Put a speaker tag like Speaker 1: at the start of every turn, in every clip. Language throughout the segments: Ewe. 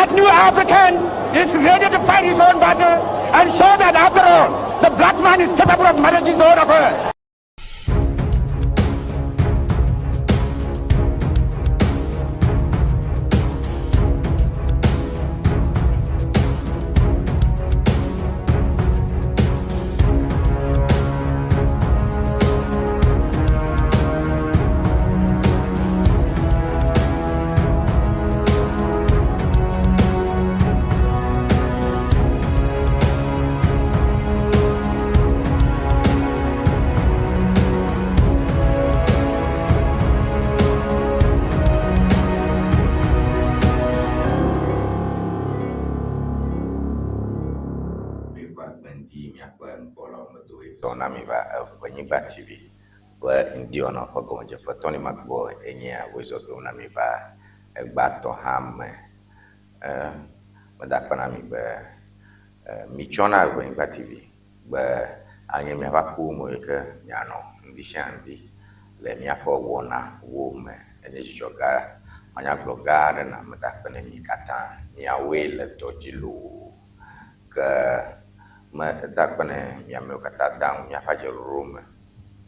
Speaker 1: That new African is ready to fight his own battle and show that after all, the black man is capable of managing his own affairs.
Speaker 2: Míeƒe agbeŋdi miaƒe nukpɔlawo me do ʋe na mi va Eʋenyigba TV ƒe ŋdiwɔna ƒe gɔmedzeƒe. Tony Magboy enye wòezɔ dom na mi va egbãtɔ hã me. Meda akpe na mi be mitsɔna Eʋenyigba TV be anye miaƒe akpowo me yi ke mianɔ ŋdi sia ŋdi le míaƒe wɔnawo me. Enye dzidzɔ gã, manyagblɔ gã aɖe na meda akpe na mi katã. Miawoe le dɔ dzi loo. Ke meda akpe na mi amewo katã da ŋu míaƒe adzeɖoɖo me.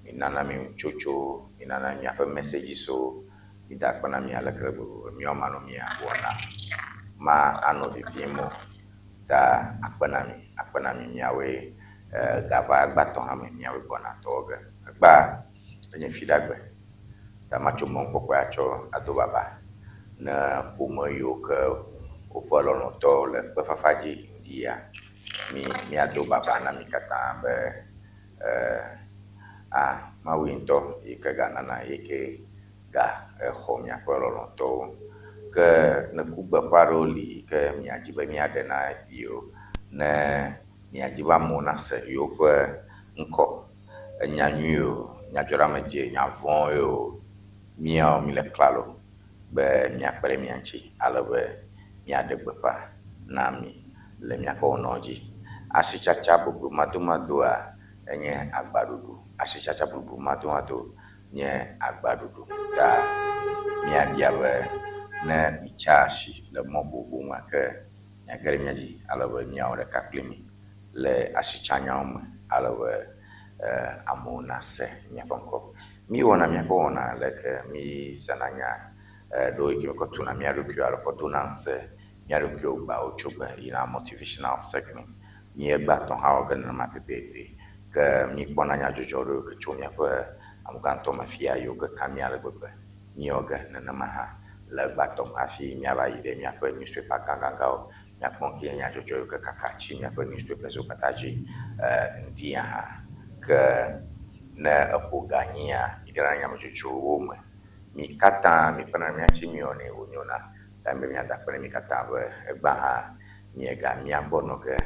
Speaker 2: Minana mi nutsotso, minana miaƒe messageswo. Mida akpe na mi ale ke gbegbe be míawo manɔ mia wɔna ma anɔ vivim o. Ta akpe na mi, akpe na mi miawoe gava gbãtɔ hã me miawoe gbɔna tɔ ge. Egbea enye Fiɖagbe ta matso mɔnukpɔkpɔe atsɔ ado baba ne ƒome yiwo ke woƒe lɔlɔ̃tɔ le kpefafa dzi ŋdia, mi míado baba na mi katã be a Mawu yi ŋutɔ yi ke ganana ye ke ga exɔ miaƒe lɔlɔ̃tɔwo. Ke ne kugbeƒã aɖewo li yi ke miadzi be míaɖe na yewo ne miadzi be amewo nase yewoƒe ŋkɔ, enya nyui o, nyadzɔɖeamedzi, nya vɔ̃ o, míawo míle klalo be míakpe ɖe mia ŋuti ale be míaɖe gbeƒã na mi le míaƒe wɔnawo dzi. Asitsatsa boblomadomadoa enye agbaɖuɖu. Asitsatsa boblomadomado nye agbaɖuɖu ta míabia be ne mitsa asi le mɔ vovovowo mea ke miage ɖe mía dzi ale be míawɔ ɖeka kpli mi le asitsanyawo me ale be amewo nase míaƒe ŋkɔ. Míewɔna míaƒe wɔna leke mízãna nya ɖewo yi ke míekɔ tuna mía ɖokuiwo alo kɔ dona ŋusẽ mía ɖokuiwo gbawo tso gbe yina motivational segment. Míegbea tɔ hã wɔ ge nenema pɛpɛpɛ. Ke míekpɔna nyadzɔdzɔ ɖewo yi ke tso míaƒe amegãtɔ me fia yiwo ke ka mí ale gbegbe. Míewɔ ge nenema hã le egbea tɔ me hafi míava yi ɖe míaƒe newspaper gãgãgãwo míakpɔ ŋke nye nyadzɔdzɔ yiwo ke kaka tsi míaƒe newspapers wo katã dzi ŋdia hã. Ke ne eƒo ga nyia, mígena ɖe nyametsotsowo me. Mi katã míkpena ɖe mía ŋuti míewɔnɛ wònyona. Ta be míada akpe ɖe mi katã be egbea hã miega mía gbɔ nɔ ge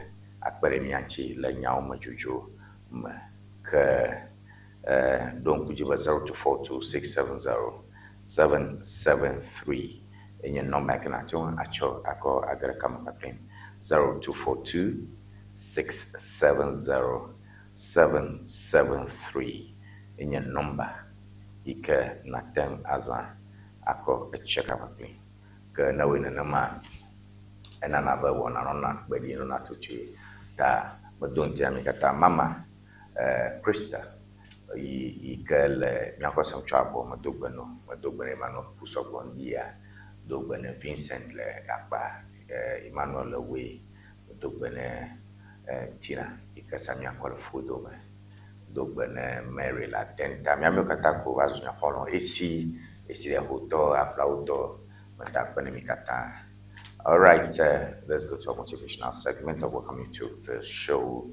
Speaker 2: akpe ɖe mía ŋuti le nyawo me dzodzro me. Ke ɖo ŋku dzi be 0242 670 773 enye nɔmba yi ke nàte ŋu atsɔ akɔ age ɖe kame kpakplim. 0242 670 773 enye nɔmba yi ke nàte ŋu azã akɔ etsia ka kpakplim. Ke ne ewɔe nenema, enana be wɔna nɔna kpeɖi nɔna tutuie. Ta medo ŋuti na mi katã. Mama Krista yi yi ke le míaƒe sem tso abɔ medo gbe nɔ medo gbe na Emmanuel ku sɔgbɔ ŋdia do gbe ne Vincent le Gakpa Emmanuel le Woe medo gbe ne Tina yi ke sa míakɔ le Fodo me do gbe ne Mary le Adenta. Míamewo katã ko va zu nye xɔlɔ̃. Esi esi le Hotɔ Ablawutɔ meda akpe ne mi katã. All right, let's go to our motivational segment. I welcome you to the show.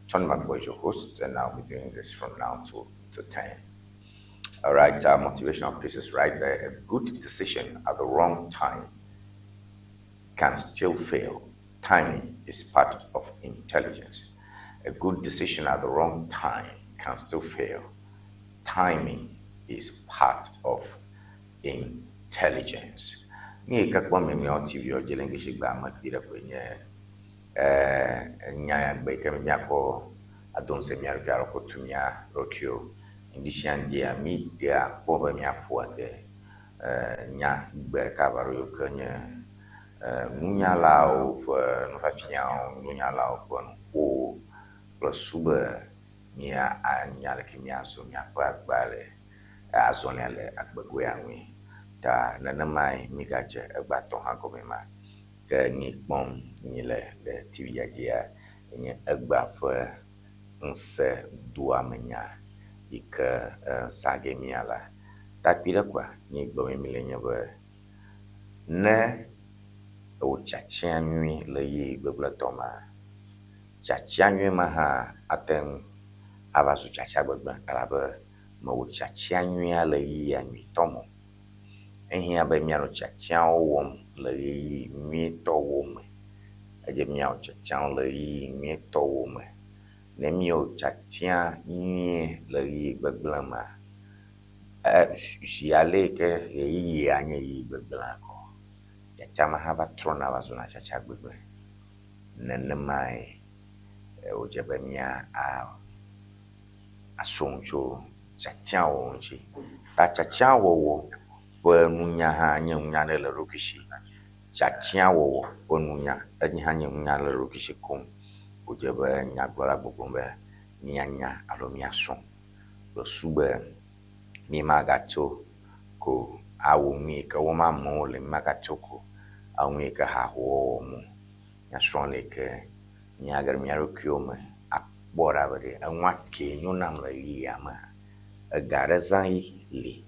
Speaker 2: Tony Magbo is your host, and I'll be doing this from now to 10. All right, our motivational piece is right there. A good decision at the wrong time can still fail. Timing is part of intelligence. A good decision at the wrong time can still fail. Timing is part of intelligence. Mi yi ke kpɔ mi míawo TV wo dzi le ŋgesi me kpi ɖe koe nye enya ya gbe yi ke mi míakɔ ado ŋusẽ mía ɖokui alo kɔ tu mía ɖokuiwo. Ŋdi sia ŋdia mi ɖea kpɔ be míaƒo ade nya gbe ɖeka ava ɖo yiwo ke nye Nunyalawo ƒe nufiafiawo, nunyalawo ƒe nuƒowo kple su be mía anya leke míazɔ míaƒe agbea le azɔlia le agbegoea ŋui. Ta nenemae mígadze egbea tɔ hã gɔme ma. Ke nyi kpɔm míle le TV-a dzia enye egbea ƒe ŋusẽdoamenya yi ke zã ge míala. Ta kpui ɖe koa, nyi gblɔm míle nye be ne ewɔ tiatia nyui le ɣeyiɣi gbegblẽtɔ mea, tiatia nyui ma hã ate ŋu ava zu tiatia gbegblẽ elabe mewɔ tiatia nyuia le ɣeyiɣia nyuitɔ me o. Ehiã be míanɔ tiatiawo wɔm le ɣeyiɣi nyuitɔwo me. Edze be míawɔ tiatiawo le ɣeyiɣi nyuitɔwo me. Ne míewɔ tiatia nyuie le ɣeyiɣi gbegblẽ mea, zi ale yi ke ɣeyiɣia nye ɣeyiɣi gbegblẽa kɔ, tiatia ma hã va trɔna va zuna tiatia gbegblẽ. Nenemae wòdze be mía asrɔ̃ nu tso tiatiawɔwɔ ŋuti. Ta tiatiawɔwɔ ƒe nunya hã nye nunya aɖe le eɖokui si. Tiatiawɔwɔ ƒe nunya enye hã nye nunya le eɖokui si koŋ. Wòdze be nyagblɔla gbɔgblɔm be míanya alo míasrɔ̃ kple su be mímagatso ko awɔ nu yi ke wɔm amewo le, mímagatso ko awɔ nu yi ke hahowo wɔm o. Míasrɔ̃ le yi ke míage ɖe mía ɖokuiwo me akpɔ ɖa be ɖe enua kee nyo nam le ɣeyiɣia mea. Ega aɖe zãɣi li,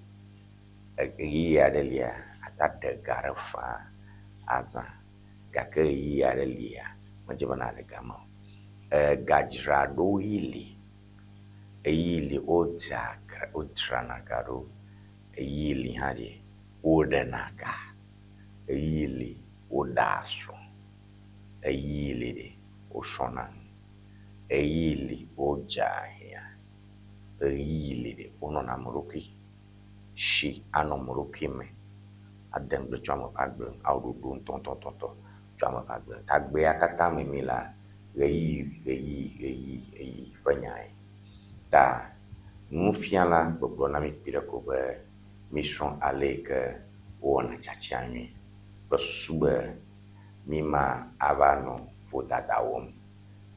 Speaker 2: ɣeyiɣi aɖe lia, ate aɖe ga ɖe faa azã gake ɣeyiɣi aɖe lia, medze be nàɖe ga ma o. Egadzraɖoɣi li, ɣeyiɣi li wodzea ga, wodzrana ga ɖo, ɣeyiɣi li hã ɖi woɖena ga, ɣeyiɣi li woɖea srɔ̃, ɣeyiɣi li ɖi wosrɔ̃na nu, ɣeyiɣi li wodzea hiã, ɣeyiɣi li ɖi wonɔna ame ɖokui si anɔ ame ɖokui me ade ŋugble tso ame ƒe agbe ŋu, awɔ ɖoɖo ŋutɔŋutɔŋutɔ tso ame ƒe agbe ŋu. Ta agbea katã me mí lea, ɣeyiɣi, ɣeyiɣi, ɣeyiɣi, ɣeyiɣi ƒe nyae. Ta nufiala gbɔgblɔ na mí kpuiɖe ko be mísrɔ̃ ale yi ke wowɔna tiatia nyui kple susu be míma ava nɔ vodada wɔm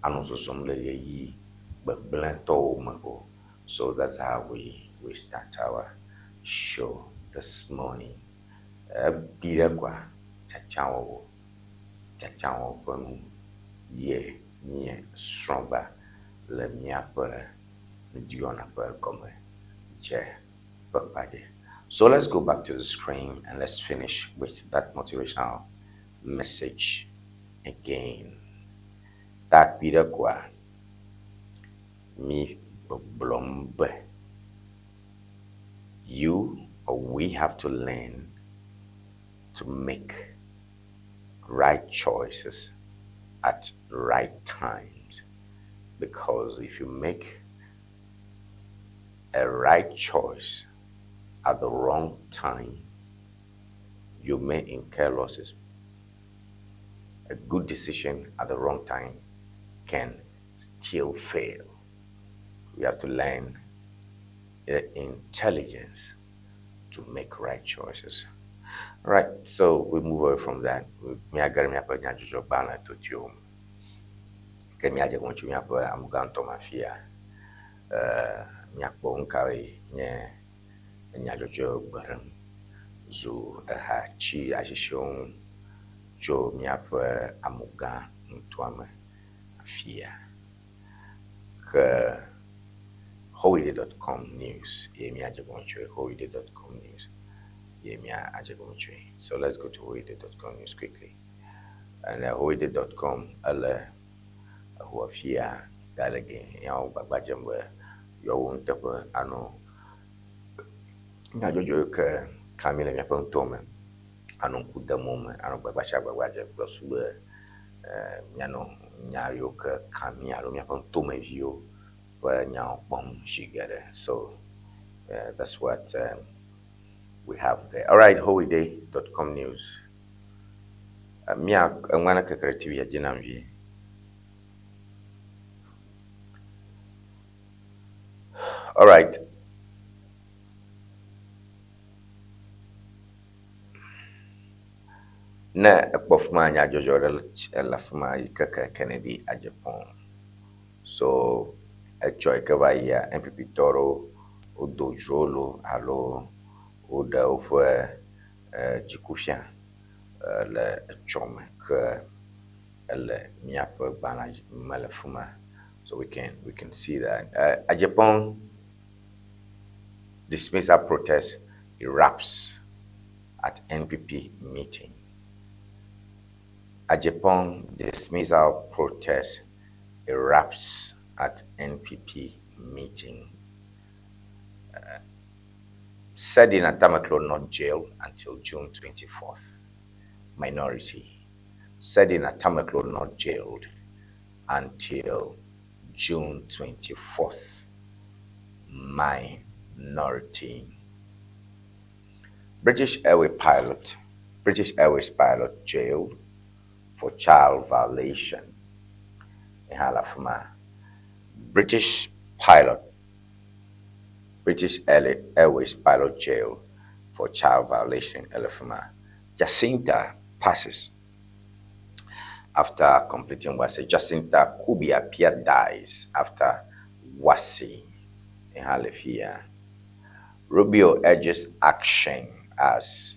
Speaker 2: anɔ zɔzɔm le ɣeyiɣi gbegblẽtɔwo me o. So that's how we, we start our show this morning. Ekpui ɖe koa, tiatiawɔwɔ, tiatiawɔwɔ ƒe nu ye nye srɔ̃gba le míaƒe ŋdiwɔna ƒe gɔme dze ƒe kpa dzi. So let's go back to the screen and let's finish with that motivational message again. Ta kpui ɖe koa, mi gbɔgblɔm be you or we have to learn to make right choices at right times because if you make a right choice at the wrong time, you may incur losses. A good decision at the wrong time can still fail. We have to learn the intelligence to make right choices. All right, so we move away from that. Míage ɖe míaƒe nyadzɔdzɔgbalẽ totoewo me. Ke míadze gɔme tso míaƒe amegãtɔ me afia. Míakpɔ nu kawoe nye nyadzɔdzɔ gbe ɖem zu eha tsi asisiwo ŋu tso míaƒe amegã nutoa me afia. Ke howide.com news ye míadze gɔme tsoe. Howide.com news ye míadze gɔme tsoe. So let's go to howide.com news quickly. And howide.com ele eho afia gale ge yawo gbagba dzem be yewoawɔ nuteƒe anɔ nyadzɔdzɔ yi ke ka mi le míaƒe nutoa me anɔ ŋku dem wo me anɔ gbagba sia gbagba dzem kple su be míanɔ nya yiwo ke ka mí alo míaƒe nutomeviwo ƒe nyawo kpɔm zi geɖe. So that's what we have there. All right, howide.com news. Mía eŋua ne keke ɖe TV dzi nam vie. All right. Ne ekpɔ fi ma nyadzɔdzɔ ɖe le afi ma yi ke ke Kennedy Agyapong. So etsɔ yi ke va yia NPP tɔ ɖewo wodo dzro loo alo woɖe woƒe dziku fia le etsɔme ke ele míaƒe gbalẽ me le fi ma. So we can see that Agyapong dismissal protest erupts at NPP meeting. Agyapong dismissal protest erupts at NPP meeting. Sedina Tamakloe not jailed until June 24th. Minority. Sedina Tamakloe not jailed until June 24th. Minority. British Airways pilot jailed for child violation. Ihalafuma. British Airways pilot jailed for child violation. Elefuma. Jacinta passes after completing WASSCE. Jacinta Kubi Appiah dies after WASSCE in Halefia. Rubio urges action as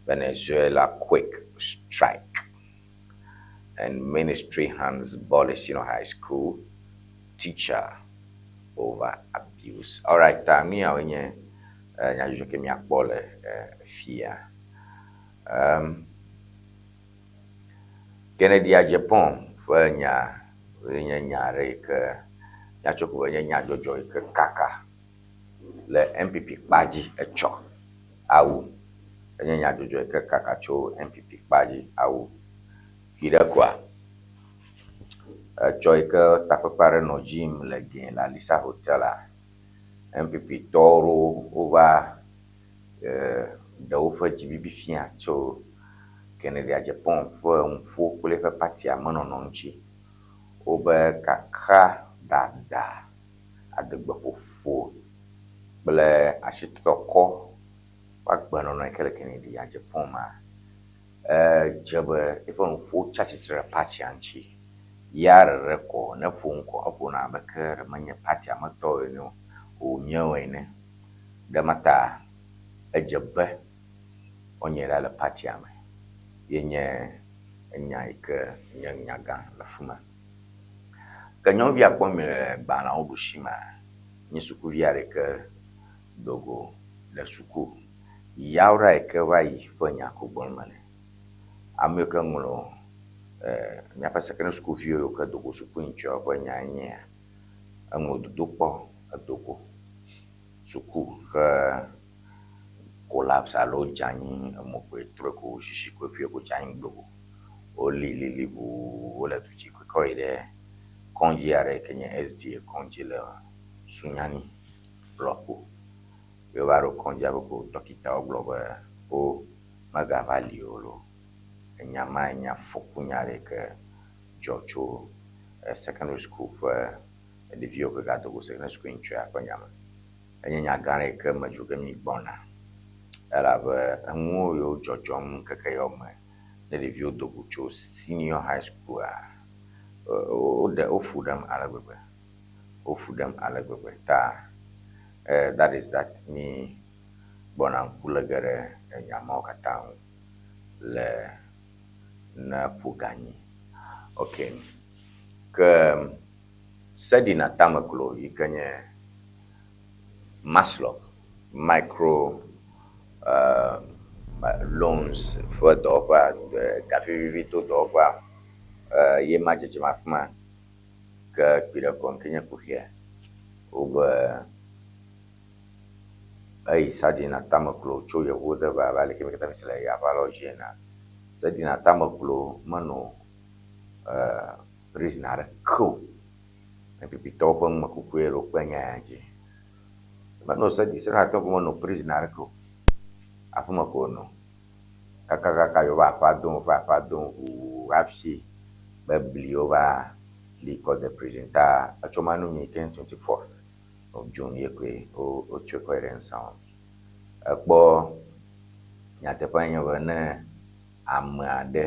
Speaker 2: Venezuela quick strike. And ministry hands Bole Senior High School teacher over abuse. All right, mi a wenye nyadzɔdzɔ ke miakpɔ le fia. Kennedy Agyapong ƒe nya nye nya aɖe yi ke míatsɔ ko be nye nyadzɔdzɔ yi ke kaka le NPP kpa dzi etsɔ awu. Enye nyadzɔdzɔ yi ke kaka tso NPP kpa dzi awu. Fi ɖe koa, etsɔ yi ke takpekpe aɖe nɔ dzi yim le Gɛ̃ le Alisa Hotel a, NPP tɔwo wova ɖe woƒe dzibibi fia tso Kennedy Agyapong ƒe nuƒo kple eƒe partia menɔnɔ ŋuti. Wobe kaka dada, adegbeƒoƒo kple asitɔtɔkɔ ƒe agbenɔnɔ yi ke le Kennedy Agyapong mea, edze be eƒe nuƒo tsi atsitre ɖe partia ŋuti. Ya ɖeɖe ko ne ƒo ŋkɔ eƒona abe ke ɖe menye partia me tɔ ene o, wònye o ene. Ɖe ma ta edze be woanye ɖa le partia me. Ye nye enya yi ke nye nya gã le fi ma. Ke nyɔnuvi akpɔ mi le gbalẽawo ɖusi mea, nye sukuvi aɖe yi ke do go le suku. Yawura yi ke va yi ƒe nya ko gblɔm mele. Ame yiwo ke ŋlɔ míaƒe secondary sukuviwo yiwo ke do go suku ŋutsiawo ƒe nya nye ya. Eŋlɔ dodokpɔ edo go suku he collapse alo dze anyi emo koe trɔe ko zizi koe ƒui ko dze anyi gblogo. Woli lili ʋuu wole du dzi kɔ yi ɖe kɔdzi aɖe yi ke nye SDA kɔdzi le Sunyani lɔƒo. Ye wova ɖo kɔdzia be ko dɔkitawo gblɔ be wo megava li o loo. Enya ma nye afɔkunya aɖe yi ke dzɔ tso secondary school ƒe ɖeviwo ke gado go secondary school ŋutsia ƒe nya me. Enye nya gã aɖe yi ke me dzro ge mi gbɔna elabe enuwo yiwo dzɔdzɔm ŋkeke yawo me ne ɖeviwo do go tso senior high school a, woɖe wofu ɖem ale gbegbe. Wofu ɖem ale gbegbe ta that is that mi gbɔna ŋku lé ge ɖe enya mawo katã ŋu le ne ƒo ganyi. Okay. Ke Sedina Tamakloe yi ke nye MASLOC micro loans ƒe dɔwɔƒea, gavivivi to dɔwɔƒea ye ma dzedzem afi ma. Ke kpi ɖe kɔ ke nye kuxia wobe eyi Sedina Tamakloe tso yevuwo de va abe aleke mi katã mi se le aʋalɔ dzi ena. Sedina Tamakloe menɔ prison aɖeke o. NPP tɔwo ƒe numekukue ɖo kpe nya ya dzi. Menɔ Sedina Tamakloe menɔ prison aɖeke o. Afi ma ko wònɔ. Kakakaka yewo va aƒea dom, woƒe aƒea dom ʋuu hafi be bli wova li kɔ de prison ta etsɔ ma nu mi ke 24th of June ye koe wotsɔe kɔ yi ɖe ŋsã. Ekpɔ nyateƒe nye be ne Ame aɖe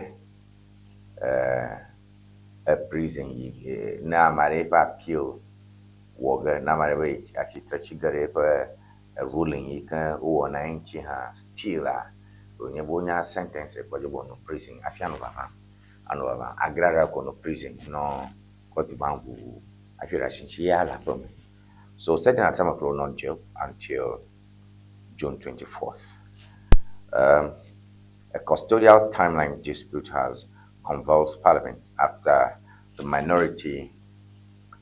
Speaker 2: e prison yi ne ame aɖe eƒe appeal wɔ ge, ne ame aɖe be atsitre tsi ge ɖe eƒe ruling yi ke wowɔ na eŋuti hã, still a wònye be wonya sentence kpɔ dzi be wònɔ prison hafi anɔ vava. Anɔ vava. Agraɖa ko nɔ prison nɔ Cote d'Ivoire ʋuʋu hafi ɖe asi ŋuti ya le aƒe me. So Sedina Tamakloe not jail until June 24th. A custodial timeline dispute has convulsed Parliament after the minority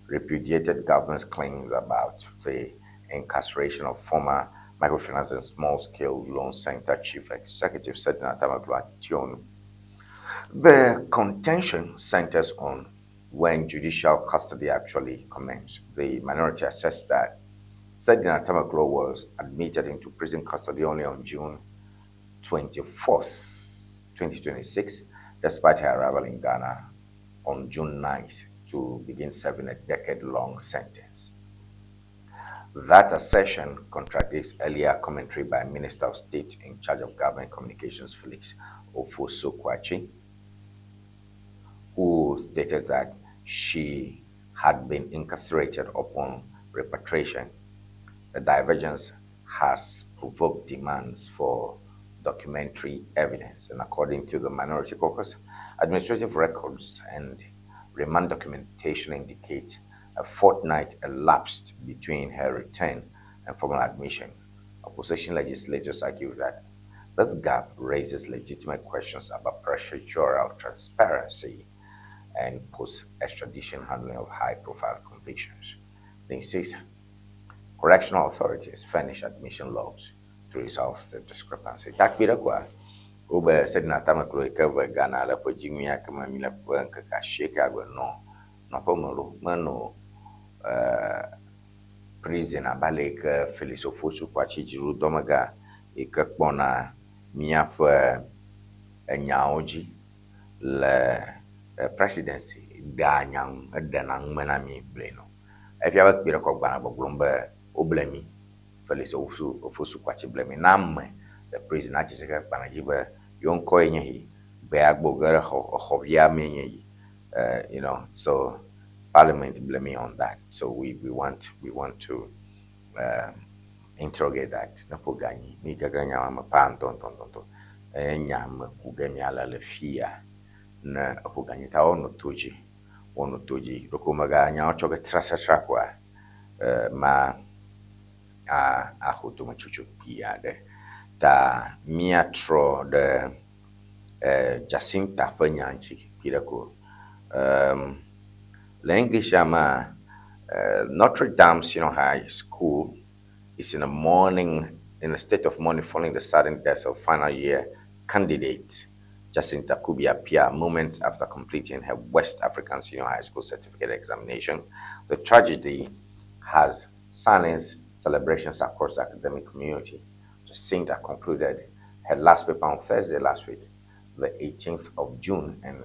Speaker 2: repudiated government's claims about the incarceration of former Microfinance and Small-Scale Loan Center Chief Executive Sedina Tamakloe Attionu. The contention centers on when judicial custody actually commenced. The minority assessed that Sedina Tamakloe was admitted into prison custody only on June 24th, 2026, despite her arrival in Ghana on June 9th to begin serving a decade-long sentence. That assertion contradicts earlier commentary by Minister of State in charge of Government Communications, Felix Ofosu-Kwakye, who stated that she had been incarcerated upon repatriation. The divergence has provoked demands for documentary evidence, and according to the Minority Caucus, administrative records and remand documentation indicate a fortnight elapsed between her return and formal admission. Opposition legislators argue that this gap raises legitimate questions about procedural transparency and post-extradition handling of high-profile convictions. They insist correctional authorities furnish admission logs to resolve the discrepancy. Takpi ɖe koa, wobe Sedina Tamakloe yi ke ve Ghana le ƒe dziŋuia ke me mi le ƒe ŋkeke asiekea gbe nɔ nɔƒe me ɖo menɔ prison abe ale yi ke Felix Ofosu Kwakye dziɖuɖudɔmegã yi ke kpɔna míaƒe enyawo dzi le presidency ɖea nya ŋu eɖena nume na mí gblɔe nɔ. Efia be kpi ɖe kɔ gbalẽ gbɔgblɔm be woble mí. Felix Ofosu Kwakye ble mí. Na ame le prison atsi tre ɖe gbalẽ dzi be yewo ŋkɔe nye yi. Gbea gbo ge ɖe xɔ exɔvia mee nye yi. So Parliament blame me on that. So we want to interrogate that. Ne ƒo ganyi mi gege nya me pa ŋutɔ ŋutɔ ŋutɔ. Eye nya me ku ge miale le fia ne eƒo ganyi ta wonɔ to dzi wonɔ to dzi. Ɖeko mega nyawo tsɔ ge trasatra koa ma a axɔ dometsotso kpui aɖe. Ta míatrɔ ɖe Jacinta ƒe nya ŋuti kpui ɖe ko. Le English mea, Notre Dame Senior High School is in a state of mourning following the sudden death of final year candidate Jacinta Kubi Appiah moments after completing her West African Senior High School Certificate examination. The tragedy has silenced celebrations across the academic community. Jacinta concluded her last paper on Thursday last week, the 18th of June, and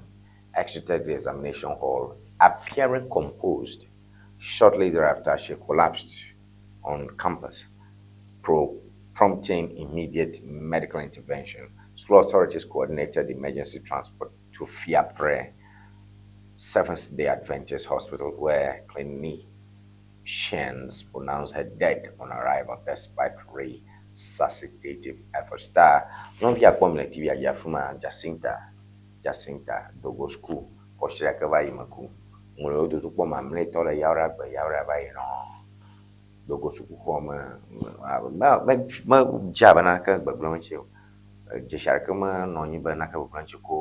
Speaker 2: exited the examination hall appearing composed. Shortly thereafter, she collapsed on campus, prompting immediate medical intervention. School authorities coordinated emergency transport to Fiapre Seventh Day Adventist Hospital, where clinicians pronounced her dead on arrival despite resuscitative efforts. Ta nyɔnuvi akpɔ mi le TV dzi afi ma Jacinta Dogo School kɔsiɖa ke va yi me ku. Ŋlɔ wo dodokpɔ mamlɛtɔ le Yawoɖa gbe Yawoɖa va yi nɔ Dogo sukuxɔ me. Me me medze abe naneke gbegblẽ ŋuti o. Dzesi aɖeke menɔ anyi be naneke gbegblẽ ŋuti ko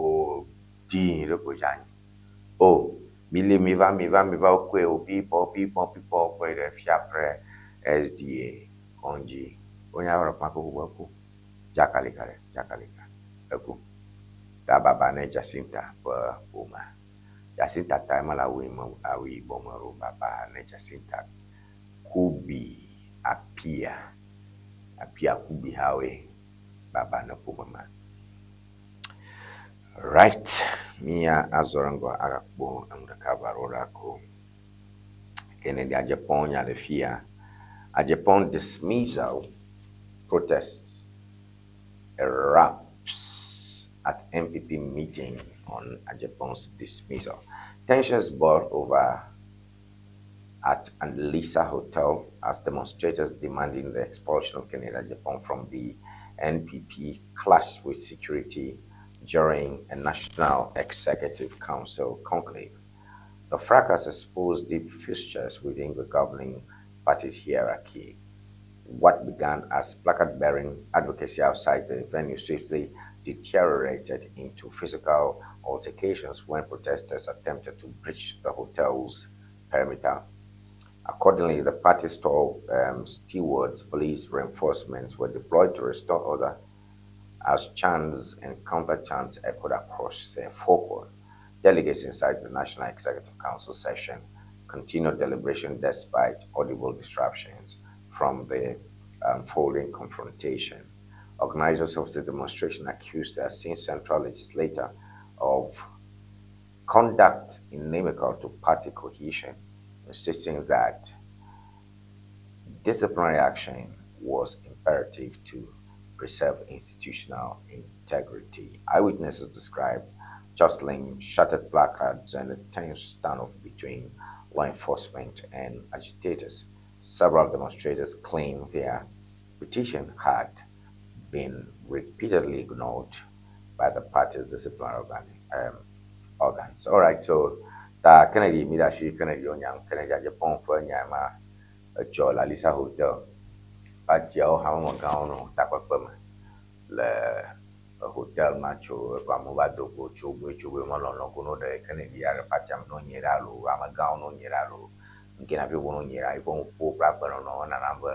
Speaker 2: dii ɖe ko dze anyi. O mi li mi va mi va mi va wokɔe o bibɔ bibɔ bibɔ kɔe ɖe Fiapre SDA kɔdzi. Wonya be ɖe koko be eku. Dzakalika ɖe dzakalika eku. Ta baba ne Jacinta ƒe ƒomea. Jacinta ta mele awu yi me awu yibɔ me ɖo baba ne Jacinta Kubi Appiah Appiah Kubi hawoe baba ne ƒome ma. Right, mía azɔ ɖe ŋgɔ agakpɔ enu ɖeka va ɖo ɖa ko. Kennedy Agyapong nya le fia. Agyapong dismissal protests erupts. at NPP meeting on Agyepong's dismissal. Tensions boiled over at Alisa Hotel as demonstrators demanding the expulsion of Kennedy Agyapong from the NPP clashed with security during a National Executive Council conclave. The fracas exposed deep fissures within the governing party's hierarchy. What began as placard-bearing advocacy outside the venue swiftly deteriorated into physical altercations when protesters attempted to breach the hotel's perimeter. Accordingly, the party store stewards, police reinforcements were deployed to restore order as chants and counter-chants echoed across the forecourt. Delegates inside the National Executive Council session continued deliberation despite audible disruptions from the unfolding confrontation. Organizers of the demonstration accused the Assin Central legislator of conduct inimical to party cohesion, insisting that disciplinary action was imperative to preserve institutional integrity. Eyewitnesses described jostling, shattered placards, and a tense standoff between law enforcement and agitators. Several demonstrators claimed their petition had been repeatedly ignored by the party's disciplinary organs. All right, so ta Kennedy mi ɖe asi Kennedy wo nya Kennedy Agyapong ƒe nya ma etsɔ le Alisa Hotel. Patiawo hamemegãwo nɔ takpekpe me le hotel ma tso eƒe amewo va do go tso goe tso goe melɔlɔ go no ɖe Kennedy ya ɖe patia me no nyi ɖe alo amegãwo no nyi ɖe alo nke na fi wo no nyi ɖe eƒe nuƒo kple agbenɔnɔ enana be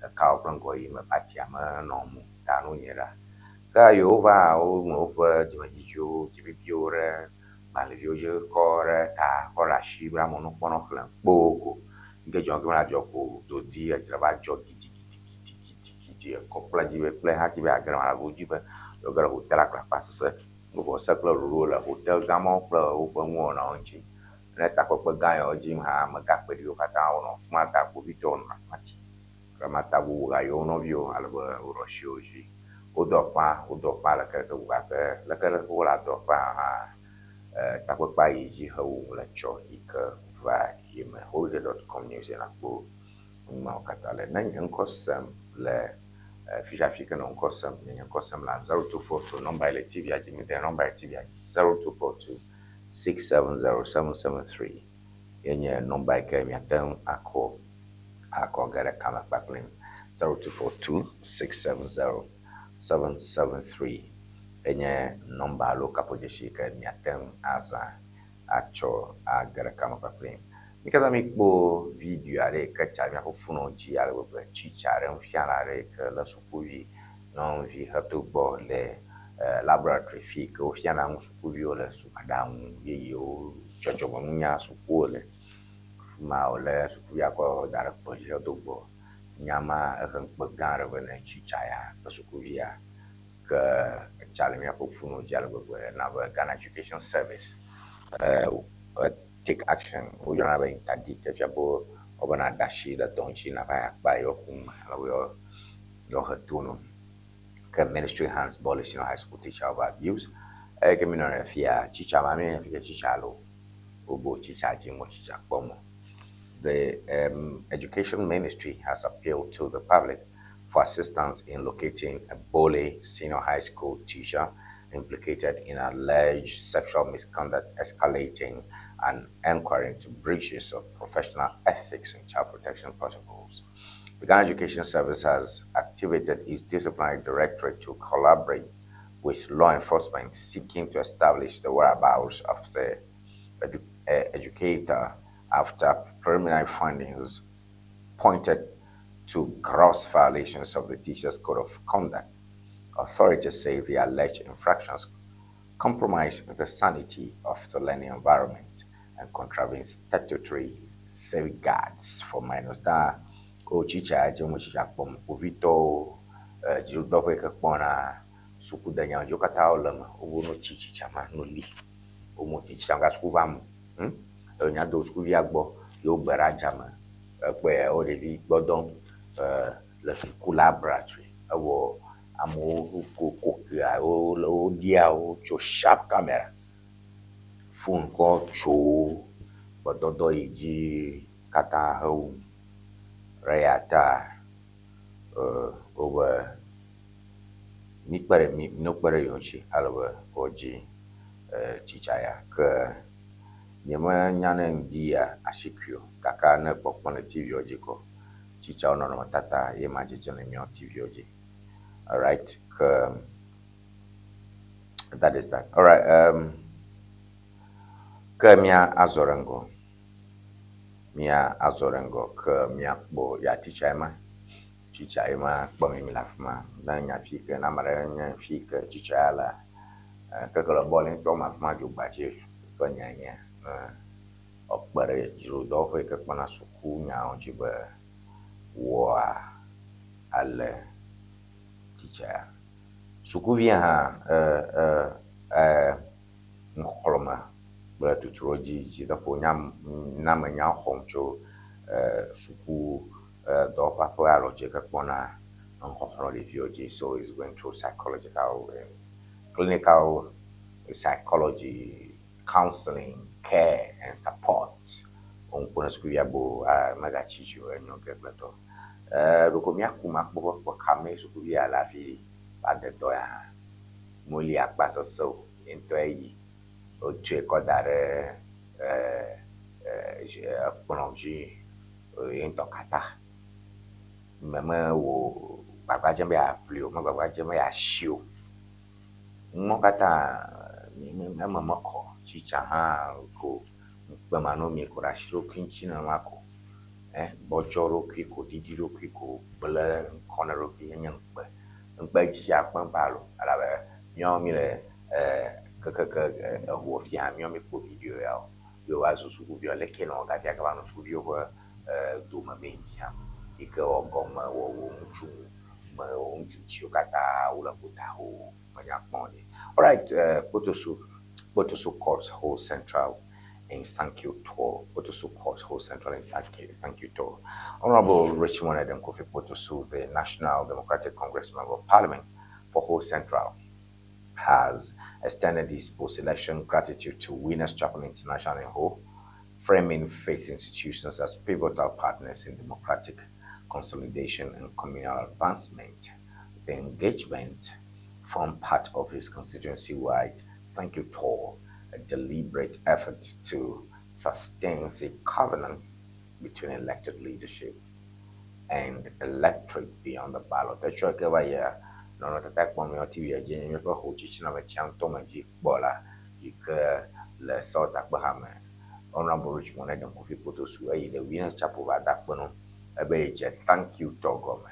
Speaker 2: ekawo kple ŋgɔyiyi me patia me nɔ mu ta no nyi ɖa. Ke yewo va woŋlɔ woƒe dzimedzidziwo dzibibiwo ɖe gbalẽviwo dzi kɔ ɖe ta kɔ ɖe asi be amewo nokpɔ nɔ xlẽm kpoo ko. Nke dzɔ ke mele adzɔ ko dodi edzre va dzɔ gidigidigidigidi ekɔ kple dzi be kple hati be age ɖe aɖe dzi be yewo ge ɖe hotel akplakpa sese. Vɔ se kple ɖoɖo le hotel gã mawo kple woƒe nuwɔnawo ŋuti. Ne takpekpe gã yawo dzim hã amegã kpeɖiwo katã wonɔ afi ma ta kpovitɔwo nɔ afi ma ti. Ke ta bubu gayɔ wo nɔviwo ale be woɖo asi wo dzi. Wodɔ ƒã wodɔ ƒã leke leke gake leke leke wole adɔ ƒã hã takpekpea yi dzi hewu le tsɔ yi ke va yi me. Holiday.com news yina kpo numawo katã le. Ne nye ŋkɔ sem le fi sia fi ke nɔ ŋkɔ sem nye nye ŋkɔ sem la 0242 nɔmba yi le TV dzi mi de nɔmba yi TV dzi 0242 670773 ye nye nɔmba yi ke miate ŋu akɔ akɔ ge ɖe kame kpakplim 0242 670773 enye nɔmba alo kaƒodzesi yi ke miate ŋu azã atsɔ age ɖe kame kpakplim. Mi katã mikpɔ video aɖe yi ke tsa miaƒe fonuwo dzi ale gbegbe tsitsa aɖe nufiala aɖe yi ke le sukuvi nyɔnuvi heto gbɔ le laboratory fi yi ke wofiana nu sukuviwo le aɖaŋu yeyewo dzɔdzɔmenunya sukuwo le. Fi ma wòle sukuvia kɔ da ɖe kplɔ dzi hedo gbɔ. Nya ma ehe ŋukpe gã aɖe be ne tsitsa ya kple sukuvia ke etsa le míaƒe fonuwo dzi ale gbegbe na be Ghana Education Service take action woyɔna be interdict efia be wobena ɖe asi le dɔ ŋuti nava yi akpa yewo kum alo yewo he to no. Ke ministry hands Bole Senior High School teacher over abuse. Eye ke mi nɔ fia tsitsa ma mi fi ke tsitsa lo wobo tsitsa dzi mo tsitsa kpɔm o. The Education Ministry has appealed to the public for assistance in locating a Bole Senior High School teacher implicated in alleged sexual misconduct, escalating an inquiry into breaches of professional ethics and child protection protocols. The Ghana Education Service has activated its disciplinary directorate to collaborate with law enforcement seeking to establish the whereabouts of the educator after preliminary findings pointed to gross violations of the Teachers' Code of Conduct. Authorities say the alleged infractions compromise the sanity of the learning environment and contravene statutory safeguards for minors. Ta ko tsitsa dze mo tsitsa kpɔm kpovitɔwo dziɖuɖu ƒe ke kpɔna sukudenyawo dziwo katã wole eme. Wobo no tsi tsitsa ma no li. Womo tsitsa ga suku va mo. Enya do sukuvia gbɔ ye wogbe ɖe adzame. Ekpɔe wo ɖevi gbɔ dɔm le suku laboratory. Ewɔ Amewo ko kokea wo woɖia wo tso sharp camera. Phone kɔ tso wo gbɔdɔdɔ yi dzi katã hewu. Eya ta wobe míkpe ɖe mí no kpe ɖe yewo ŋuti ale be woadzi tsitsa ya ke nyemenya ne ŋdi ya asikui o gake ne kpɔkpɔm le TV-wo dzi ko tsitsawo nɔnɔmetata ye ma dzedze le míawo TV-wo dzi. Alright, ke that is that. Alright, ke mía azɔ ɖe ŋgɔ. Mía azɔ ɖe ŋgɔ ke míakpɔ ya tsitsa ye ma. Tsitsa ye ma kpɔ mi le afi ma. Ne nya fi ke ne ame ɖe nye fi ke tsitsa ya le keke le bɔl ŋutɔ me afi ma dzogbadzi ƒe nya nye ne wòakpe ɖe dzrodɔwɔƒe yi ke kpɔna suku nyawo dzi be wɔa ale tsitsa ya. Sukuvia hã nuxlɔ̃me kple tutuɖo dzi dzideƒo name nyawo xɔm tso suku dɔwɔƒea ƒe alɔdze ke kpɔna nuxɔxlɔ̃ ɖeviwo dzi. So he's going through psychological and clinical psychology, counseling, care and support. Woŋkpɔ ne sukuvia bo megatsi dzi o enyo ge kple tɔ. Ɖeko míaku makpɔ be ƒe ka mee sukuvia le hafi va de dɔ ya hã. Meli akpa sesẽ o, ye ŋutɔe yi. Wotsɔe kɔ da ɖe ekplɔ dzi ye ŋutɔ kata. Mewɔ gbagba dzem be yeaƒli o, me gbagba dzem be yeasi o. Nuwo katã eme mekɔ o. Tsitsa hã ko ŋukpe manɔmee ko ɖe asi ɖokui ŋuti nenema ko. Gbɔdzɔ ɖokui ko, ɖiɖi ɖokui ko, gblẽ ŋkɔ na ɖokui enye ŋukpe. Ŋukpe dzi akpe ba lo elabe míawo míle kekeke eŋuɔ fia míawo míekpɔ video yawo ye wova zu sukuviwo leke nɔ gafia gava nɔ sukuviwo ƒe dome be fiam yi ke wɔ gɔme wɔ wò ŋutsu me wò ŋutsu tsiwo katã wole ƒota ho menya kpɔ ɖi. Alright, Kpotosu Kpotosu Court Ho Central in thank you tour. Kpotosu Court Ho Central in thank you tour. Honorable Richmond Edem Kofi Kpotosu, the National Democratic Congress Member of Parliament for Ho Central, has extended his post-election gratitude to Winners Chapel International in Ho, framing faith institutions as pivotal partners in democratic consolidation and communal advancement. The engagement formed part of his constituency-wide thank you tour, a deliberate effort to sustain the covenant between elected leadership and electorate beyond the ballot. Etsɔ ke va yia nɔnɔmetata kpɔm míawo TV dzi nye míaƒe xotsitsi me tsia ŋutɔ me dzi kpɔla yi ke le South Akpehame Honorable Richmond Edem Kofi Kpotosu eyi ɖe Winners Chapel va da akpe no ebe yedze thank you tɔ gɔme.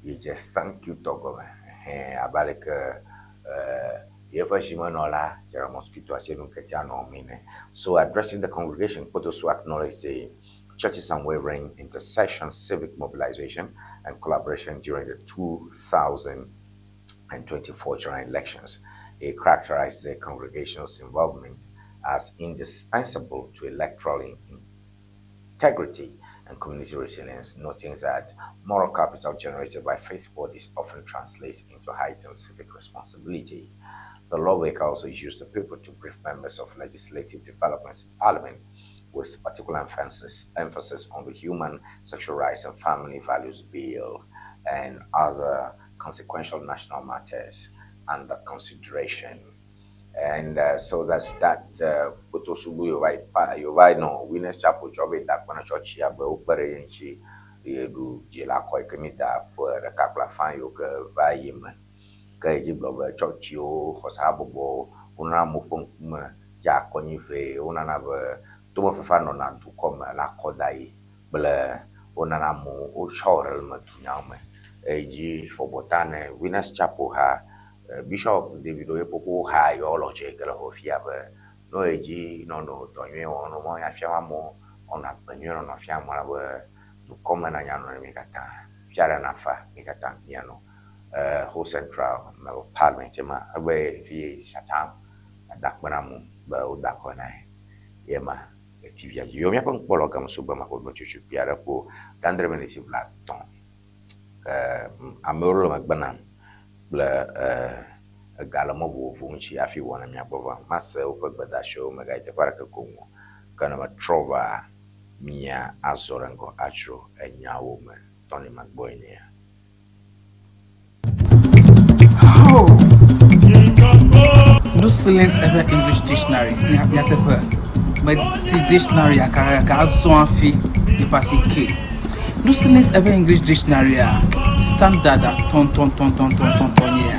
Speaker 2: Yedze thank you tɔ gɔme hɛn abe aleke yeƒe zimenɔla Jerry Mosquito Asiedu Nketia nɔ me ene. So addressing the congregation, Kpotosu acknowledged the church's unwavering intercession, civic mobilization, and collaboration during the 2024 general elections. He characterized the congregation's involvement as indispensable to electoral integrity and community resilience, noting that moral capital generated by faith bodies often translates into heightened civic responsibility. The lawmaker also used the paper to brief members of legislative developments in Parliament, with particular emphasis on the Human Sexual Rights and Family Values Bill and other consequential national matters under consideration. And so that's that. Kpotosu yova no Winners Chapel tsɔ be da kpɔna tsɔtsi abe wokpe ɖe ye ŋuti ye ɖu dzi le akɔ yi ke mi da ƒe ɖeka kple afã yiwo ke va yi me. Ke dzi gblɔ be tsɔtsiwo xɔsehabɔbɔwo wonana amewo ƒe ŋkume dze akɔnyi vee wonana be tomefafa nɔna dukɔ me le akɔdaɣi kple wonana amewo wotsɔ ɖe le me dunyawo me. Eye dzi fɔbɔta ne Winners Chapel ha Bishop David Oyepopo ha yewo lɔdze yi ke le xɔ fia be ne wo dzi nɔnɔ dɔ nyuie wɔm nɔ mɔ nya fiam amewo wɔnɔ agbe nyuie nɔnɔ fiam amewo be dukɔme nanya nɔ ne mi katã fia ɖe nafa mi katã mianɔ Ho Central Member of Parliament ma ebe fi Satan ada akpe na amewo be woda akɔ na ye ye ma le TV dzi. Yewo míaƒe nukpɔlawo game so be maƒo nutsotso kpui aɖe kpo dandre miniti 30. Ke amewo le megbe nam. kple ega le mɔ vovovo ŋuti hafi wɔna mia gbɔ va. Mase woƒe gbedeasiwo megayi teƒe aɖeke koŋ o. Ke ne metrɔ va mia azɔ ɖe ŋgɔ adzro enyawo me. Tɔni magbɔe nye ya.
Speaker 3: Nusilen's eƒe English Dictionary nyateƒe meti dictionary kakaka azɔ hafi eƒe asi ke. Nusilen's eƒe English Dictionary a standard a tɔntɔntɔntɔntɔntɔn nye ya.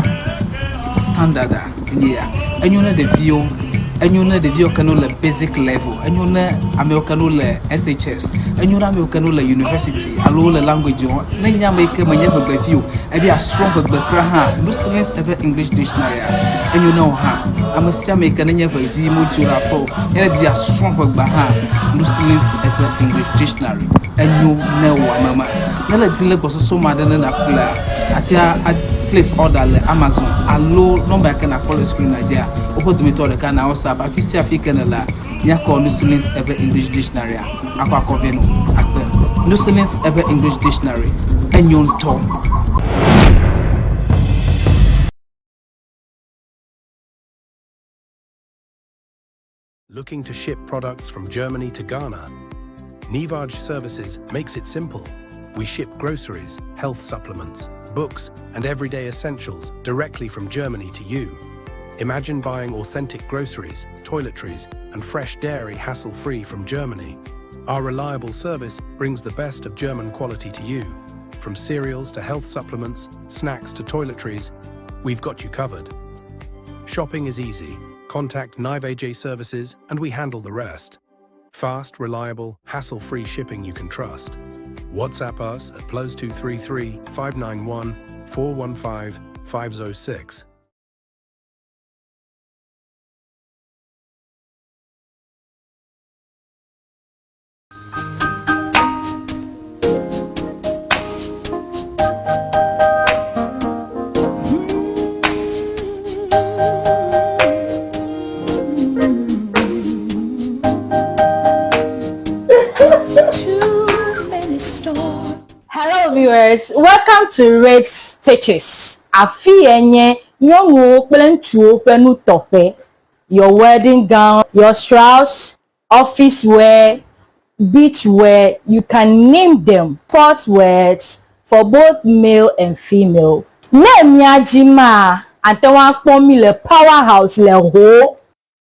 Speaker 3: Standard a nye ya. Enyo ne ɖeviwo, enyo ne ɖeviwo ke ne wole basic level, enyo ne amewo ke ne wole SHS, enyo ne amewo ke ne wole university alo wole language wɔm. Ne nye ame yi ke menye ʋegbevi o, ebe yeasrɔ̃ ʋegbe kura hã, Nusilen's eƒe English Dictionary a, enyo ne wò hã. Ame sia ame yi ke nenye ʋevi modzo ɖe aƒe o, ye ne di be yeasrɔ̃ ʋegbea hã, Nusilen's eƒe English Dictionary enyo ne wò ame ma. Ne le di le gbɔsɔsɔ me aɖe ne nàƒlea, àte ŋu a place order le Amazon alo nɔmba yi ke nàkpɔ le screen dzia, woƒe dometɔ ɖeka na WhatsApp. Afi sia afi ke nèlea, míakɔ Nusilen's eƒe English Dictionary a akɔ akɔ vɛ nɔ akpe. Nusilen's eƒe English Dictionary enyo ŋutɔ.
Speaker 4: Looking to ship products from Germany to Ghana? Nivaj Services makes it simple. We ship groceries, health supplements, books, and everyday essentials directly from Germany to you. Imagine buying authentic groceries, toiletries, and fresh dairy hassle-free from Germany. Our reliable service brings the best of German quality to you. From cereals to health supplements, snacks to toiletries, we've got you covered. Shopping is easy. Contact Nivaj Services and we handle the rest. Fast, reliable, hassle-free shipping you can trust. WhatsApp us at +233 591 415 506.
Speaker 5: Hello viewers, welcome to Red Stitches. Afi ye nye nyɔnuwo kple ŋutsuwo ƒe nutɔƒe. Your wedding gown, your shrouds, office wear, beach wear, you can name them. Sport wears for both male and female. Ne mía dzi maa, ate ŋu akpɔ mí le Power House le Ho.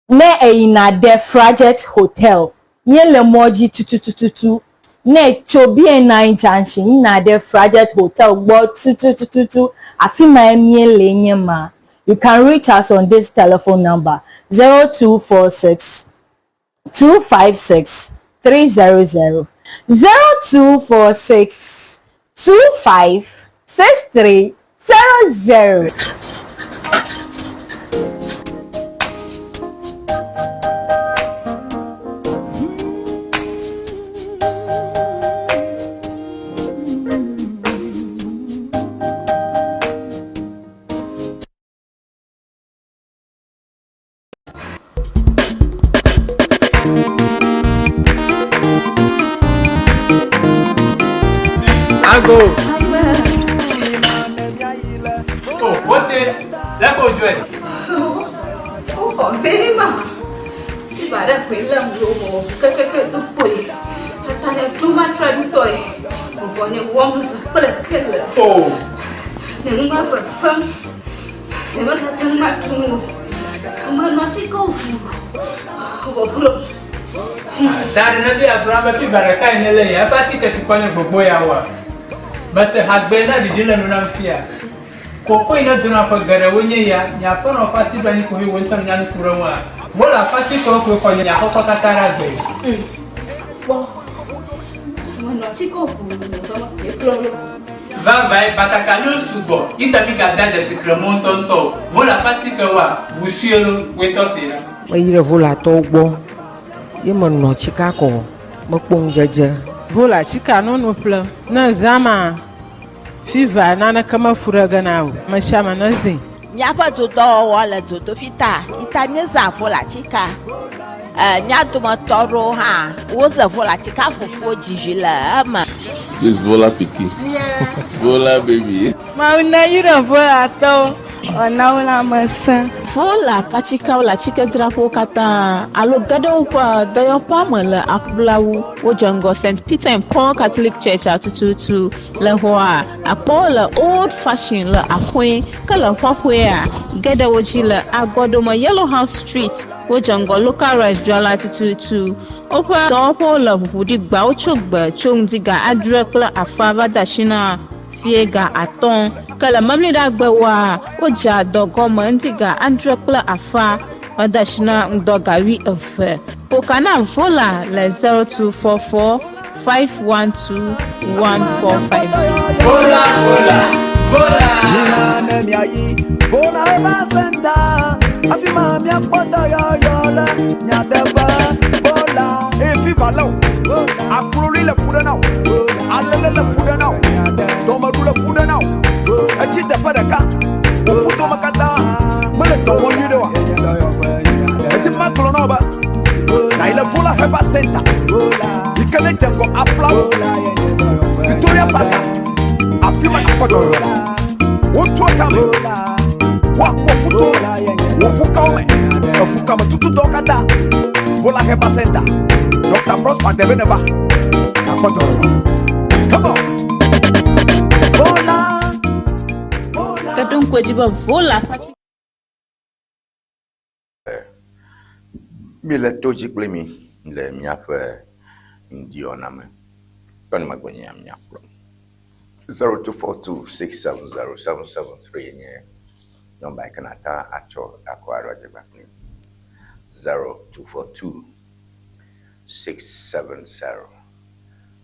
Speaker 5: Ne èyina ɖe Frajet Hotel, míele mɔ dzi tutututu. Ne ètso BNI Junction yina ɖe Frajet Hotel gbɔ tutututu, afi mae míele nye ma. You can reach us on this telephone number 0246 256 300 0246 25 63 00.
Speaker 6: Ago. Oh, wote, lẹ́kọ̀ọ́ ojú ẹ̀.
Speaker 7: Ó bema. Ibara kwela mlomo kekeke to poe. Atane tuma traditoy. Mbonye womza kple kele.
Speaker 6: Oh.
Speaker 7: Ne numa fefem. Ne mekate ŋu atu nu o. Menɔ tsi ke ʋu. Wòglo.
Speaker 6: Ta ɖe ne bi Abraham be fiva ɖeka yi ne le ya eƒe atike tukɔ nye gbogbo ya wa. Mese hagbe na ɖiɖi le nu nam fia. Koko yi ne dona ƒe geɖewo nye ya, nye aƒenɔ ƒe asi ɖo anyi ko he wò ŋutɔ nya nu ku ɖe ŋua. Wole aƒe atikewo koe xɔ nye aƒekɔ katã ɖe agbe.
Speaker 7: Kpɔ. Menɔ tsi ke ʋu ekplɔ ɖo.
Speaker 6: Vavae batakaliwo sugbɔ yi ta mi gada dzesi kremɔ ŋutɔŋutɔ o. Vole aƒe atike wa wusue lo woetɔ si la.
Speaker 8: Meyi ɖe Volatɔwo gbɔ ye menɔ tsika kɔ mekpɔ ŋudzedze.
Speaker 9: Vola tsika nono ƒle ne zãma fiva naneke mefu ɖe ge na o. Ame sia ame ne zĩ.
Speaker 10: Míaƒe dzodɔwɔwɔ le dzodoƒi ta ita míezã Vola tsika. E, mía dometɔ aɖewo hã woze Vola tsika ƒoƒuwo dzi vi le eme.
Speaker 11: This Vola pikin.
Speaker 12: Yeah.
Speaker 11: Vola baby.
Speaker 12: Mawu neyra Volatɔwo, wòana wo lãmesẽ.
Speaker 13: Vola ƒe atikewo le atikedzraƒewo katã alo ge ɖe woƒe dɔyɔƒea me le Aƒulawu. Wodze ŋgɔ St. Peter and Paul Catholic Church tututu le xɔa akpɔ le Old Fashion le Axɔe ke le Ƒaƒoea ge ɖe wo dzi le Agɔɖome Yellow House Street. Wodze ŋgɔ Local Rice dzrala tututu. Woƒe dɔwɔƒewo le ʋuʋu ɖi gbawo tso gbe tso ŋdi ga adre kple afã va de asi na fie ga atɔ̃. Ke le Memleɖagbewoa, wodzea dɔ gɔme ŋdi ga adre kple afã va de asi na ŋdɔ ga wuieve. Ƒo ka na Vola le 0244 512 145 dzi.
Speaker 6: Vola, vola, vola.
Speaker 14: Mina ne miayi Vola Herbal Center, afi ma miakpɔ dɔyɔyɔ le nyateƒe. Vola.
Speaker 15: Eye fiva lé wò, akloli le fu ɖe na wò, alele le fu ɖe na wò, dɔmeɖu le fu ɖe na wò, etsi teƒe ɖeka, wò ƒudome katã mele dɔ wɔm nyuie ɖe oa? Edi be magblɔ na wò be nàyi le Vola Herbal Center yi ke nedze ŋgɔ Aplawu, Victoria Park, afi ma nàkpɔ dɔyɔyɔ le. Wotua kame, woakpɔ ƒuto me, wò ƒukawo me, eƒukame tutudɔwo katã. Vola Herbal Center, Dr. Prosper Debe neva, nàkpɔ dɔyɔyɔ. Come on.
Speaker 14: Vola.
Speaker 13: Ke ɖo ŋku edzi be Vola ƒe atike
Speaker 2: Míele to dzi kpli mi le míaƒe ŋdiwɔna me. Tony Magbenye míakplɔ. 0242670773 nye nɔmba yi ke nàte ŋu atsɔ akɔ aɖo adzegba kpli mi. 0242 670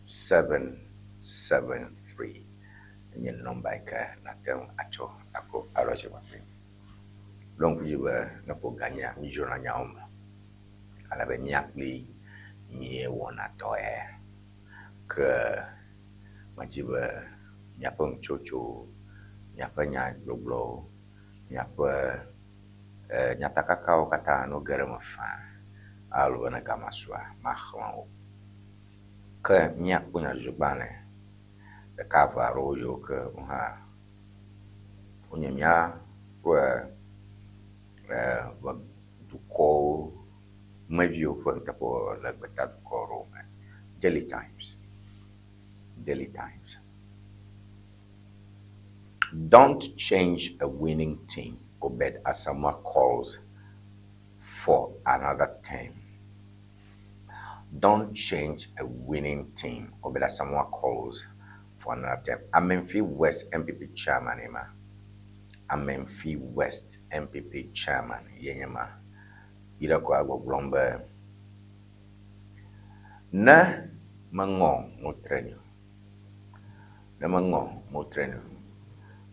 Speaker 2: 773 nye nɔmba yi ke nàte ŋu atsɔ akɔ aɖo adzegba kpli mi. Ɖo ŋku dzi be ne ƒo ganyea, mídzrona nyawo me ale be mía kpli míewɔna dɔ ya. Ke medi be míaƒe nutsotsowo, míaƒe nyagbɔgblɔwo, míaƒe nyatakakawo katã no ge ɖe eme faa alo be ne game sua, maxlẽ wo. Ke míakpɔ nyadzɔdzɔgbalẽ ɖeka eve aɖewo yiwo ke wo hã wonye míaƒe dukɔwo me viwo ƒe nuteƒewɔwɔ le gbetadukɔ aɖewo me. Daily Times, Daily Times. Don't change a winning team, Obed Asamoah calls for another term. Don't change a winning team, Obed Asamoah calls for another term. Amenfi West NPP chairman ema. Amenfi West NPP chairman ye nye ma. Yi ɖe kɔ egbɔgblɔm be ne meŋɔ motre ni o, ne meŋɔ motre ni o,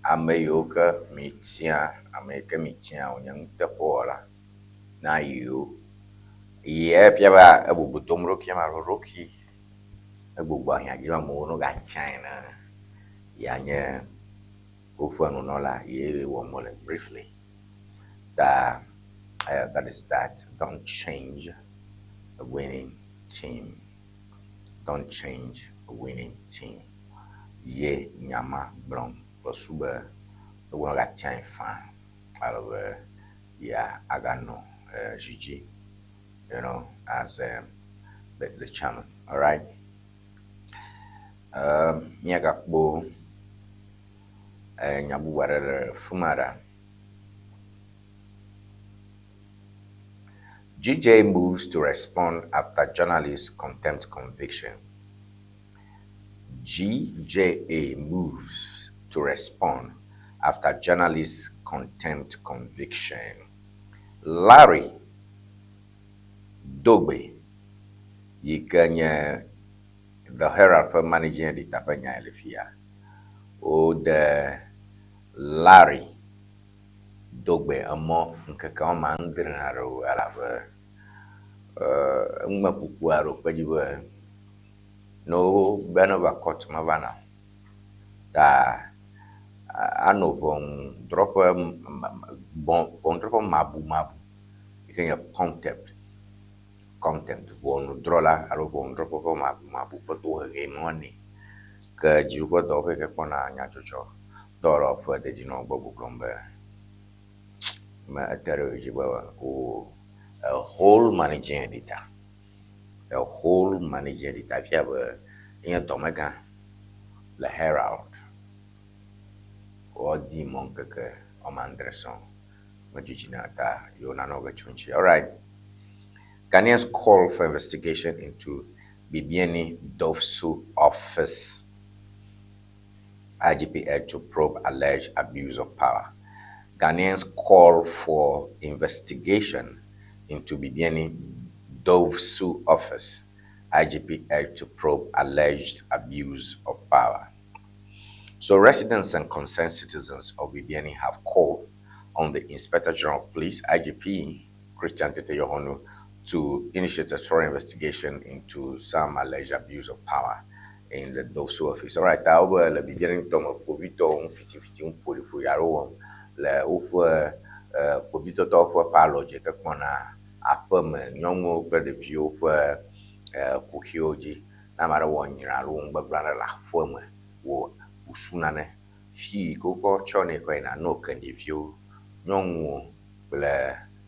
Speaker 2: ame yiwo ke mitia, ame yi ke mitia wònye nuteƒewɔla na yewo. Ye efia be ebubu dom ɖokui ame alo ɖokui egbugbɔ ahiã dzi be amewo nogatiae ne yeanye woƒe nunɔla ye wɔm wole briefly. Ta that is that. Don't change a winning team. Don't change a winning team. Ye nyama gblɔm kple su be wowɔ gatiae faa ale be ya aganɔ zi dzi, as the chairman. All right. Míagakpɔ nya bubu aɖe le fi ma ɖa. GJ moves to respond after journalist contempt conviction. GJA moves to respond after journalist contempt conviction. Larry Dogbe yi ke nye The Herald ƒe managing editor ƒe nyae le fia. Wode Larry Dogbe emɔ ŋkeke woame adre aɖewo elabe numekuku aɖewo kpe dzi be ne wobe ne va court mevana o. Ta anɔ ʋɔnudrɔ̃ƒe ʋɔnudrɔ̃ƒe mabumabu yi ke nye contempt. contempt, ʋɔnudrɔ̃la alo ʋɔnudrɔ̃ƒe ƒe mabumabu ƒe tohehe mɔ nɛ. Ke dziɖuƒe dɔwɔƒe yi ke kpɔna nyadzɔdzɔ dɔwɔlawo ƒe dedienɔnɔ gbɔ gbɔgblɔm be me ete ɖe wo dzi be wo a whole managing editor, a whole managing editor efia be enye dɔmegã le Herald. Woadi mɔ ŋkeke woame adre sɔŋ medzidzina ta yewo nanɔ ge tso ŋuti. Alright. Ghanaians call for investigation into Bibiani DOVVSU office. IGP to probe alleged abuse of power. Ghanaians call for investigation into Bibiani DOVVSU office. IGP to probe alleged abuse of power. So residents and concerned citizens of Bibiani have called on the Inspector General of Police, IGP, Christian Tetteh Yohuno, to initiate a thorough investigation into some alleged abuse of power in the DOVVSU office. All right, ta wobe le Bibiani ŋutɔ me kpovitɔwo ŋu fitifiti ŋu ƒoɖiƒoɖi aɖewo wɔm le woƒe kpovitɔtɔwo ƒe ƒe alɔdze ke kpɔna aƒeme nyɔnuwo kple ɖeviwo ƒe kuxiwo dzi. Ne ame aɖe wɔ nyra alo wɔ nugbegblẽ aɖe le aƒeme wɔ busu nane fi yi ke wokɔ tsɔnɛ kɔ yina ne wòke ɖeviwo, nyɔnuwo kple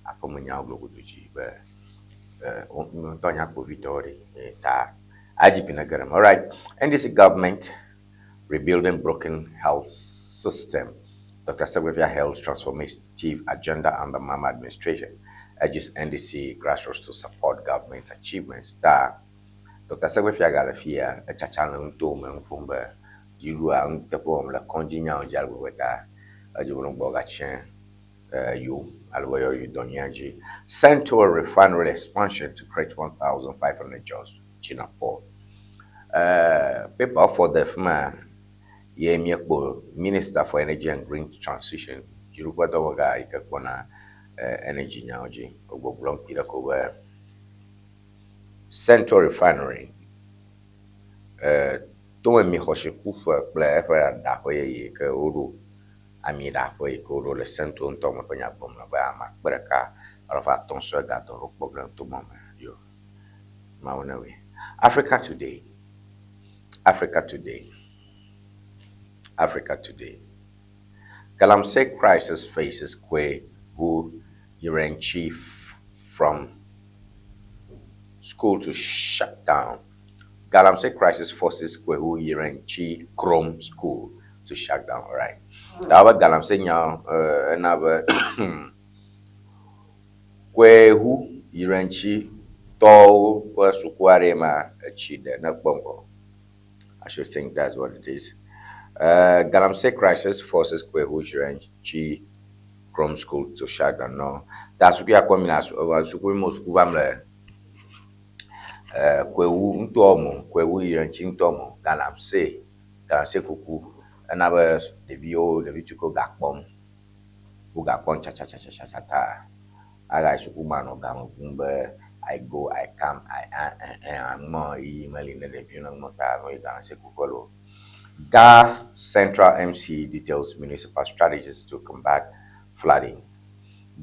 Speaker 2: aƒemenyawo glogodo dzi be ŋutɔ nya kpovitɔwo ɖi ta IGP ne ge ɖe eme. All right, NDC government rebuilding broken health system. Dr. Segbefia hails transformative agenda under Mahama administration. Urges NDC grassroots to support government achievements. Ta Dr. Segbefia gale fia etsatsa le nutowo me nu ƒom be dziɖuɖua nuteƒe wɔm le kɔdzi nyawo dzi ale gbegbe ta edzi be nugbɔ gatse yo alo be yɔ yi dɔ nyuia dzi. Sentuo refinery expansion to create 1,500 jobs. Jinapor. Paper for the fi ye míekpɔ Minister for Energy and Green Transition dziɖuƒe dɔwɔga yi ke kpɔna energy nyawo dzi wogbɔgblɔm kpi ɖe ko be Sentuo refinery tomemi xɔsikuƒe kple eƒe ɖaƒe yeye ke woɖo amiɖaƒe yi ke woɖo le Sentuo ŋutɔ me ƒe nya gblɔm le be ame akpe ɖeka alafa atɔ̃ sɔe gadɔ ɖo kpɔ ge to mɔ me yo Mawu ne wɔe. Africa Today, Africa Today, Africa Today. Galamsey crisis faces Kwahu Yirenkyi from school to shut down. Galamsey crisis forces Kwahu Yirenkyi Krom school to shut down. All right. That Galamsey now another Kwahu Yirenkyi tɔwo ƒe suku aɖe ma etsi ɖe ne kpɔ ŋgɔ. I should think that's what it is. Galamsey crisis forces Kwahu Yirenkyi Krom school to shut down. No, ta suku ya kpɔ mi na suku mi mo suku vam le Kwahu ŋutɔ mo Kwahu Yirenkyi ŋutɔ mo Galamsey Galamsey kuku ena be ɖeviwo ɖevi tukɔ gakpɔm wo gakpɔm tsatsatsatsatsa ta aga suku ma nɔ game ʋum be I go, I come, I ŋmɔ yi meli ne ɖeviwo ne ŋmɔ ta no yi Galamsey kuku lo. Ga Central MC details municipal strategies to combat flooding.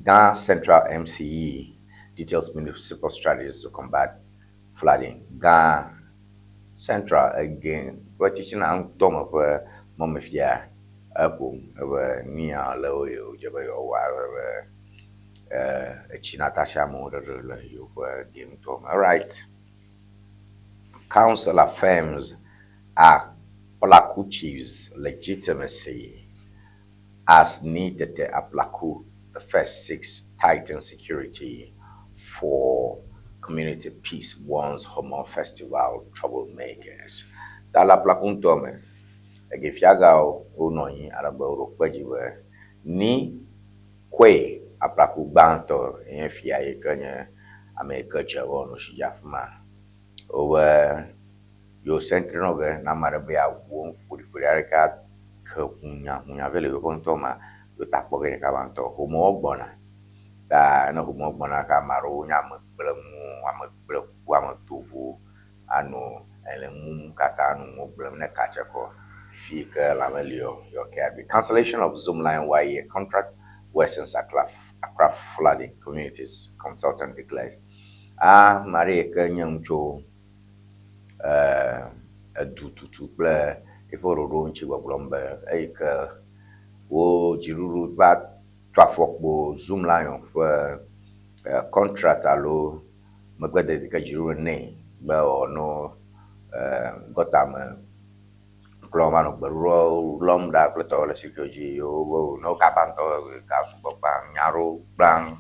Speaker 2: Ga Central MCE details municipal strategies to combat flooding. Ga Central again, ƒe tsitsina ŋutɔ me ƒe mɔmefia eƒom ebe nia le wo yewo dze be yewoawɔ be etsi nata amewo ɖeɖe le yewoƒe ge ŋutɔ me. All right. Council affirms Aplaku chiefs legitimacy as Nii Tettey Aplaku the first seeks tighten security for community peace warns Homowo Festival troublemakers. Ta le Aplaku ŋutɔ me, ege fiagawo wonɔ anyi ale be woɖo kpe dzi be Nii Quaye Aplaku gbãtɔ nye fia yi ke nye ame yi ke dze be wònɔ tsi dzi afi ma. Wobe yewo sentry nɔ ge ne ame aɖe be yeawu wo ƒoɖiƒoɖi aɖeke ake hunyahunya vɛ le yewoƒe ŋutɔ mea, yewo ta kpɔ ge ɖeka va ŋutɔ. Homewo gbɔna ta ne homewo gbɔna ke ame aɖewo nye ame gblẽnuwo, ame gblẽku, ame tovowo anɔ ele nu katã anɔ nuwo gblẽm ne katse kɔ fi yi ke lãme li o yewo ke aɖui. Cancellation of Zoomlion one-year contract worsens Accra flooding communities, consultant declares. A Ame aɖe yi ke nye nu tso edu tutu kple eƒe ɖoɖo ŋuti gbɔgblɔm be eyi ke wo dziɖuɖu va tu afɔkpo Zoomlion ƒe contract alo megbedede yi ke dziɖuɖu nɛ be wòanɔ gɔta me klɔm anɔ gbeɖuɖɔwo lɔm ɖa kple tɔwo le security dzi yewo ne wo kaba ŋutɔ ga sugbɔ gbã nya ɖewo gbã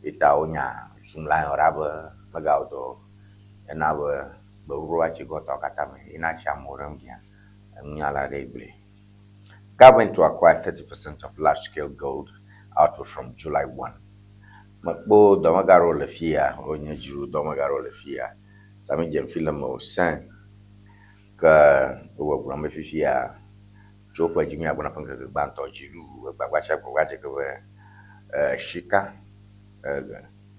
Speaker 2: ye ta wonya Zoomlion ɖa be megawɔ dɔ o. Ena be gbeɖuɖɔ va tsi gɔtawo katã me ye na tsi amewo ɖe ŋdia. Enunyala aɖee gblɔe. Government to acquire 30% of large-scale gold output from July 1. Mekpɔ dɔmega ɖewo le fi ya, wonye dziɖuɖu dɔmega ɖewo le fi ya. Sami Gyamfi le eme wòsẽ ke wogbɔgblɔm be fifia tso woƒe dzi míagbɔna ƒe ŋkeke gbãtɔ dziɖuɖu egbagba tsia gbagba dze ke be sika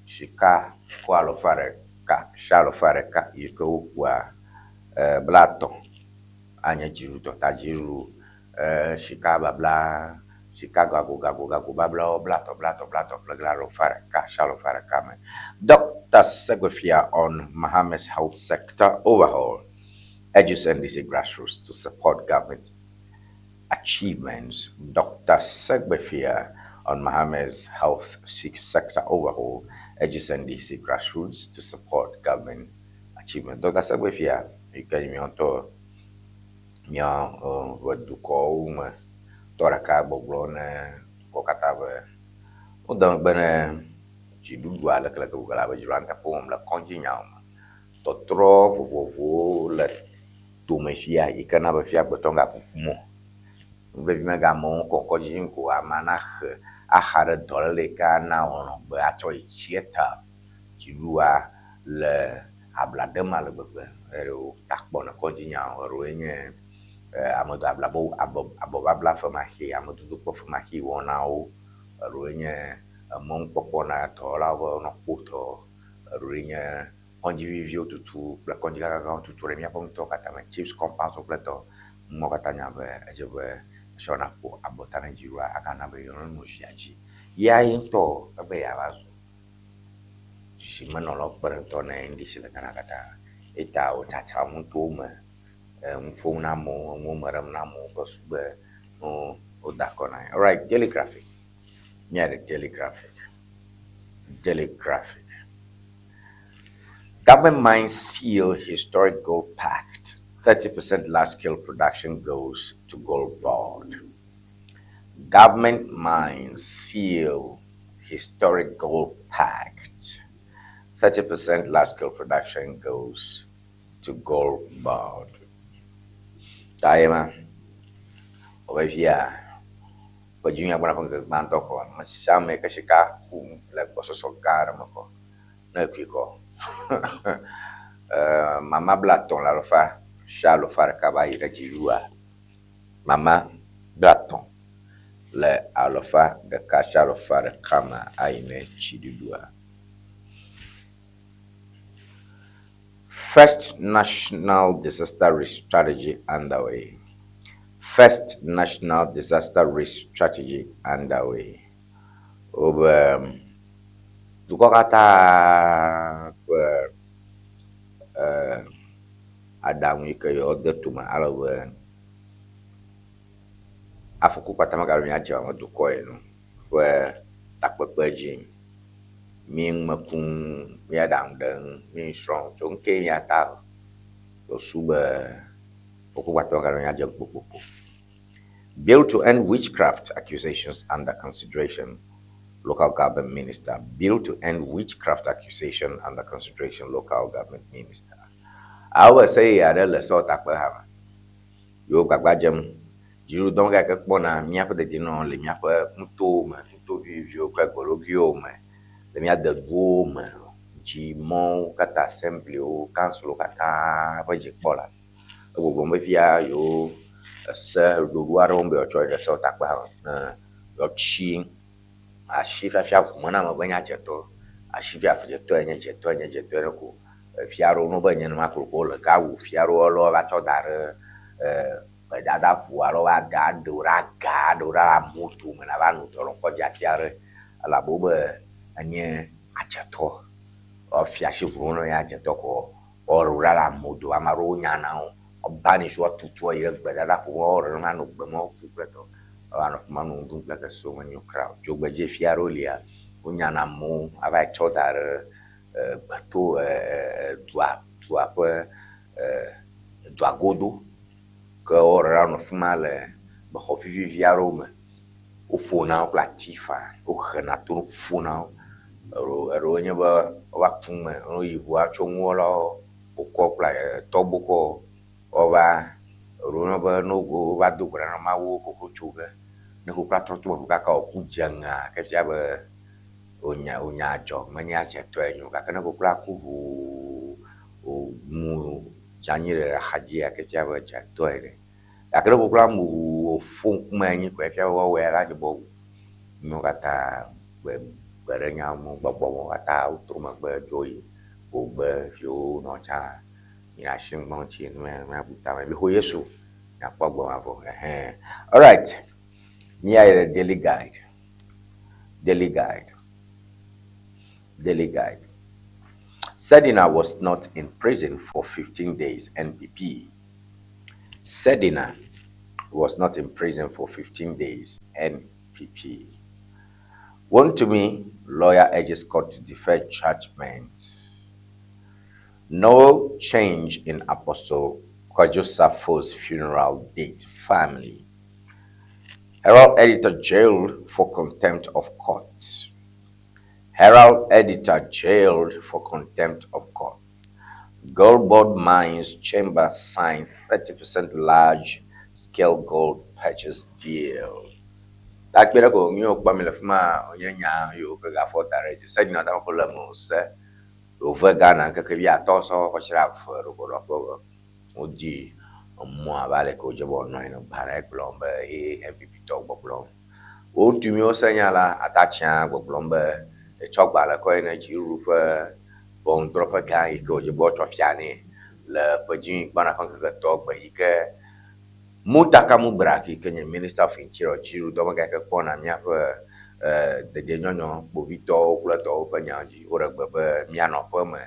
Speaker 2: sika kɔ alɔfa ɖeka sia alɔfa ɖeka yi ke wokua blatɔ̃ anye dziɖuɖutɔ ta dziɖuɖu sika babla sika gago gago gago bablawo blatɔ̃ blatɔ̃ blatɔ̃ ƒle ge le alɔfa ɖeka sia alɔfa ɖeka me. Dr. Segbefia on Mahama's health sector overhaul urges NDC grassroots to support government achievements. Dr. Segbefia on Mahama's health sector overhaul urges NDC grassroots to support government achievement. Dr. Segbefia, yi ke nye míawo ŋutɔ míaƒe dukɔwo me tɔ ɖeka gbɔgblɔ ne dukɔ katã be wode megbe ne dziɖuɖua lekeleke wògale abe dziɖuɖua nuteƒe wɔm le kɔdzi nyawo me. Tɔtrɔ vovovowo le tome fia yi ke na be fia agbetɔ gakukum o. Nu vevi mega amewo kɔ kɔdzi ko amea naxe axa ɖe dɔléle yi ke ana wòalɔ̃ gbe atsɔ yi theatre. Dziɖuɖua le abla ɖem ale gbegbe eye wòta kpɔ ne kɔdzi nyawo. Eɖewoe nye ame abla abɔbabla femaxee, amedodokpɔ femaxee wɔnawo. Eɖewoe nye emɔnukpɔkpɔ na dɔwɔlawo be wonɔ kpotɔ. Eɖewoe nye kɔdzi viviwo tutu kple kɔdzi gãgãwo tutu ɖe míaƒe ŋutɔ katã me. Chiefs compounds kple tɔ nuwo katã nya be edze be esɔ naƒo abɔta ne dziɖuɖua agana be yewoanɔ zia dzi. Ya ye ŋutɔ ebe yeava zu zimenɔlawo kpeɖeŋutɔ ne NDC le Ghana katã. Eya wòtsatsam nutowo me, nu ƒom na amewo, enuwo me ɖem na amewo ƒe sugbe no woda akɔ na ye. Alright, Daily Graphic. Míaɖe Daily Graphic. Daily Graphic. Government mines seal historic gold pact. 30% large-scale production goes to gold board. Government mines seal historic gold pact. 30% large-scale production goes to gold board. Ta ye ma, wobe fia, ƒe dzinyuia gbɔna ƒe ŋkeke gbãtɔ kɔ, ame sia ame yi ke sika kum le gbɔsɔsɔ gã aɖe me kɔ, ne ekui kɔ. Mama blatɔ̃ le alɔfa sia alɔfa ɖeka va yi ɖe dziɖuɖua. Mama blatɔ̃ le alɔfa ɖeka sia alɔfa ɖeka me ayi ne dziɖuɖua. First National Disaster Risk Strategy underway. First National Disaster Risk Strategy underway. Wobe dukɔ katã ƒe aɖaŋu yi ke yewoade tome ale be afɔku kpata megaɖo míadze ame dukɔ ene o ƒe takpekpe dzi. Mí nume kum, mía ɖaŋu ɖem, mí srɔ̃m tso nu ke míata susu be afɔku kpata megaɖo míadze kpokpokpo. Bill to end witchcraft accusations under consideration. Local government minister. Bill to end witchcraft accusation under consideration. Local government minister. Awo se ya ɖe le sewɔtakpe hã me. Yewo gbagba dzem. Dziɖuɖudɔ gake kpɔna míaƒe dedienɔnɔ le míaƒe nutowo me, nuto viviviwo kple gologuiwo me, le mía deduwo me, dzimɔwo katã, assemblywo, councilwo katã ƒe dzikpɔla. Egbɔgblɔm be fia yewo ese ɖoɖo aɖewo be yewoatsɔ yi ɖe sewɔtakpe hã me ne yewoatsi asi fiafia ʋume na ame be nye adzetɔ. Asi fiafia nye dzetɔ nye dzetɔ ɖe ko. Fia aɖewo ne wobe nye nenema kokoko wole gawu fia aɖewo alo woava tsɔ da ɖe gbedadaƒo alo woava da aɖewo ɖe aga aɖewo ɖe amewo dome nava nɔ dɔnɔkɔdzi afi aɖe elabe wobe enye adzetɔ. Woafia asi ʋu ne ya dze tɔ ko woaɖo ɖa le amewo dome. Ame aɖewo nyana wo. Wobanɛ si woatutu ayi ɖe gbedadaƒo woaɖe ne anɔ gbe me woaku kple tɔ. Woanɔ afi ma anɔ nu ɖum kple kesewo menyo kura o. Dzogbedze fia aɖewo lia, wonyana amewo ava yi tsɔ da ɖe gbeto dua dua ƒe dua godo. Ke woaɖe anɔ afi ma le bexɔ vivivi aɖewo me. Woƒona wo kple ati faa, wohena to ƒona wo. Eɖewo eɖewo nye be wova ku me ne woyi ŋua tso ŋuwo la wokɔ kple tɔgbokɔ wova eɖewo nye be ne wova do gbe ɖa na Mawu xoxo tso ge. Ne xoxoa trɔ to eme kaka wòku dze ŋea, ke fia be wonya wonya dzɔ menye adzetɔe nyo. Gake ne xoxoa ku ʋuu wòmu dze anyi ɖe axadzia, ke fia be dzetɔe ɖe. Gake ne koklo amu wòfo ŋkume anyi koe fia be woawɔe la dze bɔ wu. Nuwo katã gbe gbe ɖe nya me gbɔgbɔ me katã wotrɔ megbe dzo yi wogbe viwo nɔ tsã yi asi ŋgbɔ ŋuti nu ya mía bu tame. Mixɔ Yesu miakpɔ agbe mavɔ. Ɛhɛn. Alright. Mía yi ɖe Daily Guide. Daily Guide. Daily Guide. Sedina was not in prison for 15 days, NPP. Sedina was not in prison for 15 days, NPP. Wontumi, lawyer urges court to defer judgment. No change in Apostle Kwadwo Safo's funeral date, family. Herald editor jailed for contempt of court. Herald editor jailed for contempt of court. Gold Mines Chamber signed 30% large scale gold purchase deal. Takpe ɖe ko míwo kpɔ mi le fi ma wònye nya yiwo ke gafɔ da ɖe edzi. Sedina ta ko le me se wòve Ghana ŋkeke wuiatɔ̃ sɔ kɔ tsi ɖe ave ɖo ko ɖɔ kpɔ be wodi emɔ abe ale ke wodze be wòanɔ anyi ne gbalẽ gblɔm be ye NPP tɔwo gbɔgblɔm. Wo ŋutsu míwo se nya la atatsia gbɔgblɔm be etsɔ gbalẽ kɔ yi ne dziɖuɖu ƒe ʋɔnudrɔ̃ƒe gã yi ke wòdze be woatsɔ fia nɛ le ƒe dzi gbana ƒe ŋkeke etɔ̃ gbe yi ke Muntaka Mubarak yi ke nye Minister of Interior dziɖuɖudɔmegã yi ke kpɔna míaƒe dedienɔnɔ, kpovitɔwo kple etɔwo ƒe nyawo dzi. Woɖe gbe be míanɔ aƒe me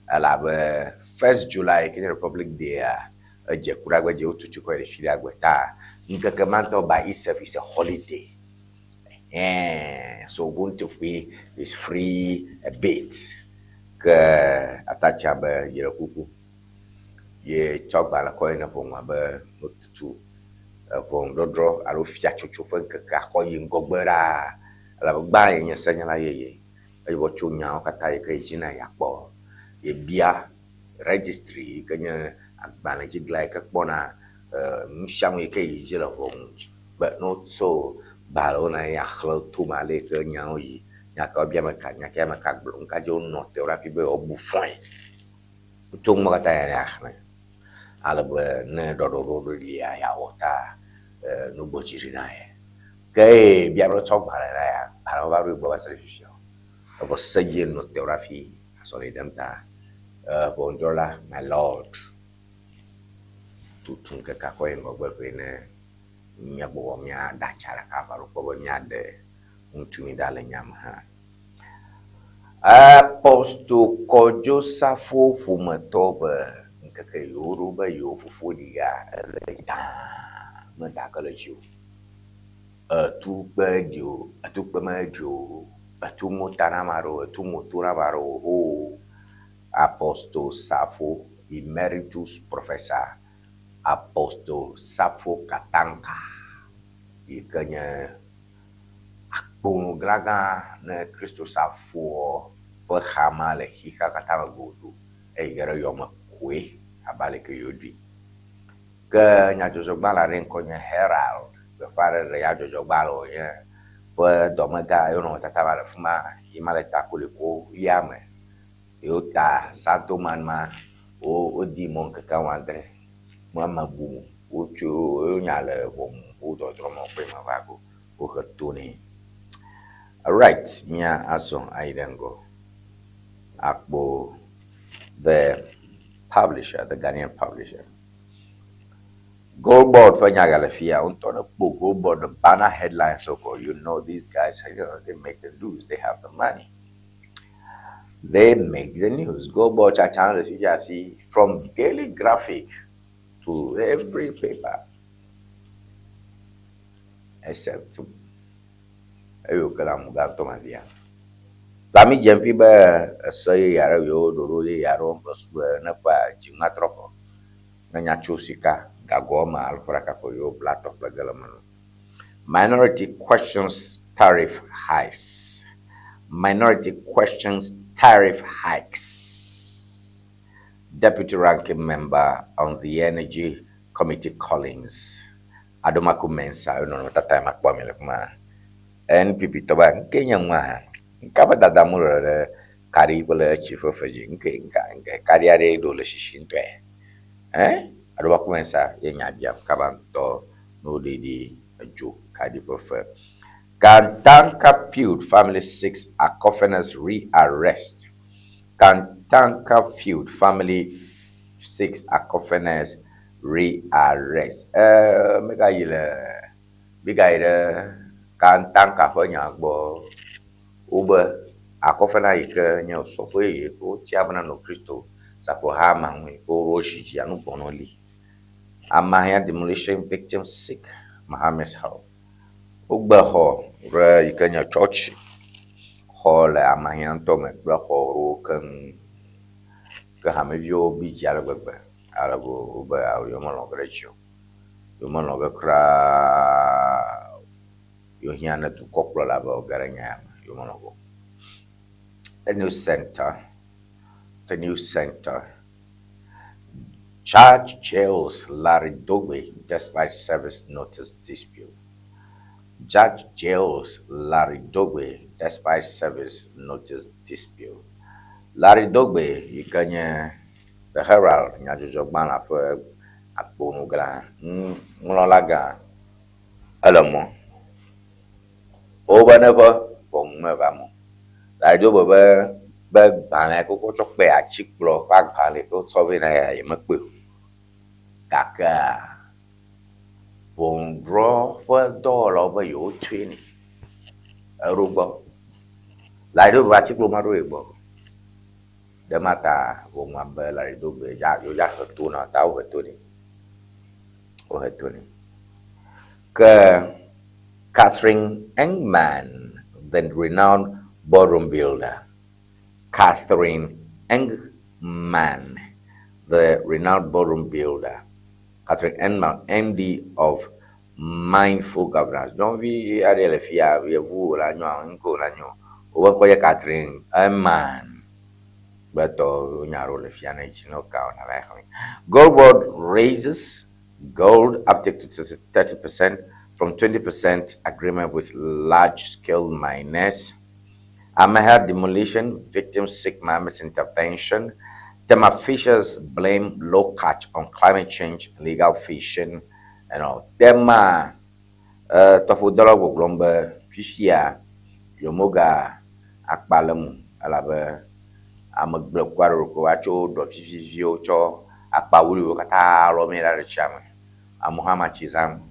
Speaker 2: elabe 1st July yi ke nye Republic Day-a edze kuɖagbe dzi wotutu kɔ yi ɖe fiɖagbe ta ŋkeke ma ŋutɔ by itself is a holiday. Ɛhɛn, so Ubuntu free is free a bit. Ke atatsia be yeɖe kuku ye tsɔ agbalẽ kɔ yi ne ʋɔnua be wotutu ʋɔnudɔdrɔ̃ alo fiatsotso ƒe ŋkekea kɔ yi ŋgɔgbe ɖaa. Elabe gbã ye nye senyala yeye eye wòtso nyawo katã yi ke yedzina yeakpɔ. Yebia registry yi ke nye agbalẽdzigla yi ke kpɔna nu sia nu yi ke yi dzi le ʋɔnu be ne wotso gbalẽwo na ye axlẽ to me ale yi ke nyawo yi, nya ka wobia ame ka, nya ka ame ka gblɔ, nu ka dzi wonɔ te ɖo hafi be yewoabu fɔe. Wotso nu ma katã ya axlẽ ale be ne ɖɔɖɔɖo ɖo lia yeawɔ ta nu gbɔ dzi ɖi na ye. Ke eye bia be wotsɔ gbalẽ na ya, gbalẽ meva ɖo ye gbɔ va se ɖe fifia o. Evɔ se dzie nɔ te ɖo hafi azɔli ɖem ta ʋɔnudrɔ̃la my lord tutu ŋkekea kɔ yi ŋgɔgbe koe ne míagbɔgbɔ míaɖe atsa ɖeka ava ɖo kpɔ be míaɖe ŋutsu ɖa le nya me hã. Apostle Kwadwo Safo ƒometɔ be ŋkeke yiwo ɖo be yewo fofo ɖiga ele daa meda ke le dzi o. Etu kpe ɖi o, etu kpe meɖi o, etu mota na ame aɖewo, etu moto na ame aɖewo hoo. Apostle Safo Emeritus Professor Apostle Safo Katanka yi ke nye akponuglagã ne Kristo Safoɔ ƒe xama le xexea katã me godoo eye ge ɖe yɔme koe abe ale ke yewoɖui. Ke nyadzɔdzɔgbalẽ aɖe ŋkɔ nye Herald gbeƒãɖeɖe nyadzɔdzɔgbalẽ wònye ƒe dɔmegã yewo nɔnɔmetata va le fi ma yi ma le ta koliko ɣia me. Yewo ta Santoman ma wo wodi mɔ ŋkeke woame adre me ame bu wotso wonya le ʋɔnu wo dɔdrɔ̃ me kple me va go wohe to nɛ. Alright, mía azɔ ayi ɖe ŋgɔ akpɔ the publisher, the Ghanaian publisher. Gold board ƒe nya gale fia ŋutɔ ne kpɔ gold board the banner headlines so called you know these guys they make the news they have the money. They make the news. Go bɔ tsatsa le fi asi from Daily Graphic to every paper except eye wòke le amu gã ŋutɔ me fia. Sami dze fi be ese yeye aɖe yewo ɖoɖo yeye aɖewo ŋgɔ su be ne ƒe dziŋua trɔ kɔ ne nya tso sika gagoa me alo ƒe ɖeka ko yewo bla tɔ ƒle ge le me no. Minority questions tariff hikes. Minority questions tariff hikes. Deputy ranking member on the Energy Committee Collins Adomako Mensah nɔnɔmetata ya makpɔ mi le fi ma. NPP tɔ ba nke nye nua hã. Nka be dada mu le ɖe kaɖi kple etsi ƒe fe dzi. Nke nka nke kaɖi aɖe ɖo le sisi ŋutɔe. Eh? Adomako Mensah ye nya biam kaba ŋutɔ no ɖeɖi edzo kaɖi ƒe fe. Kantanka Field family seeks Akofena's re-arrest. Kantanka Field family seeks Akofena's re-arrest. Eh, megayi le migayi ɖe Kantanka ƒe nya gbɔ. Wobe Akofena yi ke nye osɔfo yeye ke wotsia be nanɔ Kristo saƒoha ma ŋu yi ke woɖo zi dzia nu gbɔnɔ li. Amahia demolition victims seek Mohammed's help. Wogbe xɔ ɖe yi ke nye tsɔtsi xɔ le Amahia ŋutɔ me kple xɔ ɖewo keŋ. Ke hameviwo bi dzi ale gbegbe ale be wobe awo yewomelɔ̃ ge ɖe edzi o. Yewomelɔ̃ ge kura o. Yewohiã ne dukɔkplɔla be wòage ɖe nya ya me. Yewomelɔ̃ ge o. The news center. The news center. Judge jails Larry Dogbe despite service notice dispute. Judge jails Larry Dogbe despite service notice dispute. Larry Dogbe yi ke nye The Herald nyadzɔdzɔgbalẽa ƒe akponugã ŋlɔla gã ele mɔ. Wobe ne ƒe ʋɔnu meva me o. Larry Dogbe be be gbalẽ ke wotsɔ kpe atikplɔ ƒe agbalẽ ke wotsɔ vɛ na ya yemekpɔe o. Gakea ʋɔnudrɔ̃ƒe dɔwɔlawo be yewotsoe nɛ. Eɖo gbɔ. Larry Dogbe ƒe atikplɔ meɖo ye gbɔ o. Ɖe ma ta ʋɔnua be Larry Dogbe dza yewodza he to na ta wohe to nɛ. Wohe to nɛ. Ke Catherine Engman, the renowned ballroom builder. Catherine Engman, the renowned ballroom builder. Catherine Engman, MD of Mindful Governance. Nyɔnuvi aɖe le fia yevu wòle anyɔ ŋkɔ wòle anyɔ. Wobe ŋkɔ nye Catherine Engman. Gbetɔ nya ɖewo le fia ne dzi ne woka wòna va xlẽ. Gold Board raises gold uptake to 30% from 20% agreement with large-scale miners. Amahia demolition, victims seek Miami's intervention. Tema fishers blame low catch on climate change, illegal fishing, and all. Tema tɔƒodelawo gbɔgblɔm be fifia yewomoga akpa le mu elabe ame gblẽku aɖewo ko va tso ɖɔ viviviwo tsɔ akpa wuliwo katã lɔ mi ɖa ɖe tsia me. Amewo hã matsi zãm.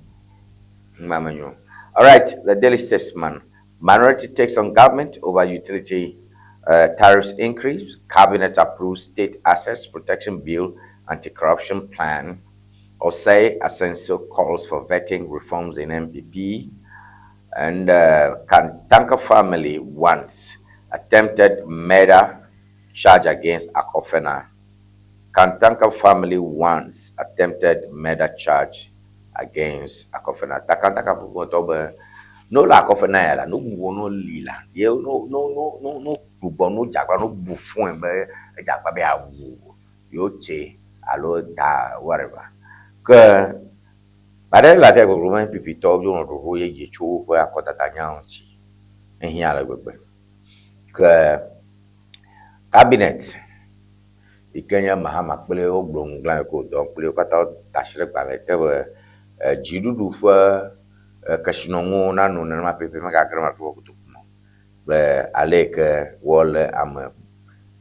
Speaker 2: Numa menyo. All right, the Daily Statesman. Minority takes on government over utility tariffs increase. Cabinet approves state assets protection bill, anti-corruption plan. Osei Asenso calls for vetting reforms in NPP. And Kantanka family wants attempted murder charge against Akofena. Kantanka family wants attempted murder charge against Akofena. Kantanka ƒometɔ be no le Akofena ya la, no gbugbɔ no li la, ye no no no no no gbugbɔ no dzagba no bu fũe be edzagba be yeawu yewo tse alo da whatever. Ke aɖe le afia gbɔgblɔ be NPP tɔwo dzo nɔ ɖoɖo yeye tso woƒe akɔdada nyawo ŋuti. Ehiã ale gbegbe. Ke cabinet yi ke nye Mahama kple wogblɔ nu gblã yi ke wòdɔ kple wo katã woda asi ɖe gbalẽ te be dziɖuɖu ƒe kesinɔnuwo nanɔ nenema pɛpɛ megage ɖe ame ƒe kotoku me o. Kple ale yi ke woalé ame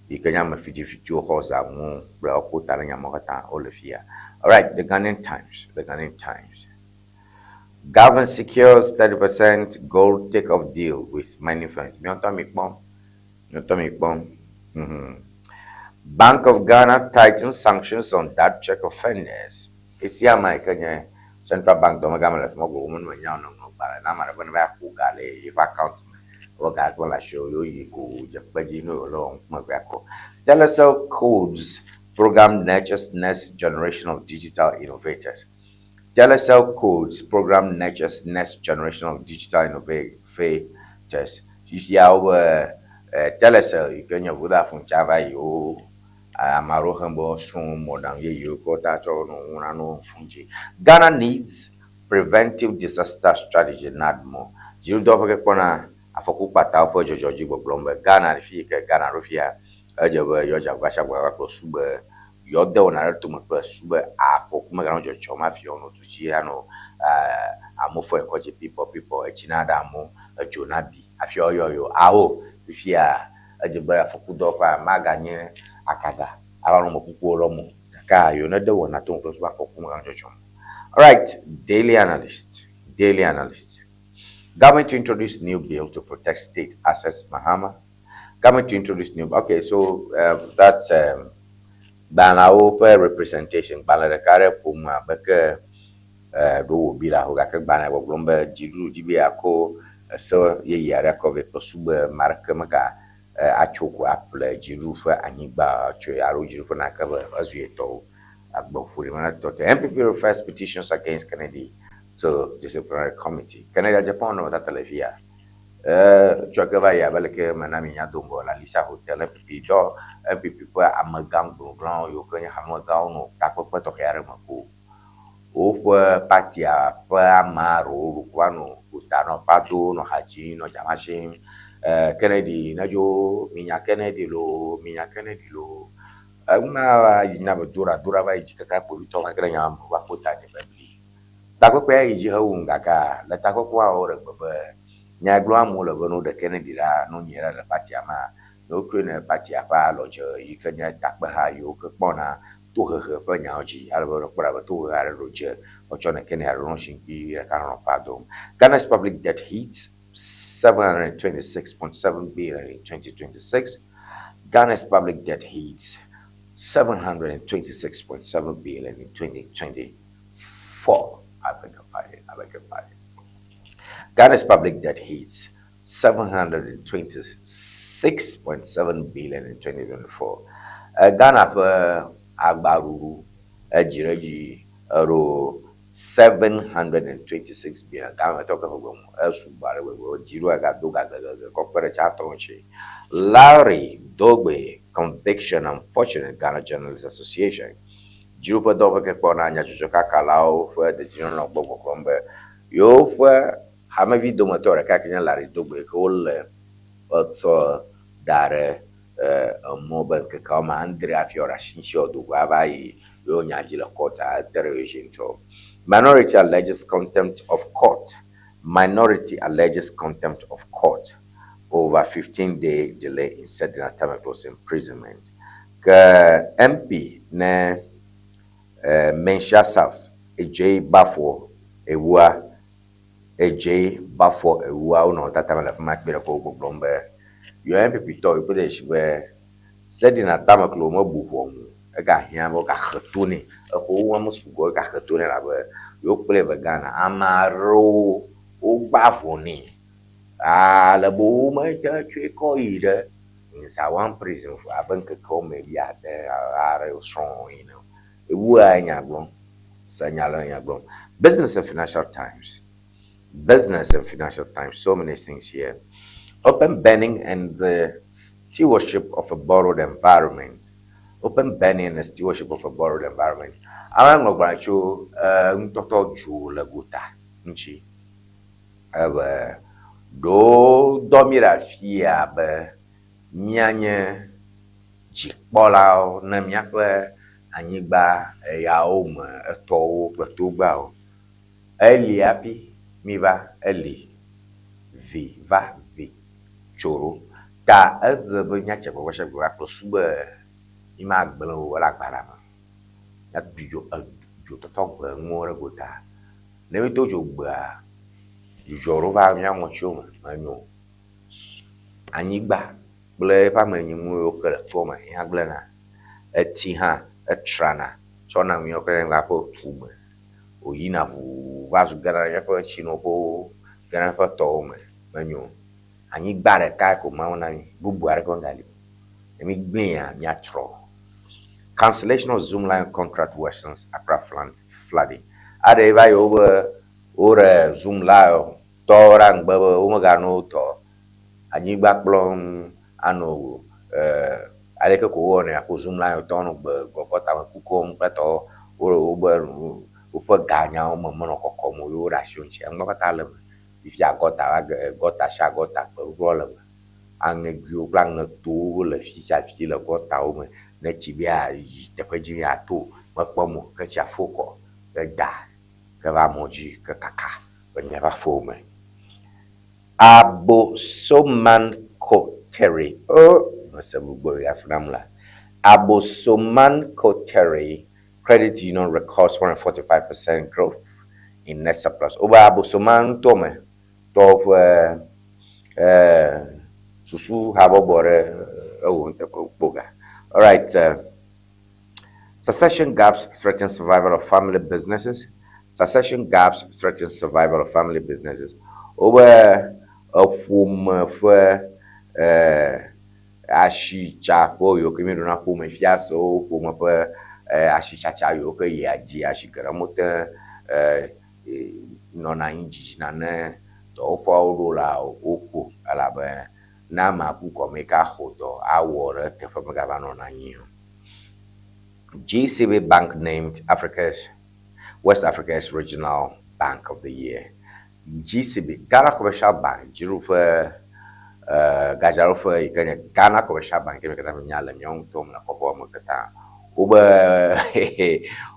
Speaker 2: yi ke nye ame fitifitiwo xɔ zãmu kple woakpo ta ɖe nya mawo katã wole fia. Alright, the Ghanaian Times, the Ghanaian Times. Government secures 30% gold take-off deal with mining firms. Miɔtɔ mi kpɔm, miɔtɔ mi kpɔm. Bank of Ghana tightens sanctions on that check offenders. Esia ame yi ke nye Central Bank dɔmegã me le fi ma gblɔ be menya nɔ ŋlɔ gbalẽ na ame aɖe be ne va xo ga le yeƒe account me. Ewɔ ga ɖe le asi o yewo yi ko dze kpe dzi ne yewo le wɔm ŋkume kpea kɔ. Telecel Codes program nurtures next generation of digital innovators. Telecel Codes program nurtures next generation of digital innovators. Fifia wobe Telecel yi ke nye Vodafone tsa va yi wo ame aɖewo hem be woasrɔ̃ mɔɖaŋu yeyewo kɔ ta tsɔ nɔ ŋlɔna nu fon dzi. Ghana needs preventive disaster strategy NADMO. Dziɖuɖu ƒe ke kpɔna afɔku kpatawo ƒe dzɔdzɔ dzi gbɔgblɔm be Ghana fi yi ke Ghana ɖo fia edze be yewoadze agbagba sia agbagba kple su be yewoade wɔna ɖe tome kple su be afɔku meganɔ dzɔdzɔm hafi yewoanɔ du dzi anɔ amewo fɔ yi kɔdzi pipɔ pipɔ etsi naɖe amewo edzo nabi hafi woayɔ yewo. Ao fifia edze be afɔkudɔwɔƒea maganye akaga ava nɔ ame kukuwo lɔm o gake yewo nede wɔna tome kple su be afɔku meganɔ dzɔdzɔm. Alright, Daily Analyst, Daily Analyst. Government to introduce new bill to protect state assets, Mahama. Government to introduce new, okay, so that's gbalẽawo ƒe representation. Gbalẽ ɖeka ɖe ƒom abe ke ɖo wò bi la ho gake gbalẽ gbɔgblɔm be dziɖuɖu dzi be yeakɔ ese yeye aɖe akɔ vɛ kple su be ame aɖeke mega atso ko aƒle dziɖuɖu ƒe anyigba tsoe alo dziɖuɖu ƒe naneke be ezu yetɔ o. Agbe ƒo ɖi mana tɔtɔ. NPP refers petitions against Kennedy to disciplinary committee. Kennedy Agyapong nɔ tata le fia. Tsɔ ke va yi abe leke mena mi nya do ŋgɔ le Alisa Hotel NPP dɔ NPP ƒe amegã gblɔgblɔawo yiwo ke nye hamegãwo nɔ takpekpe tɔxɛ aɖe me ko. Woƒe partia ƒe ame aɖewo ɖo va nɔ gota nɔ kpa do nɔ ha dzim nɔ dzama sim. Kennedy nedzo minya Kennedy loo minya Kennedy loo. Ena yi na be dora dora va yi dzi kaka kpovitɔ va ge ɖe nya me va ƒo ta nɛ be bli. Takpekpea yi dzi hewu nu gake le takpekpea wo ɖe gbe be nya gblɔm amewo le be ne woɖe Kennedy ɖa ne wonyi ɖa le partia mea ne wokɔe ne partia ƒe alɔdze yi ke nye takpeha yiwo ke kpɔna tohehe ƒe nyawo dzi ale be wokpɔ ɖa be tohehe aɖe ɖo dze wotsɔ ne Kennedy alo nɔ zikpui ɖeka nɔ ƒa dom. Ghana's public debt hits 726.7 billion in 2026. Ghana's public debt hits 726.7 billion in 2024. I beg your pardon. I beg your pardon. Ghana's public debt hits 726.7 billion in 2024. Ghana ƒe agbaɖuɖu edzi ɖe edzi eɖo 726 billion. Ghana tɔ ke ƒe gbe mu esugbɔ ale gbegbe dziɖuɖua gado ga gegege kɔ kpe ɖe tsãtɔ ŋuti. Larry Dogbey conviction unfortunate Ghana Journalists Association. Dziɖuƒe dɔwɔƒe ke kpɔna nyadzɔdzɔkakalawo ƒe dedienɔnɔ gbɔ gbɔgblɔm be yewoƒe hamevi dometɔ ɖeka ke nye Larry Dogbey ke wole etsɔ da ɖe emɔ be ŋkeke woame adre hafi yewoaɖe asi ŋuti yewoado go ava yi yewo nya dzi le court ete ɖe yewo dzi ŋutɔ. Minority alleges contempt of court. Minority alleges contempt of court over 15-day delay in Sedina Tamakloe's imprisonment. Ke MP ne Manhyia South Adjei Baffour Ewua Adjei Baffour Ewua wonɔ tata me le afi ma kpe ɖe ko gbɔgblɔm be yewo NPP tɔ yewo ɖe dzi be Sedina Tamakloe mebu ʋɔnu egahiã be wogahe to nɛ exɔwo wɔm sugbɔ egahe to nɛ elabe yewo kplɔe va Ghana ame aɖewo wogba ʋɔ nɛ ale be womete tsɔe kɔ yi ɖe Nsawam prison abe ŋkeke woame wuiade aɖe sɔŋ ene. Ewua nya gblɔm. Se nya le nya gblɔm. Business and Financial Times. Business and Financial Times. So many things here. Open burning and the stewardship of a borrowed environment. Open burning and the stewardship of a borrowed environment. Ame ŋlɔ gbalẽ tso nutɔtɔ dzo le gota ŋuti. Ebe ɖewo dɔ mí ɖe afia be míanye dzikpɔlawo ne míaƒe anyigba eyawo me etɔwo kple togbawo. Eli hafi míva eli vi va vi tso ɖo. Ta edze be míatse gbagba sia gbagba kple su be mímagblẽ o le agbaɖa me. Míadzudzɔ dzotɔtɔ gbe nuwo ɖe gota. Ne mído dzo gbea, dzudzɔ ɖo va mía ŋɔtiwo me menyo o. Anyigba kple eƒe amenyinu yiwo ke le toa me ye hã gblẽna. Etsi hã etrana tsɔna nu yiwo ke le anyigba ƒe ƒu me wòyina ʋuu va zu gena ɖe míaƒe tsinoƒewo, gena ɖe míaƒe tɔwo me. Menyo o. Anyigba ɖekae ko Mawu na mí, bubu aɖeke megali o. Ne mígbẽea, míatrɔ. Cancellation of Zoomlion contract worsens Accra flooding. Aɖe va yi wobe woɖe Zoomlion tɔwo ɖe aŋgbe be womegano wo tɔ anyigba kplɔm anɔ o. Aleke ko wowɔnɛ akpɔ Zoomlion tɔwo nɔ gbe gɔgɔtame kukom kple tɔwo wole wobe woƒe ganyawo me menɔ kɔkɔm o ye woɖe asi wo ŋuti. Enuwo katã le eme. Fifia gɔta va ge gɔta sia gɔta gbeɖuɖɔ le eme. Aŋeguiwo kple aŋetowo le fi sia fi le gɔtawo me. Ne tsi be yeayi teƒe dzi yeato mekpɔm o ke tsia fo kɔ ke da ke va mɔ dzi ke kaka le míaƒe aƒewo me. Abosoman Coterie oh mese gbogbo ya fu nam la. Abosoman Coterie Credit Union records 145% growth in net surplus. Wobe Abosoman ŋutɔ me tɔwo ƒe eh, susu habɔbɔ ɖe ewɔ nuteƒe wokpɔ ga. Alright. Succession gaps threaten survival of family businesses. Succession gaps threaten survival of family businesses. Wobe eƒome ƒe eh, asitsaƒe yiwo ke míeɖona ƒome fiasewo, ƒome ƒe eh, asitsatsa yiwo ke yia dzi asi geɖe wote eh, nɔna anyi dzidzina ne dɔwɔƒeawo ɖo la woko elabe ne amea ku gɔme ke axɔ dɔ awɔ ɖe eteƒe megava nɔna anyi o. GCB Bank named Africa's West Africa's Regional Bank of the Year. GCB, Ghana Commercial Bank, dziɖuƒe eh, gadzraɖoƒe yi ke nye Ghana Commercial Bank yi ke mi katã mienya le míawo ŋutɔwo me le kɔƒea me katã. Wobe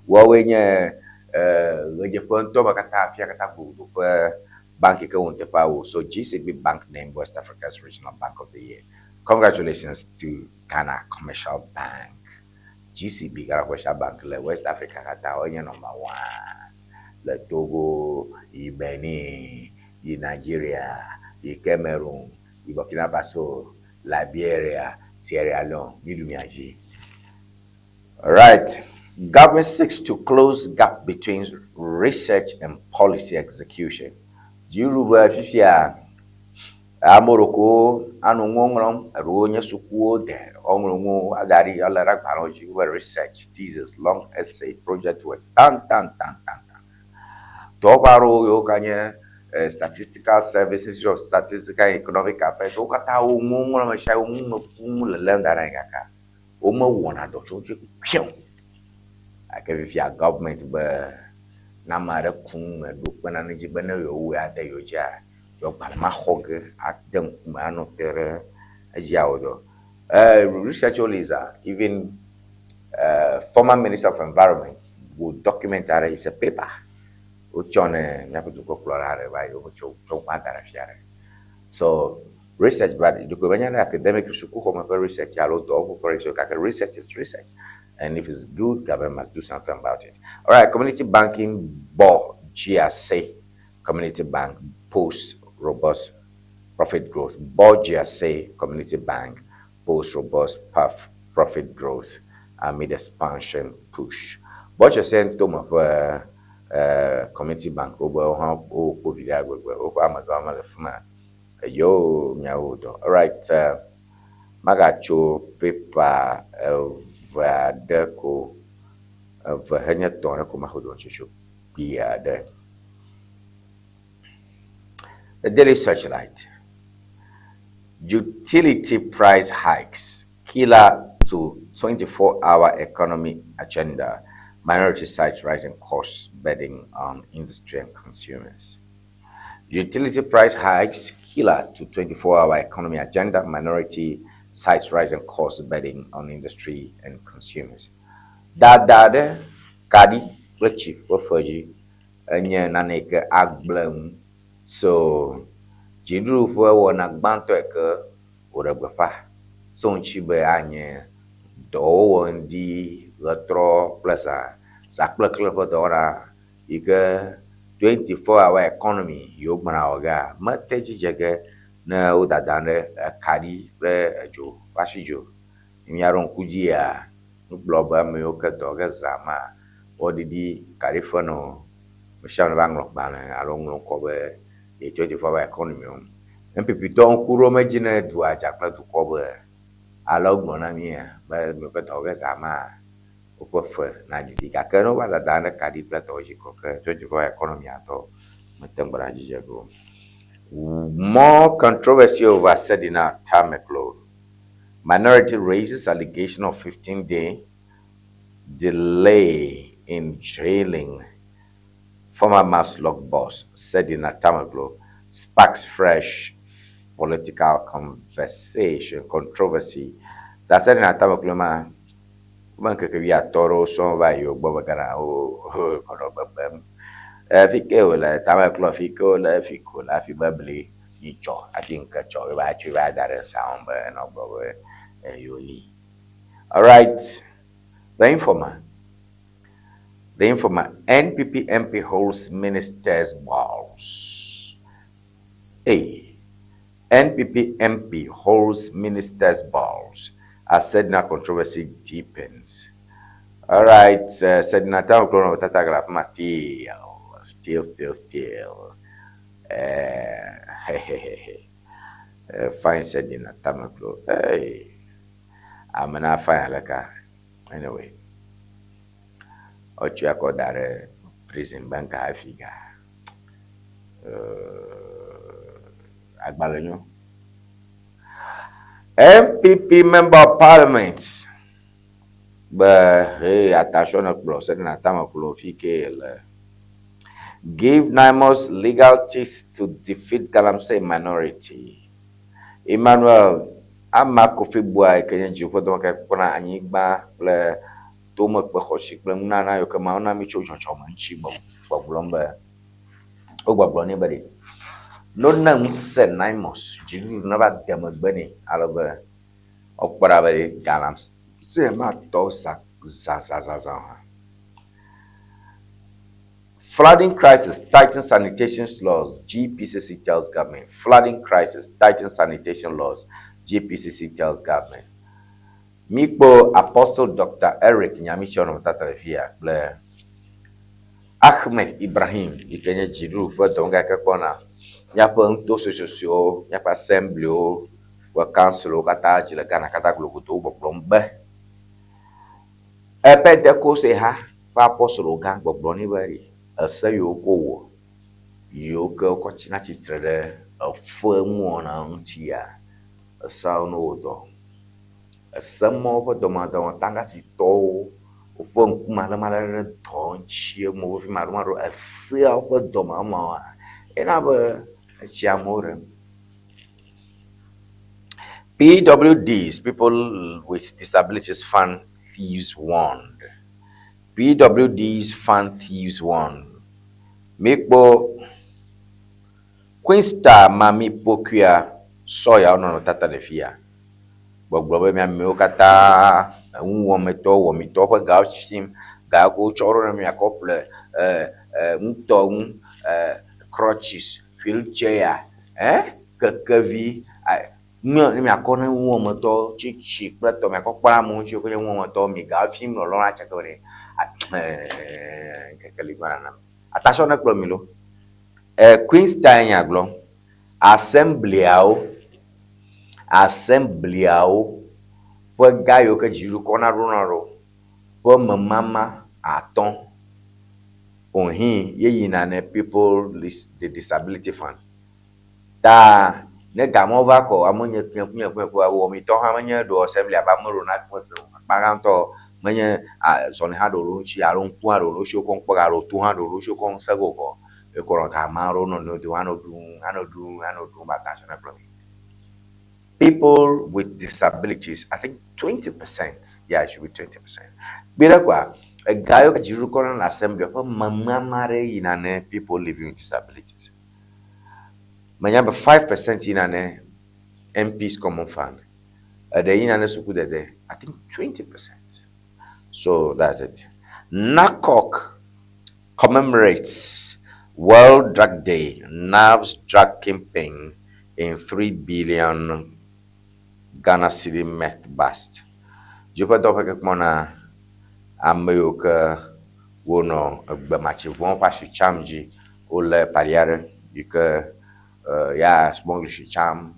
Speaker 2: woawoe nye eh, ɣedzeƒe ŋutɔ me katã afia katã vovovo ƒe bank yi ke wɔ nuteƒea wo. So GCB Bank named West Africa's Regional Bank of the Year. Congratulations to Ghana Commercial Bank. GCB, Ghana Commercial Bank le West Africa katã woenye number one le Togo, yi Benin, yi Nigeria, yi Cameroon, yi Burkina Faso, Liberia, Sierra Leone. Miɖu mia dzi. Right. Government seeks to close gap between research and policy execution. Dziɖuɖu be fifia ame ɖokuiwo anɔ nuwo ŋlɔm, eɖewo nye sukuwo de woaŋlɔ nuwo ada ɖi alé ɖe agbalẽwo dzi wobe research, thesis, long essay, project work taŋtaŋtaŋtaŋ. Dɔwɔƒe aɖewo yiwo ka nye eh, Statistical Service, Institute of Statistical and Economic Affairs, wo katã wo nuwo ŋlɔm ɣesiaɣi, wo nu me kum lelém da ɖe anyi gake womewɔna dɔ tso eŋuti kpea o. Gake fifia government be ne ame aɖe ku nu me ɖo kpe nane dzi be ne yewowɔe ade yewo dzia, yewo agbalẽ ma xɔ ge ade ŋkume anɔ te ɖe edzi awɔ dɔ. Research wo li za even former minister of environment wo document aɖe is a paper wotsɔ ne míaƒe dukɔkplɔla aɖe va yi wotsɔ tsɔ gbã da ɖe afi aɖe. So research but ɖeko menye ɖe academic sukuxɔme ƒe research alo dɔwɔƒe ƒe research gake research is research and if it's good government must do something about it. Alright, community banking Bawjiase Community Bank posts robust profit growth. Bawjiase Community Bank posts robust profit growth amid expansion push. Bawjiase ŋutɔ me ƒe community bank wobe wo hã wokpɔ viɖe ale gbegbe. Woƒe amegãwo mele fi ma. Eyo miawo dɔ. Alright, magatso paper eve aɖe ko eve henye tɔ̃ ɖe ko maxɔ dometsotsotso kpui aɖe. The Daily Searchlight. Utility price hikes, killer to 24-hour economy agenda. Minority cites rising costs burden on industry and consumers. Utility price hikes, killer to 24-hour economy agenda. Minority cites rising costs burden on industry and consumers. Dada ɖe kaɖi kple tsi ƒe fe dzi enye nane yi ke agblẽ nu. So dziɖuɖu ƒe wɔna gbãtɔ yi ke wòɖe gbeƒã so ŋuti be anye dɔwɔwɔ ŋdi, ɣetrɔ kple zã, zã kple kle ƒe dɔwɔna yi ke 24 hour economy yi wogbɔna wɔ gea mete dzi dze ge. Ne wodada ɖe ekaɖi kple edzo ƒe asidzo. Ne míaɖo ŋku dzia, nugblɔ be ame yiwo ke dɔ ge zã ma, woaɖiɖi kaɖi fe nɔ me sia ame va ŋlɔ gbalẽ alo ŋlɔ ŋkɔ be ye 24 hour economy wɔm. NPP tɔwo ŋku ɖom edzi ne dua dza kple dukɔ be ale wogblɔ na mía be ame yiwo ke dɔ ge zã ma, woƒe fe naɖiɖi gake ne wova dada ɖe kaɖi kple tɔwo dzi kɔ ke 24 hour economy tɔ mete ŋu gbɔna dzidze ge o. More controversy over Sedina Tamakloe. Minority raises allegation of 15-day delay in jailing former MASLOC boss Sedina Tamakloe sparks fresh political conversation controversy. Ta Sedina Tamakloe ma Wobe ŋkeke wuiatɔ̃ ɖewo sɔŋ va yi wo gbɔ be Ghana wo kɔnɔ bebem. Fi ke wòle tame klɔ fi ke wòle fi ko le hafi bebli yi tsɔ hafi ŋke tsɔ ye va tsɔe va da ɖe sawo be enɔ gblɔ be yewo li. Alright, the informer. The informer NPP MP holds minister's balls. Hey, NPP MP holds minister's balls as Sedina controversy deepens. All right, Sedina Town Krono Tatagra still, still, still, still. Hey, hey, hey, hey. Fine Sedina Tamaklo. Hey, I'm gonna find like anyway. Otu akɔ da ɖe prison bank hafi ga. Agbalẽ nyo. NPP member of parliament be hey attention ne kplɔ Sedina Tamakloe fi ke le give NAIMOS legal teeth to defeat Galamsey minority. Emmanuel Ama Kofi Bua yi ke nye dziƒo dɔmeke kpɔna anyigba kple tomekpexɔsi kple nunana yiwo ke Mawu na mí tso dzɔdzɔme ŋuti gbɔgblɔm be wogbɔgblɔ nɛ be ɖe no ne ŋusẽ NAIMOS dziɖuɖu neva de megbe nɛ ale be wokpɔ ɖa be ɖe galamsey matɔ zazazazã o hã. Flooding crisis tightens sanitation laws, GPCC tells government. Flooding crisis tightens sanitation laws, GPCC tells government. Míkpɔ Apostle Doctor Eric Nyamichi nɔnɔmetata le fiya kple Ahmed Ibrahim yi ke nye dziɖuɖu ƒe dɔwɔŋgã kpɔna míaƒe nuto suesuesuewo, míaƒe assemblywo kple councilwo katã dzi le Ghana katã globodo gbɔgblɔm be Pentekoste ha ƒe apostolo gã gbɔgblɔ nɛ be ese yiwo ko wɔ yiwo ke wokɔ tsina tsitre ɖe efe nuwɔna ŋutia eseawo ne wɔ dɔ. Ese mɔwo ƒe dɔmadɔma tagasitɔwo woƒe ŋkumalémalé ɖe dɔ ŋuti mo vevi maɖomaɖo eseawo ƒe dɔmamawoa ena be etsi amewo ɖem. PWDs, people with disabilities fund thieves warned. PWDs fund thieves warned. Míkpɔ Queen Star Mami Pokuia sɔyawo nɔnɔ tata le fia. Gbɔgblɔ be mia amewo katã enuwɔmetɔwo wɔmitɔwo ƒe gawo sim ga ko wotsɔ ɖo ne miakɔ ƒle ŋutɔnu crutches, wheelchair, kekevi ne miakɔ ne nuwɔmetɔ tsitsi kple tɔ miakɔ kpe ɖe amewo ŋuti woke nye nuwɔmetɔwo mi gawo fim lɔlɔ la tsaka ɖe ŋkeke li gbɔna na mi. Atasɔ ne kplɔ mi lo. Queen Star nya gblɔ assemblyawo assemblyawo ƒe ga yiwo ke dziɖuɖu kɔna ɖona ɖo ƒe memama atɔ̃ ohi ye yina ne people the disability fund. Ta ne gamɔwo va kɔ amewo nye kple kple kple wɔmitɔ hã menye ɖo assembly abe ame ɖo na kpe se o. Akpa gãtɔ menye zɔli hã ɖo ɖo ŋuti alo ŋku hã ɖo ɖo ŋuti wokɔ ŋkpɔ alo to hã ɖo ɖo ŋuti wokɔ ŋusẽ go kɔ ekɔ gama ɖo nɔ nɔ do anɔ ɖum anɔ ɖum anɔ ɖum ba ta sɔna kplɔ mi. People with disabilities, I think 20%. Yeah, it should be 20%. Gbe kwa a guy who dziɖuɖu kɔ na assembly ƒe memama ɖe yina ne people living with disabilities. Menya be 5% yina ne MPs common fund. Eɖe yina ne sukudede, I think 20%. So that's it. NACOC commemorates World Drug Day, NABS drug campaign. in 3 billion Ghana cedi meth bust. Dziƒe dɔwɔƒe ke kpɔna ame yiwo ke wonɔ egbematsi vɔ̃ ƒe asi tsam dzi wolé pali aɖe yi ke ya smuggle si tsam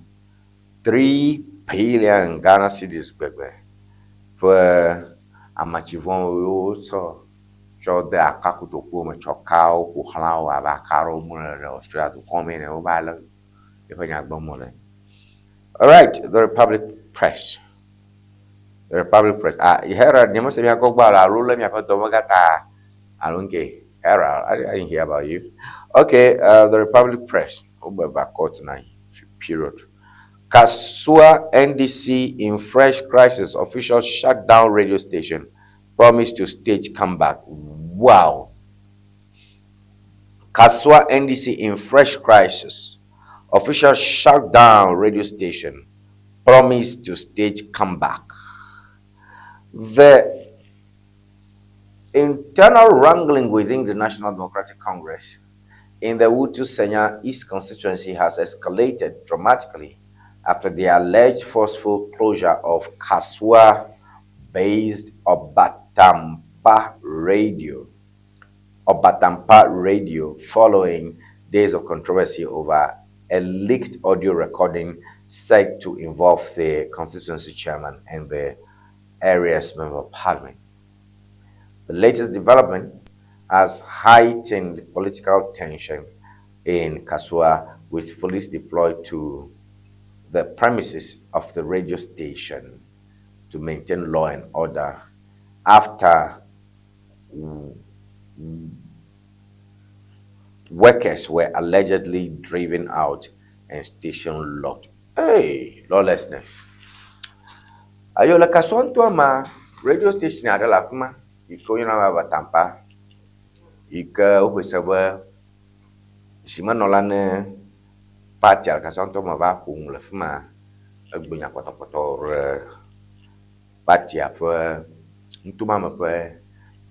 Speaker 2: 3 billion Ghana cedis gbegbe ƒe amatsi vɔ̃wo wotsɔ tsɔ de aka kotokuwo me tsɔ kawo ƒo xlã wo abe aka ɖewo mu le Australia dukɔ me ene wova lé eƒe nya gblɔm wole. All right, the Republic Press. The Republic Press. Ah, Herald, nyemese mia gbɔ gbɔ alo lé miaƒe dɔmegã ta alo nke. Herald, I didn't hear about you. Okay, the Republic Press. Wogbe va court na period. Kasoa NDC in fresh crisis. Officials shut down radio station. Promise to stage comeback. Wow. Kasoa NDC in fresh crisis. Officials shut down radio station. Promise to stage comeback. The internal wrangling within the National Democratic Congress in the Awutu Senya East constituency has escalated dramatically after the alleged forceful closure of Kasoa-based Obatanpa Radio following days of controversy over a leaked audio recording said to involve the constituency chairman and the area's member of parliament. The latest development has heightened political tension in Kasoa, with police deployed to the premises of the radio station to maintain law and order after workers were allegedly driven out and station locked. Hey, lawlessness. Ayo le Kasoa ŋutɔa ma radio station aɖe le afi ma yi ke woyɔna be Abatampa yi ke woxɔe se be zimenɔla ne party le Kasoa ŋutɔ me va ƒo nu le fi ma egblɔ nya pɔtɔpɔtɔ ɖe partia ƒe ŋutomame ƒe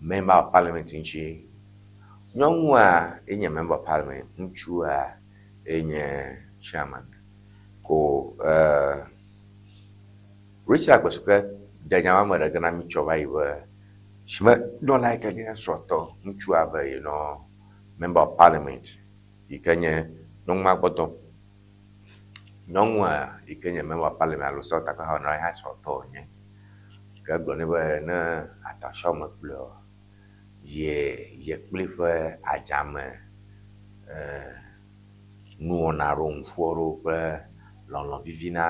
Speaker 2: member of parliament ŋuti. Nyɔnua enye member of parliament, ŋutsua enye chairman. Ko Richard Agbesuke ɖe nya ma me ɖe ge na mi tsɔ va yi be zimenɔla yi ke nye srɔ̃tɔ ŋutsua be yenɔ member of parliament yi ke nye nyɔnua gbɔdɔm. Nyɔnua yi ke nye member of parliament alo South Africa nɔ hã srɔ̃tɔ wònye. Ke egblɔ nɛ be ne attention me kplɔe o, ye ye kpli ƒe adzame nuwɔna ɖewo, nuƒo ɖewo kple lɔlɔ̃ vivina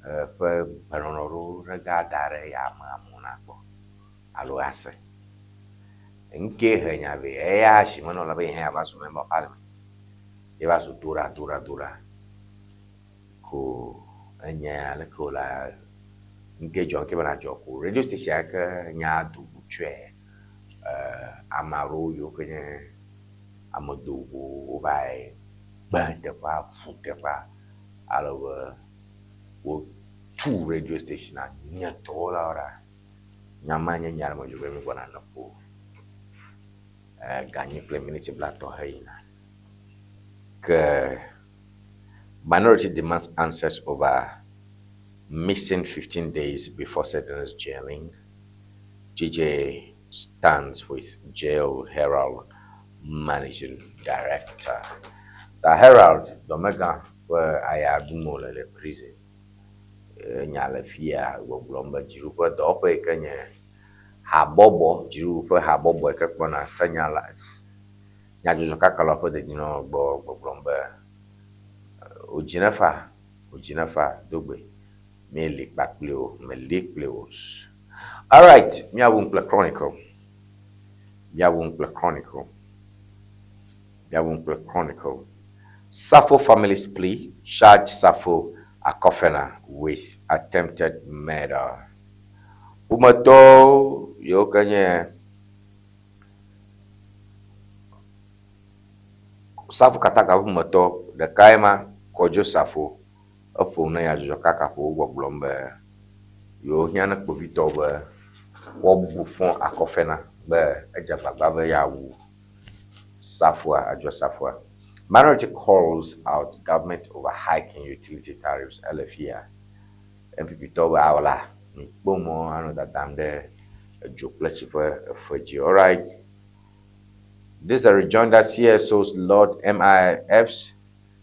Speaker 2: ƒe gbenɔnɔ ɖewo ɖe ga da ɖe ya ame amewo nakpɔ alo ase. Ŋkee he nya vɛ eya zimenɔla be ye hã yeava zu member of parliament. Ye va zu do ɖa do ɖa do ɖa ko enye aleke wòle ŋke dzɔ ŋke bena dzɔ ko radio station ya ke nya do go tsɔe ame aɖewo yiwo ke nye ame dogo wova gbe teƒea ƒu teƒea ale be wotu radio station a nye dɔwɔlawo ɖa. Nya ma nye nya ɖe me dzro be mi gbɔna ne ƒo ganyi kple miniti blatɔ heyina. Ke minority demands answers over missing 15 days before sentence jailing. GJ stands with Jail Herald managing director. The Herald dɔmegã ƒe aya ɖum wole le prison. Nya le fia gbɔgblɔm be dziɖuƒe dɔwɔƒe yi ke nye habɔbɔ dziɖuɖu ƒe habɔbɔ yi ke kpɔna senyala nyadzɔdzɔkakalawo ƒe dedienɔnɔ gbɔ gbɔgblɔm be wodzi ne fa wodzi ne fa do gbe míeli kpakpli wo meli kpli wo. Alright, míawu ŋu kple Chronicle. Míawu ŋu kple Chronicle. Míawu ŋu kple Chronicle. Safo family's plea charge Safo Akofena with attempted murder. Ƒometɔwo yiwo ke nye Safo Kataka ƒe ƒometɔ ɖekae ma Kɔdzo Safo eƒo nu na nyadzɔdzɔkakaƒowo gbɔgblɔm be yewo hiã ne kpovitɔwo be woabu fɔ Akofena be edze agbagba be yeawu Safoa, adzɔ Safoa. Minority calls out government over hike in utility tariffs ele fia. NPP tɔwo be awɔ la mikpɔ mɔ anɔ dadam ɖe edzo kple tsi ƒe efe dzi. Alright. This is a rejoinder CSOs laud MIIF's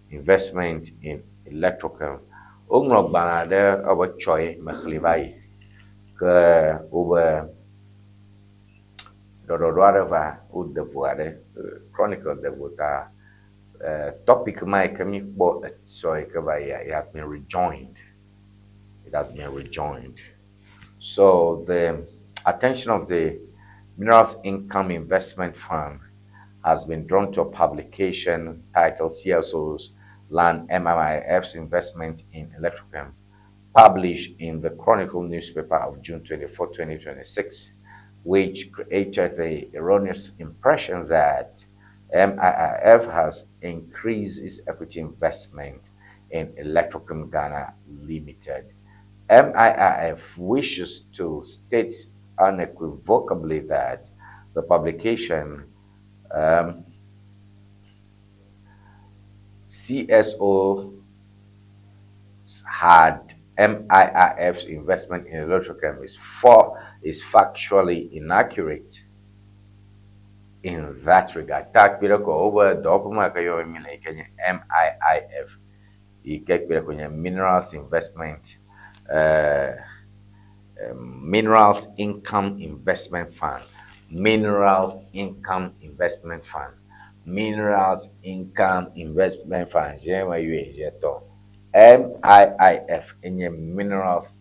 Speaker 2: investment in Electrochem. Woŋlɔ gbalẽ aɖe ewɔ tsɔe mexlẽ va yi ke wobe ɖɔɖɔɖo aɖe va wode vo aɖe Chronicle de vo ta topic ma yi ke míkpɔ etsɔ yi ke va yia it has been rejoined. It has been rejoined. So the attention of the Minerals Income Investment Fund has been drawn to a publication titled CSO's Land MMIF's Investment in Electrochem, published in the Chronicle newspaper of June 24, 2026, which created the erroneous impression that MIIF has increased its equity investment in Electrochem Ghana Limited. MIIF wishes to state unequivocally that the publication CSO had MIIF's investment in Electrochem is factually inaccurate in that regard. Ta kpi ɖe ko wobe dɔwɔƒe ma ke yɔ mi le yi ke nye MIIF yi ke kpi ɖe ko nye Minerals Investment Minerals Income Investment Fund, Minerals Income Investment Fund, Minerals Income Investment Fund. Zie me yɔe zie tɔ. MIIF enye Minerals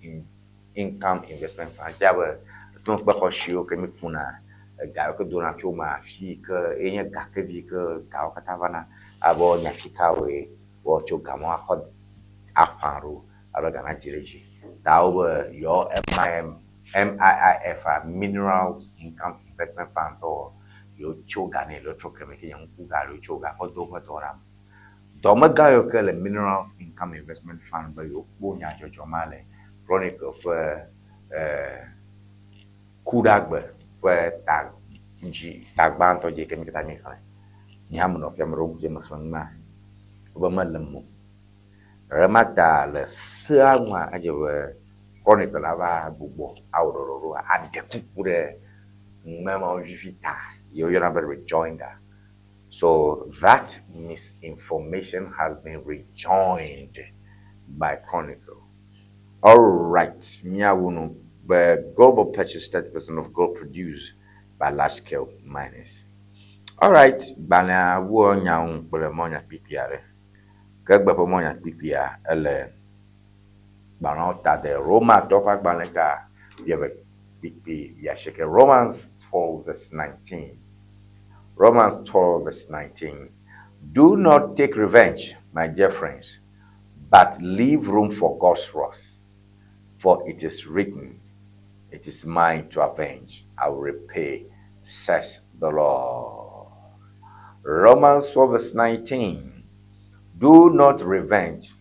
Speaker 2: Income Investment Fund. Fia be etomekpe xɔasiwo ke mi kuna ega yiwo ke dona tso eme afi yi ke enye gakevi yi ke gawo katã vana abe woanya afi ka woe woatso ga ma akɔ aƒã ɖo alo ga nadzi ɖe edzi. Ta wobe yewo MIIF a Minerals Income Investment Fund tɔwo yewo tso ga ne Electrochem yi ke nye ŋku ga alo tso ga kɔ do woƒe dɔwɔna me. Dɔmegã yiwo ke le Minerals Income Investment Fund be yewokpɔ nyadzɔdzɔ ma le Chronicle ƒe kuɖagbe ƒe ta dzi ta gbãtɔ dzi yi ke mi katã míexlẽ. Nye hã menɔ fia meɖo ŋku dzi mexlẽ nu ma wobe mele eme o. Ɣema ta le sea nua edze be Chronicle la va gbugbɔ awɔ ɖɔɖɔɖo aɖe kuku ɖe ŋme mawo vivi ta yi woyɔna be rejoinder. So that misinformation has been rejoined by Chronicle. All right, míawu nu be Global purchase 30% of gold produced by large scale miners. All right, gbalẽa wɔ nyawo kple mɔnya kpikpi aɖe. Ke egbe ƒe mɔnya kpikpia ele gbalẽawo ta de Romatɔ ƒe agbalẽ ta wuieve kpikpi wuiasieke. Romans 12 verse 19. Romans 12 verse 19. Do not take revenge, my dear friends, but leave room for God's wrath. For it is written, It is mine to avenge, I will repay, says the Lord. Romans 12 verse 19. Do not revenge.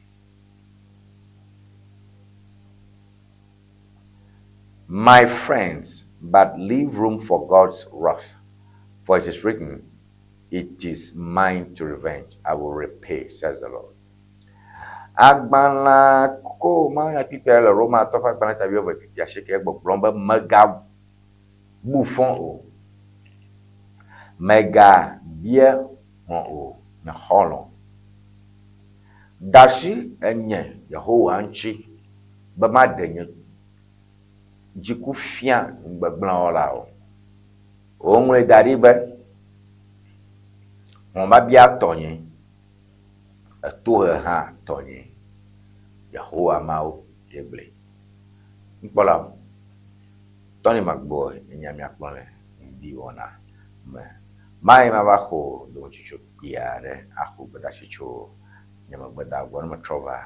Speaker 2: My friends, but leave room for God's wrath. For it is written, It is mine to revenge, I will repay, says the Lord. Agbalẽ ko mawunya kpikpi le Romatɔ ƒe agbalẽ ta wuieve kpikpi asieke gbɔgblɔm be mègabu fɔ o. Mègabia hlɔ̃ o, nye xɔlɔ̃. Da asi enye Yehowa ŋuti be maɖe nye dziku fia nugbegblẽwɔlawo. Woŋlɔe da ɖi be, Hlɔ̃biabia tɔnye, etoheha tɔnye, Yehowa Mawu ye gblɔe. Nukpɔlawo, Tony Magboe nye miakplɔ le ŋdi wɔna me. Mae mava xo dometsotso kpui aɖe axo gbedasi tso nye megbeda gbɔ ne metrɔ va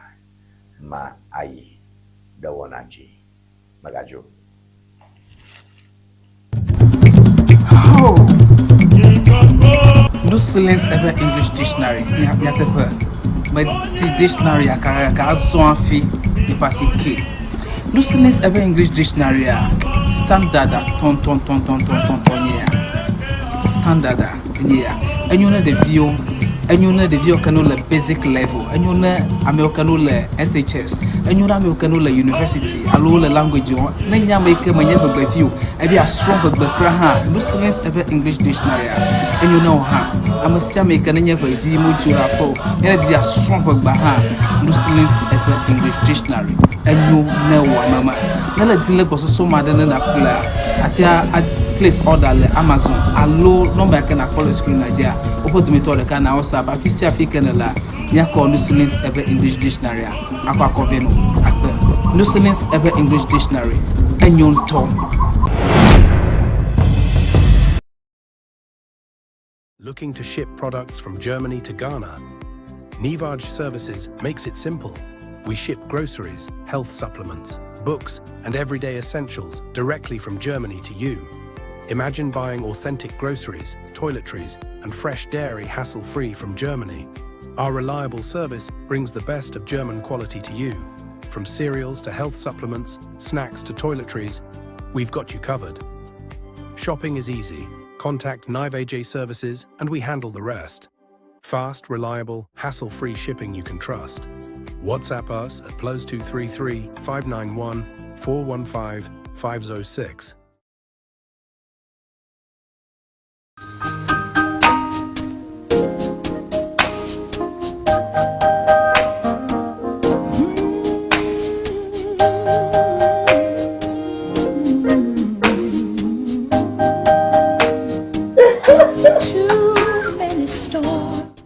Speaker 2: ma ayi ɖe wɔna dzi. Megadzo.
Speaker 3: Oh. No silence ever English dictionary. Nyateƒe. Meti dictionary aka gake azɔ hafi yeƒe asi ke. No silence ever English dictionary a standard a tɔntɔntɔntɔntɔntɔn nye ya. Standard a nye ya. Enyo ne ɖeviwo, Enyo ne ɖeviwo ke no le basic level, enyo ne amewo ke no le SHS, enyo ne amewo ke no le university alo wole language wɔm. Ne nye ame yi ke menye ʋegbevi o, ebe yeasrɔ̃ ʋegbe kura hã, Lucilins eƒe English dictionary enyo ne wò hã. Ame sia ame yi ke nenye ʋevi medzo le aƒe o, ne edi be yeasrɔ̃ ʋegbea hã, Lucilins eƒe English dictionary enyo ne wò ame ma. Ne le dim le gbɔsɔsɔ me aɖe ne nàƒlea, àte a place order le Amazon alo nɔmba yi ke nàkpɔ le screen-a dzia, woƒe dometɔ ɖeka na WhatsApp. Afi sia afi ke nèlea, míakɔ Lucilins eƒe English dictionary-a akɔ akɔ vɛ nɔ akpe. Lucilins eƒe English dictionary enyo ŋutɔ.
Speaker 4: Looking to ship products from Germany to Ghana? Nivaj Services makes it simple. We ship groceries, health supplements, books, and everyday essentials directly from Germany to you. Imagine buying authentic groceries, toiletries, and fresh dairy hassle-free from Germany. Our reliable service brings the best of German quality to you. From cereals to health supplements, snacks to toiletries, we've got you covered. Shopping is easy. Contact Nive AJ Services and we handle the rest. Fast, reliable, hassle-free shipping you can trust. WhatsApp us at +233 591 415 506.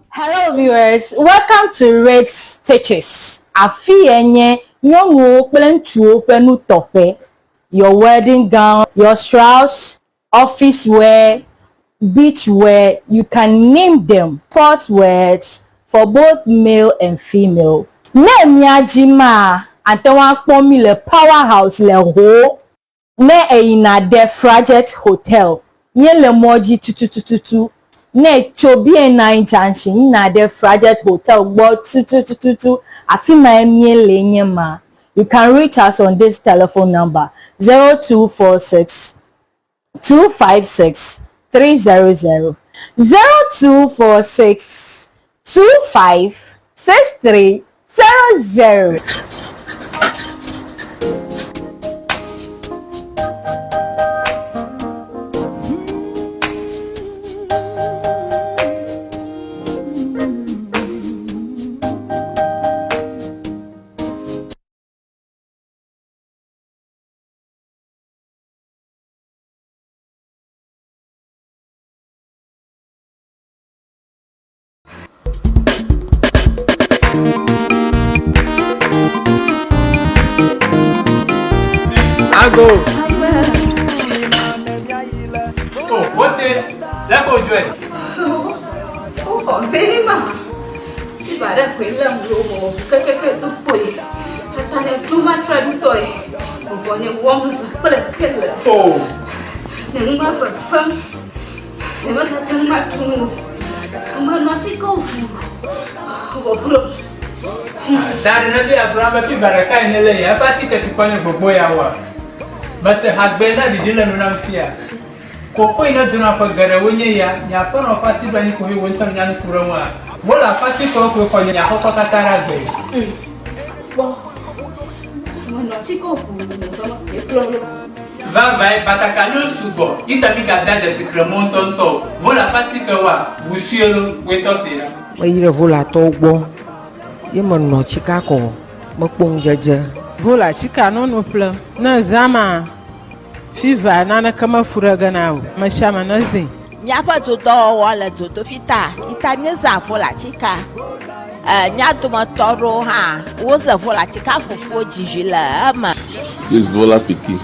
Speaker 5: Hello viewers, welcome to Red Stitches. Afi ye nye nyɔnuwo kple ŋutsuwo ƒe nutɔƒe. Your wedding gown, your shrouds, office wear, beach wear, you can name them. Sport wears for both male and female. Ne mía dzi maa, ate ŋu akpɔ mí le Power House le Ho. Ne èyina ɖe Frajet Hotel, míele mɔ dzi tutututu. Ne ètso BNI Junction yina ɖe Frajet Hotel gbɔ tutututu, afi mae míele nye ma. You can reach us on this telephone number, 0246 256 300, 0246 25 63 00.
Speaker 6: Ago. Oh, wote. Lé ko dzɔe.
Speaker 7: Wokɔ be ma. Iba ɖe koe lém ɖo mɔ kekeke do kpoe. Tata nye ɖo matre ŋutɔe. Vɔ nye wɔm zã kple kele.
Speaker 6: Oh.
Speaker 7: Nye nu ma fefem. Nyemegate ŋu aɖu nu o. Menɔ atike ʋuu vɔ glo.
Speaker 6: Ta ɖe ne be yeagblɔ be fiva ɖekae nèle ya, eƒe atike tukɔ nye gbogbo ya woa? Mese hagbe na ɖiɖi le nu nam fia. Kokoe ne dona ƒe geɖewo nye ya, nye aƒenɔ ƒe asi ɖo anyi koe wò ŋutɔ nya nu ku ɖe ŋua? Wole aƒe atikewo koe xɔ nye aƒekɔ katã ɖe agbe.
Speaker 7: Kpɔ. Menɔ atike ʋuu vɔ glo.
Speaker 6: Vavãe, batakaliwo sugbɔ, yi ta migada dzesi kremɔ ŋutɔŋutɔ o. Vola ƒe atikewoa, ʋu sue lo, woe tɔ see ɖa.
Speaker 8: Meyi ɖe Volatɔwo gbɔ ye menɔ tsika kɔ mekpɔ ŋudzedze.
Speaker 9: Vola tsika nono ƒlem. Ne zã ma, fiva naneke mefu ɖe ge na o. Ame sia ame nezĩ.
Speaker 10: Míaƒe dodɔwɔwɔ le dzodoƒi ta yi ta míezã Vola tsika. E, mía dometɔ aɖewo hã woze Vola tsika fufuwo dzizi le eme.
Speaker 11: This Vola Piki.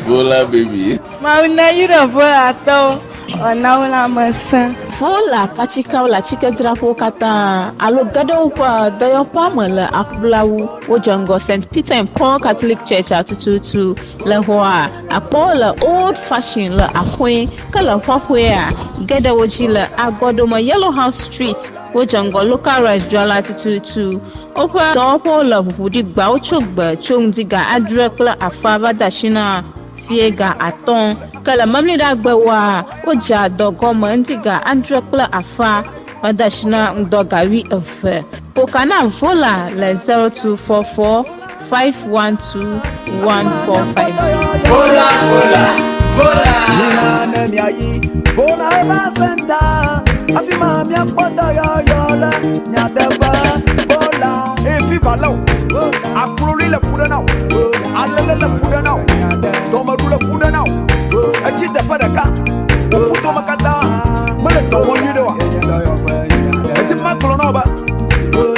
Speaker 11: Vola baby.
Speaker 12: Mawu na yra Volatɔwo wòana wo lãmesẽ.
Speaker 13: Vola ƒe atikewo le atsikedzraƒewo katã alo ge ɖe woƒe dɔyɔƒea me le aƒlawu. Wodze ŋgɔ St. Peter and Paul Catholic Church tututu le xɔa akpɔwo le Old Fashion le Axoe ke le xɔxɔea ge ɖe wo dzi le Agɔdome Yellow House Street. Wodze ŋgɔ Local Rice dzrala tututu. Woƒe dɔwɔƒewo le ʋuʋu ɖi gbawo tso gbe tso ŋdi ga adre kple afa va de asi na fie ga atɔ̃. Ke le memleɖagbewoa, wodzea dɔ gɔme ŋdi ga adre kple afa. Mede asi na ŋdɔ ga wuieve. Ƒo ka na Vola le 0244 512 145 dzi.
Speaker 6: Vola, vola, vola.
Speaker 14: Mina ne miayi Vola Herbal Center, afi ma miakpɔ dɔyɔyɔ le nyateƒe. Vola.
Speaker 15: Eye fiva lé wò, akloli le fu ɖe na wò, alele le fu ɖe na wò, dɔmeɖu le fu ɖe na wò, etsi teƒe ɖeka, wò ƒudome katã mele dɔ wɔm nyuiɖe oa? Medi be magblɔ na wò be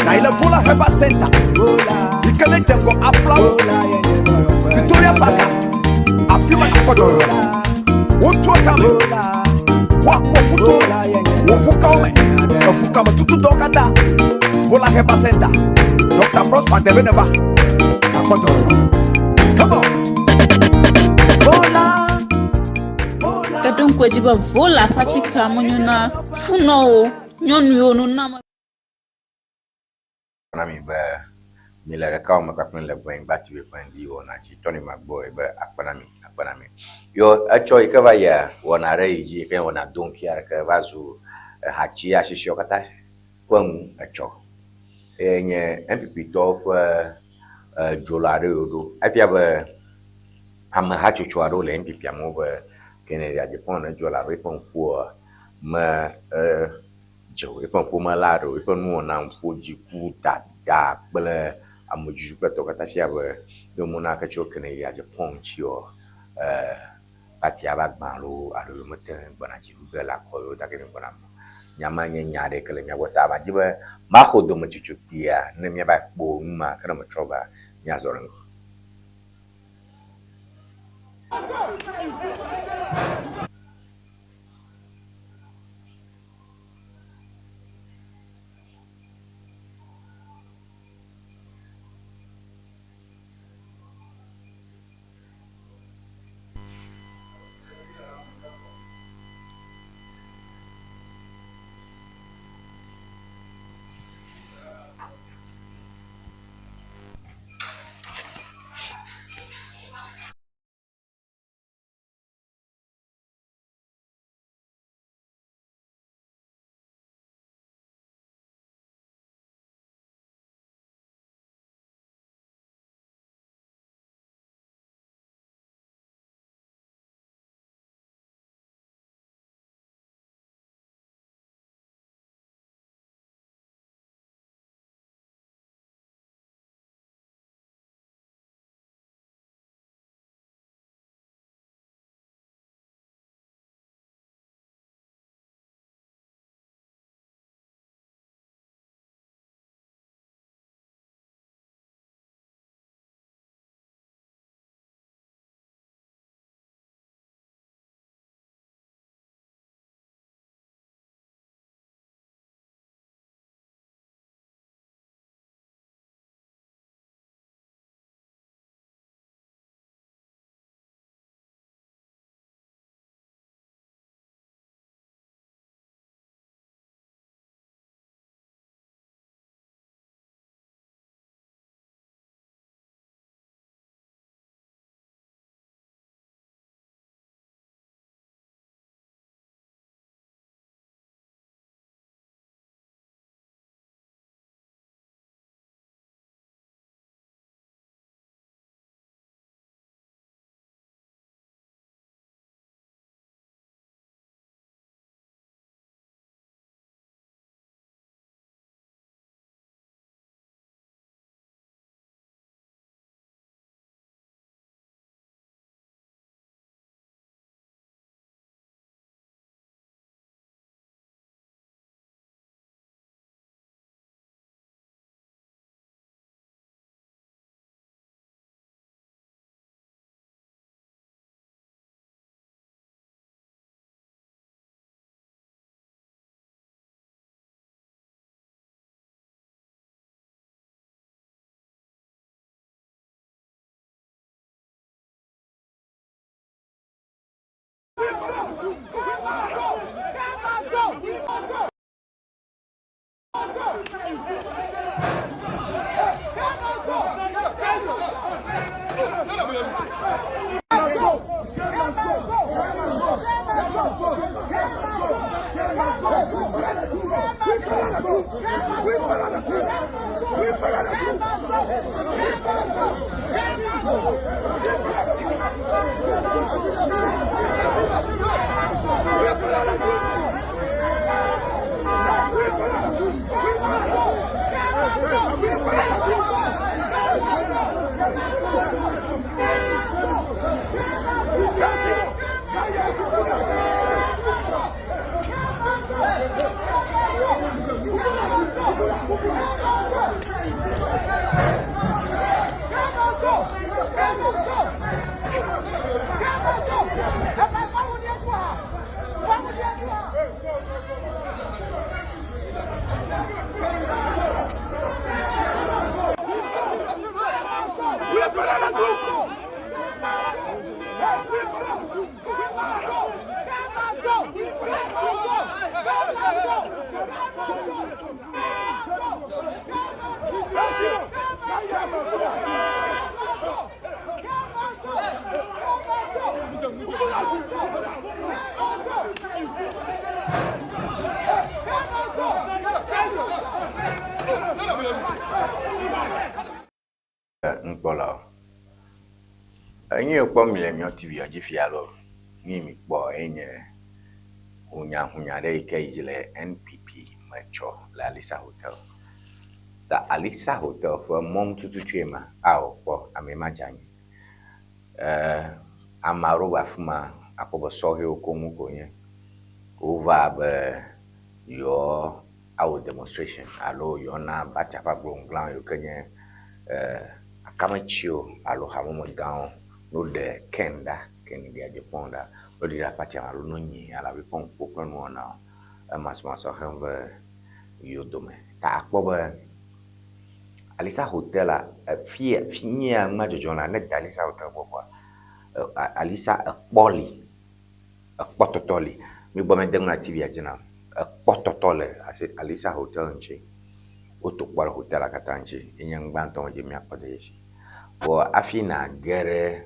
Speaker 15: nàyi le Vola Herbal Center yi ke ne dze ŋgɔ Aplawo, Victoria Park, afi ma nàkpɔ dɔyɔyɔ le. Wotua tame, woakpɔ ƒuto me, wò ʋukawo me, eʋukame tututɔwo katã. Vola Herbal Center, Dr. Prosper Debe neva, nàkpɔ dɔyɔyɔ. Come on.
Speaker 14: Vola.
Speaker 13: Ke ɖo ŋku edzi be Vola ƒe atikea menyo na funɔwo, nyɔnuwo, nunɔame.
Speaker 2: Na mi be mi le ɖeka wɔme kpakple le Ʋenyigba TV ƒe ŋdi wɔna dzi. Tony Magboe be akpe na mi, akpe na mi. Yɔ etsɔ yi ke va yia wɔna ɖe yi dzi yi ke wɔna do ŋkia ɖeke va zu ehatsi asisiwo katã ƒe nu etsɔ. Eye nye NPP tɔwo ƒe dzolo aɖe yi woɖo. Efia be ame hatsotso aɖewo le NPP amewo be Kennedy Agyapong ne dzɔ la eƒe ŋkua me dze o, eƒe ŋkume la ɖe o, eƒe nuwɔna, ŋƒo, dziku, dada kple amedzudzu kple tɔwo katã fia be ne womona ke tso Kennedy Agyapong ŋuti o, partia va gbã loo alo yewomete ŋu gbɔna dzi ɖu ge le akɔ yewo da ke míegbɔna me o. Nya ma nye nya aɖe yi ke le mía gbɔ ta madzi be maxɔ dometsotso kpuia ne míava kpɔ nu ma ke ne metrɔ va míazɔ ɖe ŋgɔ. Nukpɔlawo, enu yi kpɔm mi le míawo TV dzi fia loo, nu yi mikpɔ enye hunyahunya ɖe yi ke yi dzi le NPP me tsɔ le Alisa Hotel. Ta Alisa Hotel ƒe mɔnu tututue ma. Ao kpɔ ame ma dze anyi. E ame aɖewo va afi ma akpɔ be sɔhɛwo koŋ ko wonye. Wova be yewoa awɔ demonstration alo yewoana partia ƒe agblɔŋugblẽa yiwo ke nye akametsiwo alo hamemegãwo ne woɖe Ken ɖa, Kennedy Agyapong ɖa, ne woɖee ɖe partia me alo ne wonyi elabe eƒe ŋkuwo kple nuwɔnawo emasɔmasɔ hem ve yewo dome. Ta akpɔ be Alisa Hotel a efia fi nyia nua dzɔdzɔm lea ne ede Alisa Hotel gbɔ kpoa Alisa ekpɔ li. Ekpɔtɔtɔ li. Mi gbɔ mede nu le TV dzi nam. Ekpɔtɔtɔ le Alisa Hotel ŋuti. Woto kpɔ ɖe hotel katã ŋuti. Enye nu gbãtɔ me dzi míakpɔ de dzesi. Vɔ hafi nàge ɖe,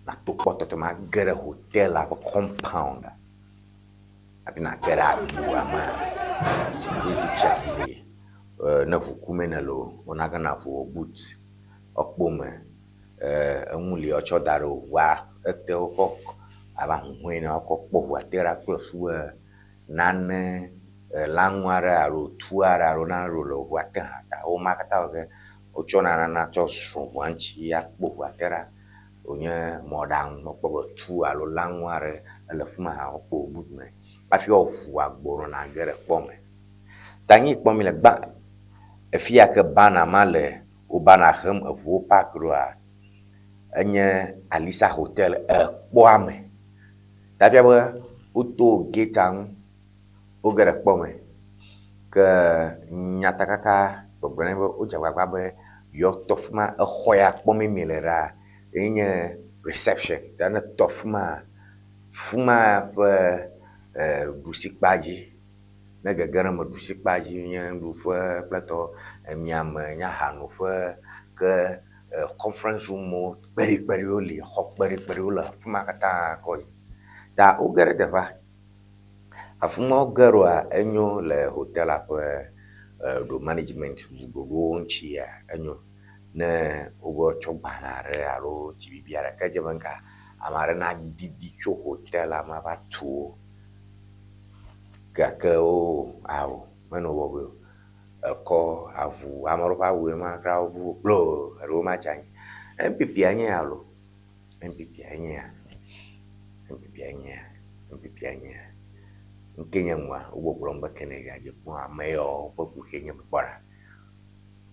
Speaker 2: nàto kpɔtɔtɔ ma age ɖe hotel la ƒe compound hafi nàge ɖe agboa mea, security check li. Ne ʋu kum nèle o, wona ge nàʋu wò boot ekpo me. Enu li wotsɔ da ɖe ŋua ete wokɔ abe ahuhɔe ene wokɔ kpɔ ŋua te ɖa kple susu be nane lãnu aɖe alo tu aɖe alo nane ɖe wòle ŋua te hã ta woma katã wɔ ge wotsɔna nana tsɔ zrɔ̃ ŋua ŋuti akpɔ ŋua te ɖa. Wònye mɔɖaŋu wokpɔ be tu alo lãnu aɖe ele fi ma hã wokpɔ wò but me hafi woaŋu agbo nɔ nàge ɖe kpɔ me. Ta nu yi kpɔm mile gbã efi ya ke bana ma le Wo bana hem eʋuwo park ɖoa, enye Alisa Hotel ekpɔa me. Ta efia be woto gate ŋu, woge ɖe kpɔ me. Ke nyatakaka gbɔgblɔ na mi be wodze agbagba be yewoatɔ fi ma. Exɔ ya kpɔm mi le ɖaa ye nye reception. Ta ne etɔ fi ma, fi ma ƒe ɖusikpa dzi Ne gege ɖe eme ɖusikpa dzi nye nuɖuƒe kple tɔ emiame nye ahanoƒe ke conference room kpeɖikpeɖiwo li, xɔ kpeɖikpeɖiwo le afi ma katã kɔ yi. Ta woge ɖe teƒea, afi ma woge ɖoa enyo le hotel la ƒe ɖo management ɖoɖowo ŋutia enyo. Ne wobe tsɔ gbalẽ aɖe alo dzibibi aɖe ke edze be nuka ame aɖe naɖiɖi tso hotel la me ava tu wo. Gake wo ao menɔ bɔbɔe o. Ekɔ avu ame aɖewo ƒe awue ma kura wovu gbloo eɖewo matsi anyi. NPP nye ya loo. NPP nye ya. NPP nye ya. NPP nye ya. Ŋke nye nua wogbɔgblɔm be Kennedy Agyapong ame yawo ƒe kuxie nye be kpɔ ɖa.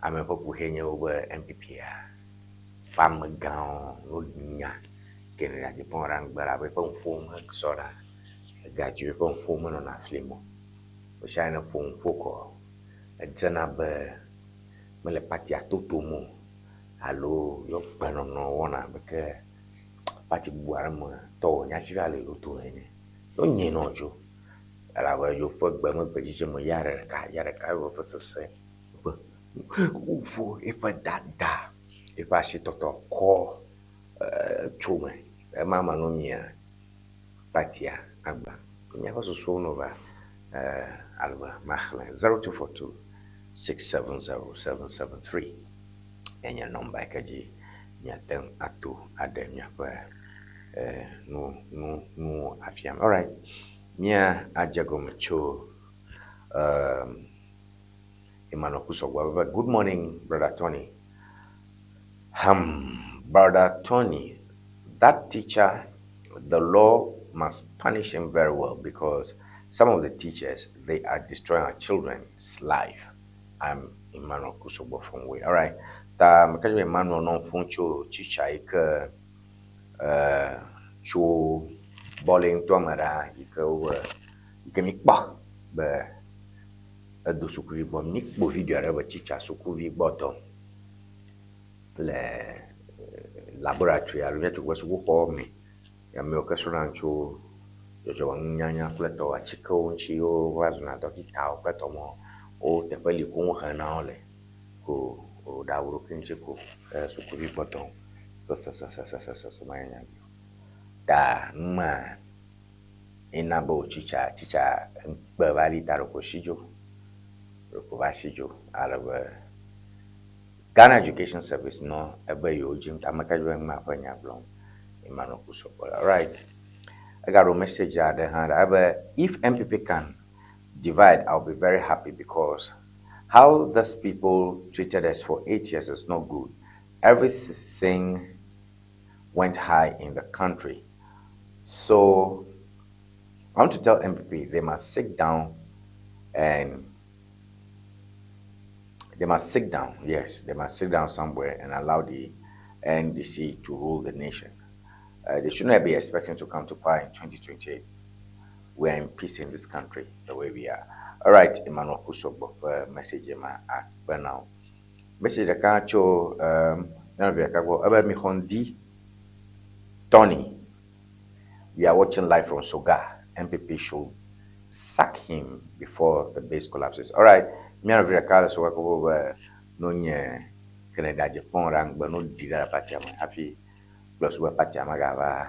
Speaker 2: Ame ƒe kuxie nye wobe NPP ƒe amegãwo wonya Kennedy Agyapong ɖe anyigba elabe eƒe nuƒo mesɔ ɖa. Egadzi eƒe nuƒo menɔna fli me o. Ɣesiaɣi ne eƒo nuƒo kɔ, edzena be mele patia totom o alo yewo gbenɔnɔ wɔna abe ke pati bubu aɖe me tɔ wònye hafi va le yewo to ene. Wonyɛ nɔ dzo elabe yewoƒe gbe me gbedzidzi me ya ɖeka ya ɖeka yewoƒe sese ƒe ƒoƒo eƒe dada eƒe asitɔtɔ kɔ tso me. Ema me nɔ mia patia agba. Míaƒe susuwo no va ale be maxlẽ 0242 670 773 enye nɔmba yi ke dzi miate ŋu ato aɖe miaƒe nu nu nuwo afia. Alright, mía adze gɔme tso um, Emmanuel Kusɔgbɔ be good morning brother Tony. Hmm, brother Tony, that teacher, the law must punish him very well because some of the teachers, they are destroying our children's life. I'm Emmanuel Kusogbo from Way. All right. Ta mekadzo Emmanuel nɔ ƒom tso teacher yi ke eh, tso bɔli ŋutɔ me ɖa yi ke wo yi ke mikpɔ be edo sukuvi gbɔ. Mikpɔ video aɖe be teacher sukuvi gbɔ dɔm le eh, laboratory alo míatso be sukuxɔ me. Amewo ke srɔ̃na nu tso dzɔdzɔmenunyanya kple tɔ atikewo ŋuti wova zuna dɔkitawo kple tɔ mɔ wo teƒe li koŋ hena wo le ko woɖa wo ɖokui ŋuti ko ke sukuvi kpɔtɔ sesesesesesese ma nya bi o. Ta numa ena be wò tsitsa tsitsa ŋkpe va li ta ɖeko si dzo ɖeko va si dzo ale be Ghana Education Service nɔ ebe yewo dzim ta ameka dzi be ŋma ƒe nya gblɔm Emmanuel Kusɔgbɔ. Alright. Egaɖo message aɖe hã ɖa ebe if NPP can divide, I'll be very happy because how these people treated us for 8 years is not good. Everything went high in the country. So I want to tell NPP they must sit down and they must sit down. Yes, they must sit down somewhere and allow the NDC to rule the nation. They shouldn't be expecting to come to power in 2028. We are in peace in this country the way we are. All right, Emmanuel Kusogbo, message ma akpe na wo. Message ɖeka tso nyɔnuvi ɖeka gbɔ ebe Mihondi Tony. We are watching live from Soga. NPP should sack him before the base collapses. All right, nyɔnuvi ɖeka le Soga kɔ be no nye Kennedy Agyapong ɖe aŋgbe no ɖi ɖe partia me hafi kple sube partia megava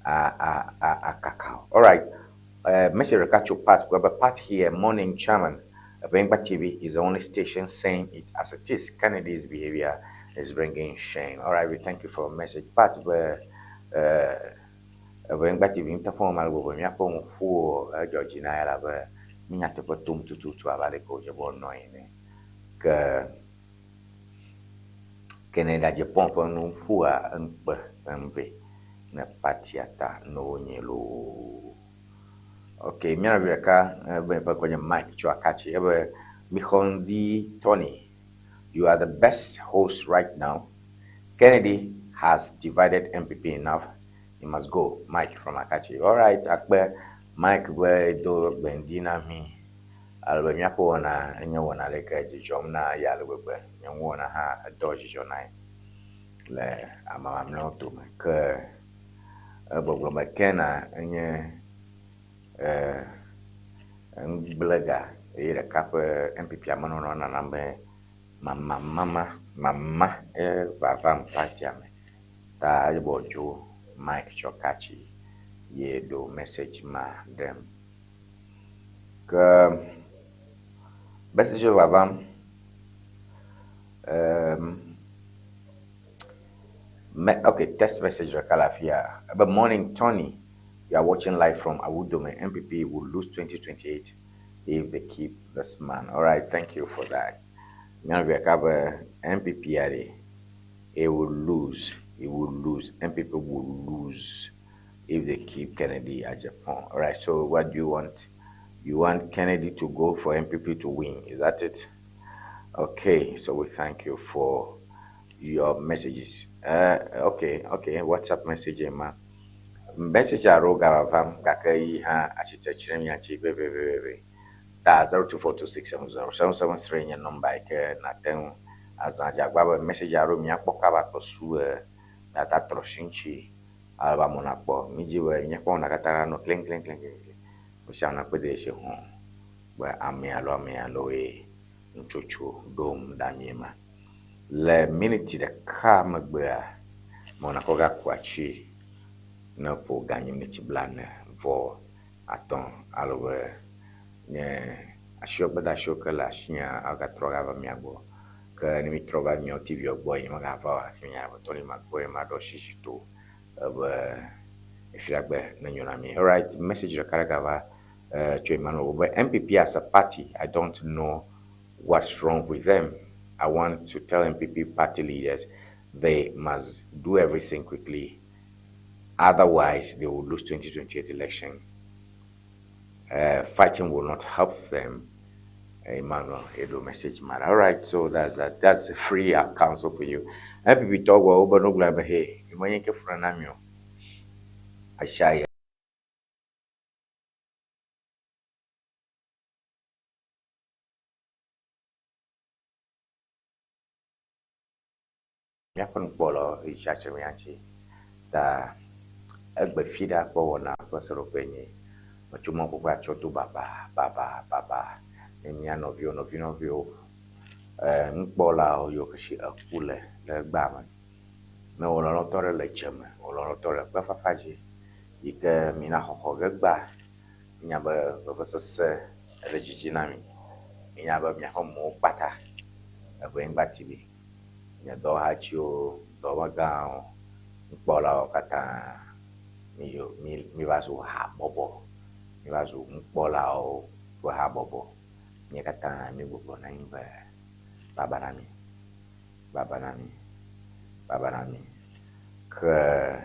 Speaker 2: a a a akaka o. All right, message ɖeka tso Pat gbɔ be Pat here, morning chairman. Evenyigba TV is the only station saying it as it is. Kennedy's behavior is bringing shame. All right, we thank you for your message. Pat be Evenyigba TV ŋutɔ ƒe me gbogbo míaƒe nuƒo edzɔ dzi na ya la be mi nyateƒe tom tututu abe ale ke wòdze be wònɔ ene. Ke Kennedy Agyapong ƒe nuƒoa eŋkpe ŋve ne partia ta ne wonye loo. Ok, mía nɔvi ɖeka ebe ƒe ŋkɔ nye Mike tso Akatsi ebe Mihondi Tony, you are the best host right now. Kennedy has divided NPP enough. He must go. Mike from Akatsi. All right, akpe Mike be do gbendi na mi. Ale be míaƒe wɔna enye wɔna ɖe ke dzidzɔm na ya ale gbegbe. Nye ŋu wɔna hã edɔ dzidzɔ na ye le ame mamlɛawo dome. Ke egbɔgblɔ me Kena enye ŋugblega eye ɖeka ƒe NPP amenɔnɔ nana be mama mama mama ye vavam partia me. Ta ebɔ dzo Mike tso Akatsi ye ɖo message ma ɖem. Ke message vavam me, okay, text message ɖeka le afia. Ebe morning Tony, you are watching live from Awudome. NPP will lose 2028 if they keep this man. All right, thank you for that. Nyɔnuvi ɖeka be NPP aɖe, it will lose. It will lose. NPP will lose if they keep Kennedy Agyapong. All right, so what do you want? You want Kennedy to go for NPP to win. Is that it? Okay, so we thank you for your messages. Okay, WhatsApp message ma. Message aro gavavam gake yi hã atsitre tsi ɖe mía ŋuti veveveve. Ta 0242670773 nye nɔmba yi ke nate ŋu azã dzagba be message aro míakpɔ kaba kple su be míata trɔ si ŋuti ale be amewo nakpɔ. Mídzi be míaƒe wɔna katã nanɔ klẽklẽklẽklẽ. Nu sia nu nakpe de esi hɔ̃ be ame alo ame aloe nutsotso ɖom ɖe amie ma. Le miniti ɖeka megbea, mewɔna kɔ gaku atsi ne ƒo ganyi miniti 45 alo be nye asiwo gbedeasiwo ke le asinya agatrɔ gava mia gbɔ. Ke ne mitrɔ va miawo TV gbɔ yi megava o hafi nya be Tony Makpɔe maɖo sisi to ebe efiagbe ne nyo na mi. Alright, message ɖeka ɖe gava tso Emmanuel be NPP as a party, I don't know what's wrong with them. I want to tell NPP party leaders they must do everything quickly. Otherwise, they will lose 2028 election. Fighting will not help them. Emmanuel, Edo message man. All right, so that's that. That's a free counsel for you. NPP talk well, but no glad, hey, you might get for an I Míaƒe nukpɔlawo yi tsia tsitre mía ŋuti ta egbe fiɖa ƒe wɔna ƒe seɖoƒee nye metso mɔkpɔkpɔ atsɔ do baba baba baba ne mía nɔviwo, nɔvinɔviwo, nukpɔlawo yiwo ke si eku le le egbea me. Ne wò lɔlɔ̃tɔ ɖe le dze me, wò lɔlɔ̃tɔ le kpefafa dzi yi ke mina xɔxɔ ge gbea, mínya be vevesese le dzidzi na mi. Mínya be miaƒe mowo kpata eŋenyigba TV. Nye dɔwɔhatiwo, dɔmegãwo, nukpɔlawo katã míva zu habɔbɔ, míva zu nukpɔlawo ƒe habɔbɔ. Mí katã míegbugbɔ nɔ anyi be baba na mí, baba na mí, baba na mí. Ke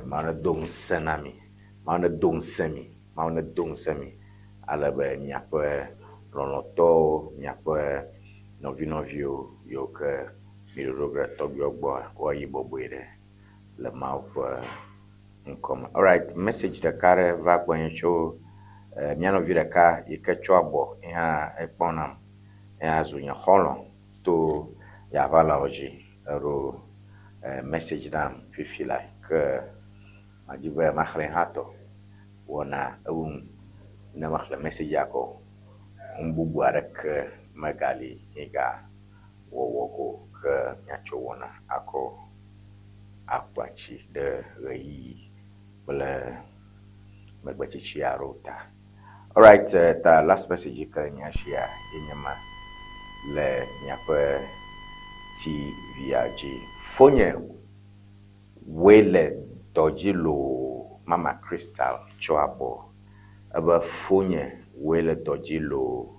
Speaker 2: Mawu nedo ŋusẽ na mí, Mawu nedo ŋusẽ mí, Mawu nedo ŋusẽ mí ale be miaƒe lɔlɔ̃tɔwo, miaƒe nɔvinɔviwo yiwo ke miɖoɖo ge ɖe tɔgbuiwo gbɔa, woayi bɔbɔe ɖe le Mawu ƒe ŋkɔ me. Alright, message ɖeka aɖe va gbɔnye tso mía nɔvi ɖeka yi ke tso abɔ, ye hã ekpɔ nam, ye hã zu nye xɔlɔ̃ to yaʋalawo dzi. Eɖo message nam fifi la ke madi be maxlẽ hã tɔ wɔna ewu ne mexlẽ message-a kɔ. Nu bubu aɖeke megali míega wɔwɔ o ke míatsɔ wɔna akɔ aƒu atsi ɖe ɣeyiɣi kple megbetsitsi aɖewo ta. Alright, ta last message yi ke le mía sia ye nye ma le míaƒe TV-a dzi. Fonye woe le dɔ dzi loo Mama Crystal tsɔ abɔ. Ebe fonye woe le dɔ dzi loo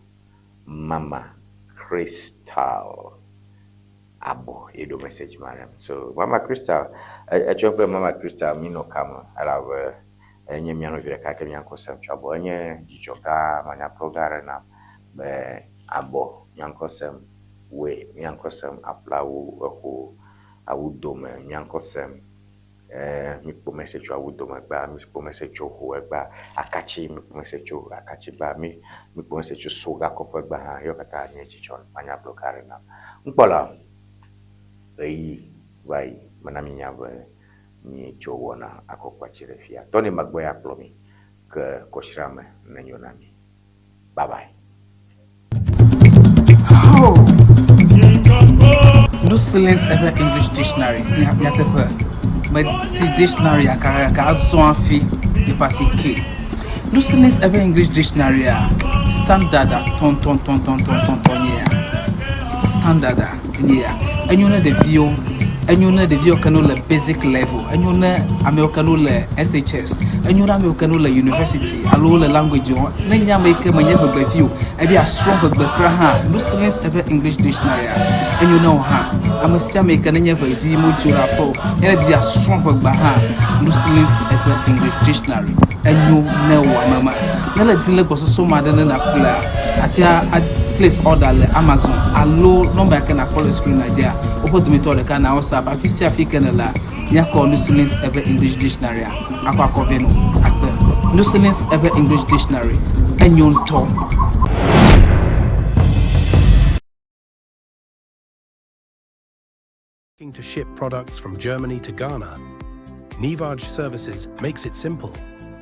Speaker 2: Mama Crystal abɔ ye ɖo message ma ɖem. So Mama Crystal, etsɔ kple Mama Crystal mi nɔ kame elabe enye mía nɔvi ɖeka ke mía ŋkɔ sem tsɔ abɔ. Enye dzidzɔ gã manyagblɔ gã aɖe nam be abɔ mía ŋkɔ sem woe mía ŋkɔ sem aƒla wu exo awu dome mía ŋkɔ sem. Mikpɔ mese tso awu dome gbea, mikpɔ mese tso ho egbea, akatsi, mikpɔ mese tso akatsi gbea, mi mikpɔ mese tso soga kɔƒe gbea hã. Yewo katã nye dzidzɔ manyagblɔ gã aɖe nam. Ŋkpɔ la, ɣeyiɣi va yi mena minya be mietso wɔna akɔ kpatsi ɖe fia. Tɔni megbɔ ya kplɔ mi ke kɔsiɖa me nenyo na mi. Bye bye.
Speaker 3: Oh. No silence ever English dictionary. Nyateƒe. Meti dictionary akakaka azɔ hafi yeƒe asi ke. No silence ever English dictionary a standard a tɔntɔntɔntɔntɔntɔn nye ya. Standard a nye ya. Enyo ne ɖeviwo, enyo ne ɖeviwo ke no le basic level, enyo ne amewo ke no le SHS, enyo ne amewo ke no le university alo wole language wɔm. Ne nye ame yi ke menye ʋegbevi o, ebe yeasrɔ̃ ʋegbe kura hã, Lucilins eƒe English Dictionary-a, enyo ne wò hã. Ame sia ame yi ke nenye ʋevi modzo ɖe aƒe o, ye ne di be yeasrɔ̃ ʋegbea hã, Lucilins eƒe English Dictionary, enyo ne wò ame ma. Ne le di le gbɔsɔsɔ me aɖe ne nàƒlea, àte ŋu a place order le Amazon alo nɔmba yi ke nàkpɔ le screen-a dzia, woƒe dometɔ ɖeka na WhatsApp. Afi sia afi ke nèlea, míakɔ Lucilins eƒe English Dictionary-a akɔ akɔ vɛ nɔ akpe. Lucilins eƒe English Dictionary, enyo ŋutɔ.
Speaker 4: Looking to ship products from Germany to Ghana? Nivaj Services makes it simple.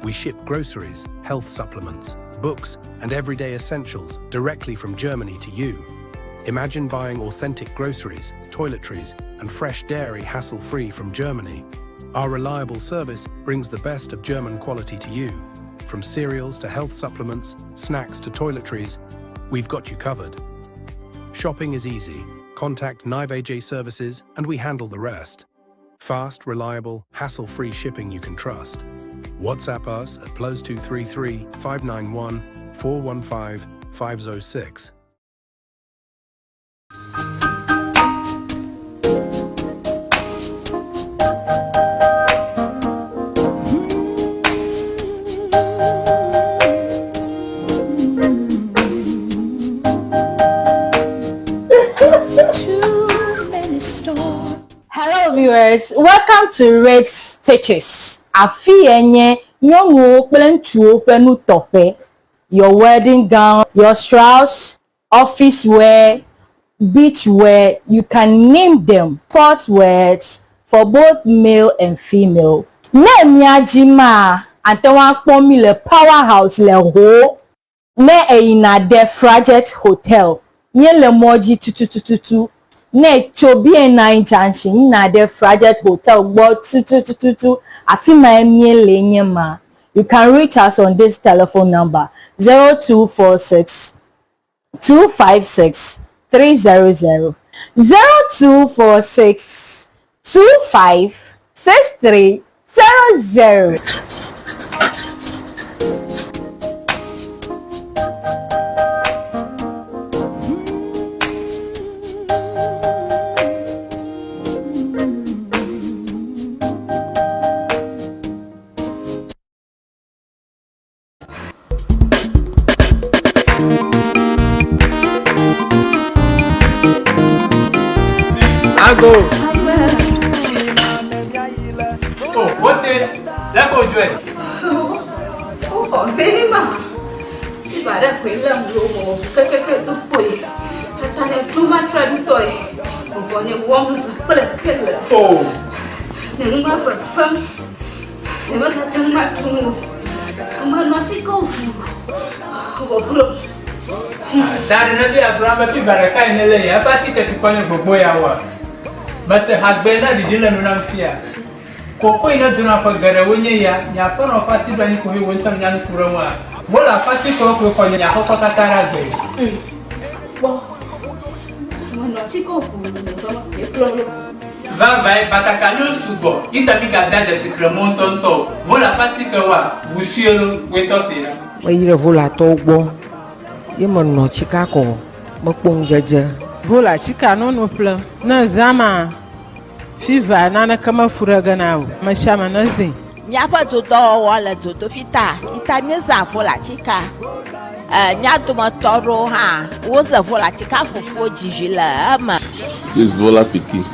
Speaker 4: We ship groceries, health supplements, books, and everyday essentials directly from Germany to you. Imagine buying authentic groceries, toiletries, and fresh dairy hassle-free from Germany. Our reliable service brings the best of German quality to you. From cereals to health supplements, snacks to toiletries, we've got you covered. Shopping is easy. Contact Nive Services and we handle the rest. Fast, reliable, hassle-free shipping you can trust. WhatsApp us at +233 591 415 506.
Speaker 5: Hello viewers, welcome to Red Stitches. Afi ye nye nyɔnuwo kple ŋutsuwo ƒe nutɔƒe. Your wedding gown, your shrouds, office wear, beach wear, you can name them, sport wears for both male and female. Ne mía dzi maa, ate ŋu akpɔ mí le Power House le Ho. Ne èyina ɖe Frajet Hotel, míele mɔ dzi tutututu. Ne ètso BNI Junction yina ɖe Frajet Hotel gbɔ tutututu, afi mae míele nye ma. You can reach us on this telephone number, 0246 256 300, 0246 25 63 00.
Speaker 6: Ago. Oh, wote. Leko jwe.
Speaker 7: Wokɔ vee ma. Fiva ɖe koe lém ɖo mɔ kekeke do kpoe. Tata nye ɖo matre ŋutɔe. Vɔvɔ nye wɔm zã kple kele.
Speaker 6: Oh.
Speaker 7: Nye nu ma fefem. Nyemegate ŋu aɖu nu o. Menɔ atikewo ʋuu wòglo.
Speaker 6: Ta ɖe ne bia gblɔ be fiva ɖeka yi nele ya eƒe atike tukɔ nye gbogbo ya woa? Mese hagbe na ɖiɖi le nu nam fia. Koko yi ne dona ƒe geɖe wo nye ya, nye aƒenɔ ƒe asi ɖo anyi koe wo ŋutɔ nya nu ku ɖe ŋua. Wo le aƒe atikewo koe xɔ nye aƒekɔ katã ɖe agbe.
Speaker 7: Kpɔ. Menɔ atikewo ʋuu wòglo kplɔ ɖo.
Speaker 6: Vavãe, batakaliwo sugbɔ yi ta migada dzesi kremɔ ŋutɔŋutɔ o. Vola ƒe atikewoa, ʋu sue lo, woe tɔ see ɖa.
Speaker 8: Meyi ɖe Volatɔwo gbɔ ye menɔ tsika kɔ mekpɔ ŋudzedze.
Speaker 9: Vola tsika nono ƒlem. Ne zã ma, fiva naneke mefu ɖe ge na o. Amesiame nezĩ.
Speaker 10: Míaƒe dodɔwɔwɔ le dzodoƒi ta yi ta míezã volatika. E, mía dometɔ aɖewo hã woze volatika fufuwo dzi vi le eme.
Speaker 11: This Vola pikin.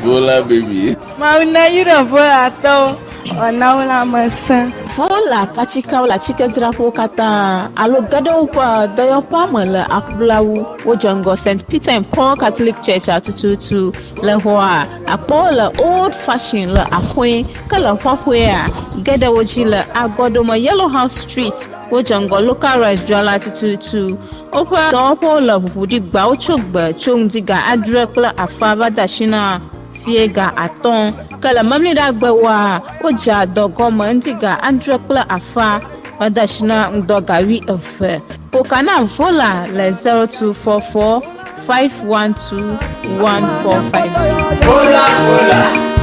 Speaker 11: Vola baby.
Speaker 12: Mawu neyra Volatɔwo wòana wo lãmesẽ.
Speaker 13: Vola ƒe atikeawo le atikedzraƒewo katã alo ge ɖe woƒe dɔyɔƒea me le aƒlawu. Wodze ŋgɔ St. Peter and Paul Catholic Church-a tututu. Le xɔa, akpɔwo le Old Fashion le axɔe, ke le xɔxɔea, geɖe wo dzi le agɔɖome Yellow House Street, wodze ŋgɔ Local Rice dzrala tututu. Woƒe dɔwɔƒewo le ʋuʋu ɖi gbawo tso gbe tso ŋdi ga adre kple afã va de asi na fiẽ ga atɔ̃. Ke le Memleɖagbewoa, wodzea dɔ gɔme ŋdi ga adre kple afã va de asi na ŋdɔ ga wuieve. Ƒo ka na Vola le 0244 512 145 dzi.
Speaker 6: Vola, vola,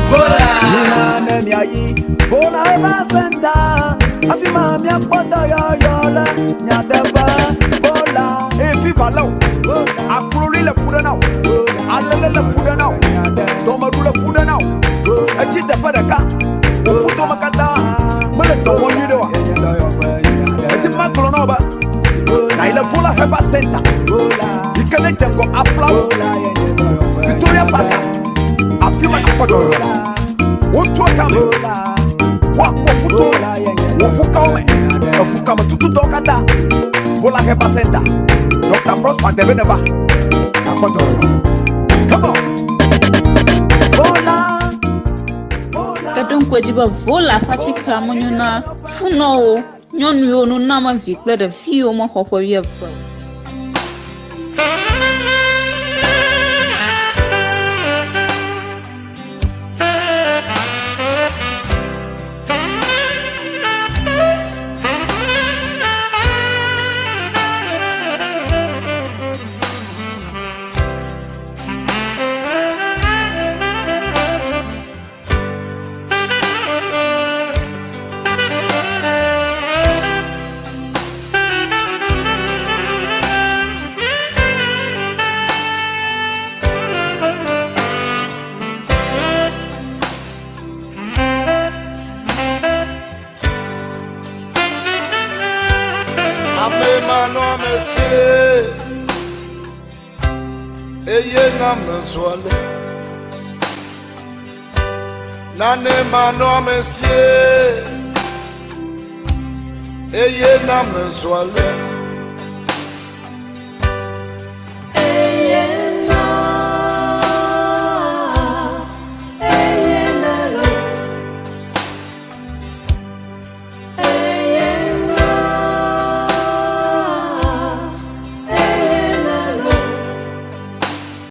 Speaker 6: vola.
Speaker 14: Mina ne miayi Vola Herbal Center, afi ma miakpɔ dɔyɔyɔ le nyateƒe. Vola.
Speaker 15: Eye fifa lé wò, akloli le fu ɖe na wò, alele le fu ɖe na wò, dɔmeɖu le fu ɖe na wò, etsi teƒe ɖeka, wò ƒudome katã mele dɔ wɔm nyuiɖe oa? Edi be magblɔ na wò be nàyi le Vola Herbal Center yi ke ne dze ŋgɔ aƒlawo Victoria Park, afi ma nàkpɔ dɔyɔyɔ le. Wotua kame, woakpɔ ƒutowo me, wò ƒukawo me, eƒukame tututɔwo katã. Vola Herbal Center, Dr. Prosper Debe neva, nàkpɔ dɔyɔyɔ. Come on.
Speaker 14: Vola.
Speaker 13: Ke ɖo ŋku edzi be Vola ƒe atikea menyo na funɔwo, nyɔnuwo, nunɔamevi kple ɖeviwo mexɔ ƒe wuieve o.
Speaker 16: Ame manɔamesie eye na mezɔ le. Nane manɔamesie eye na mezɔ le.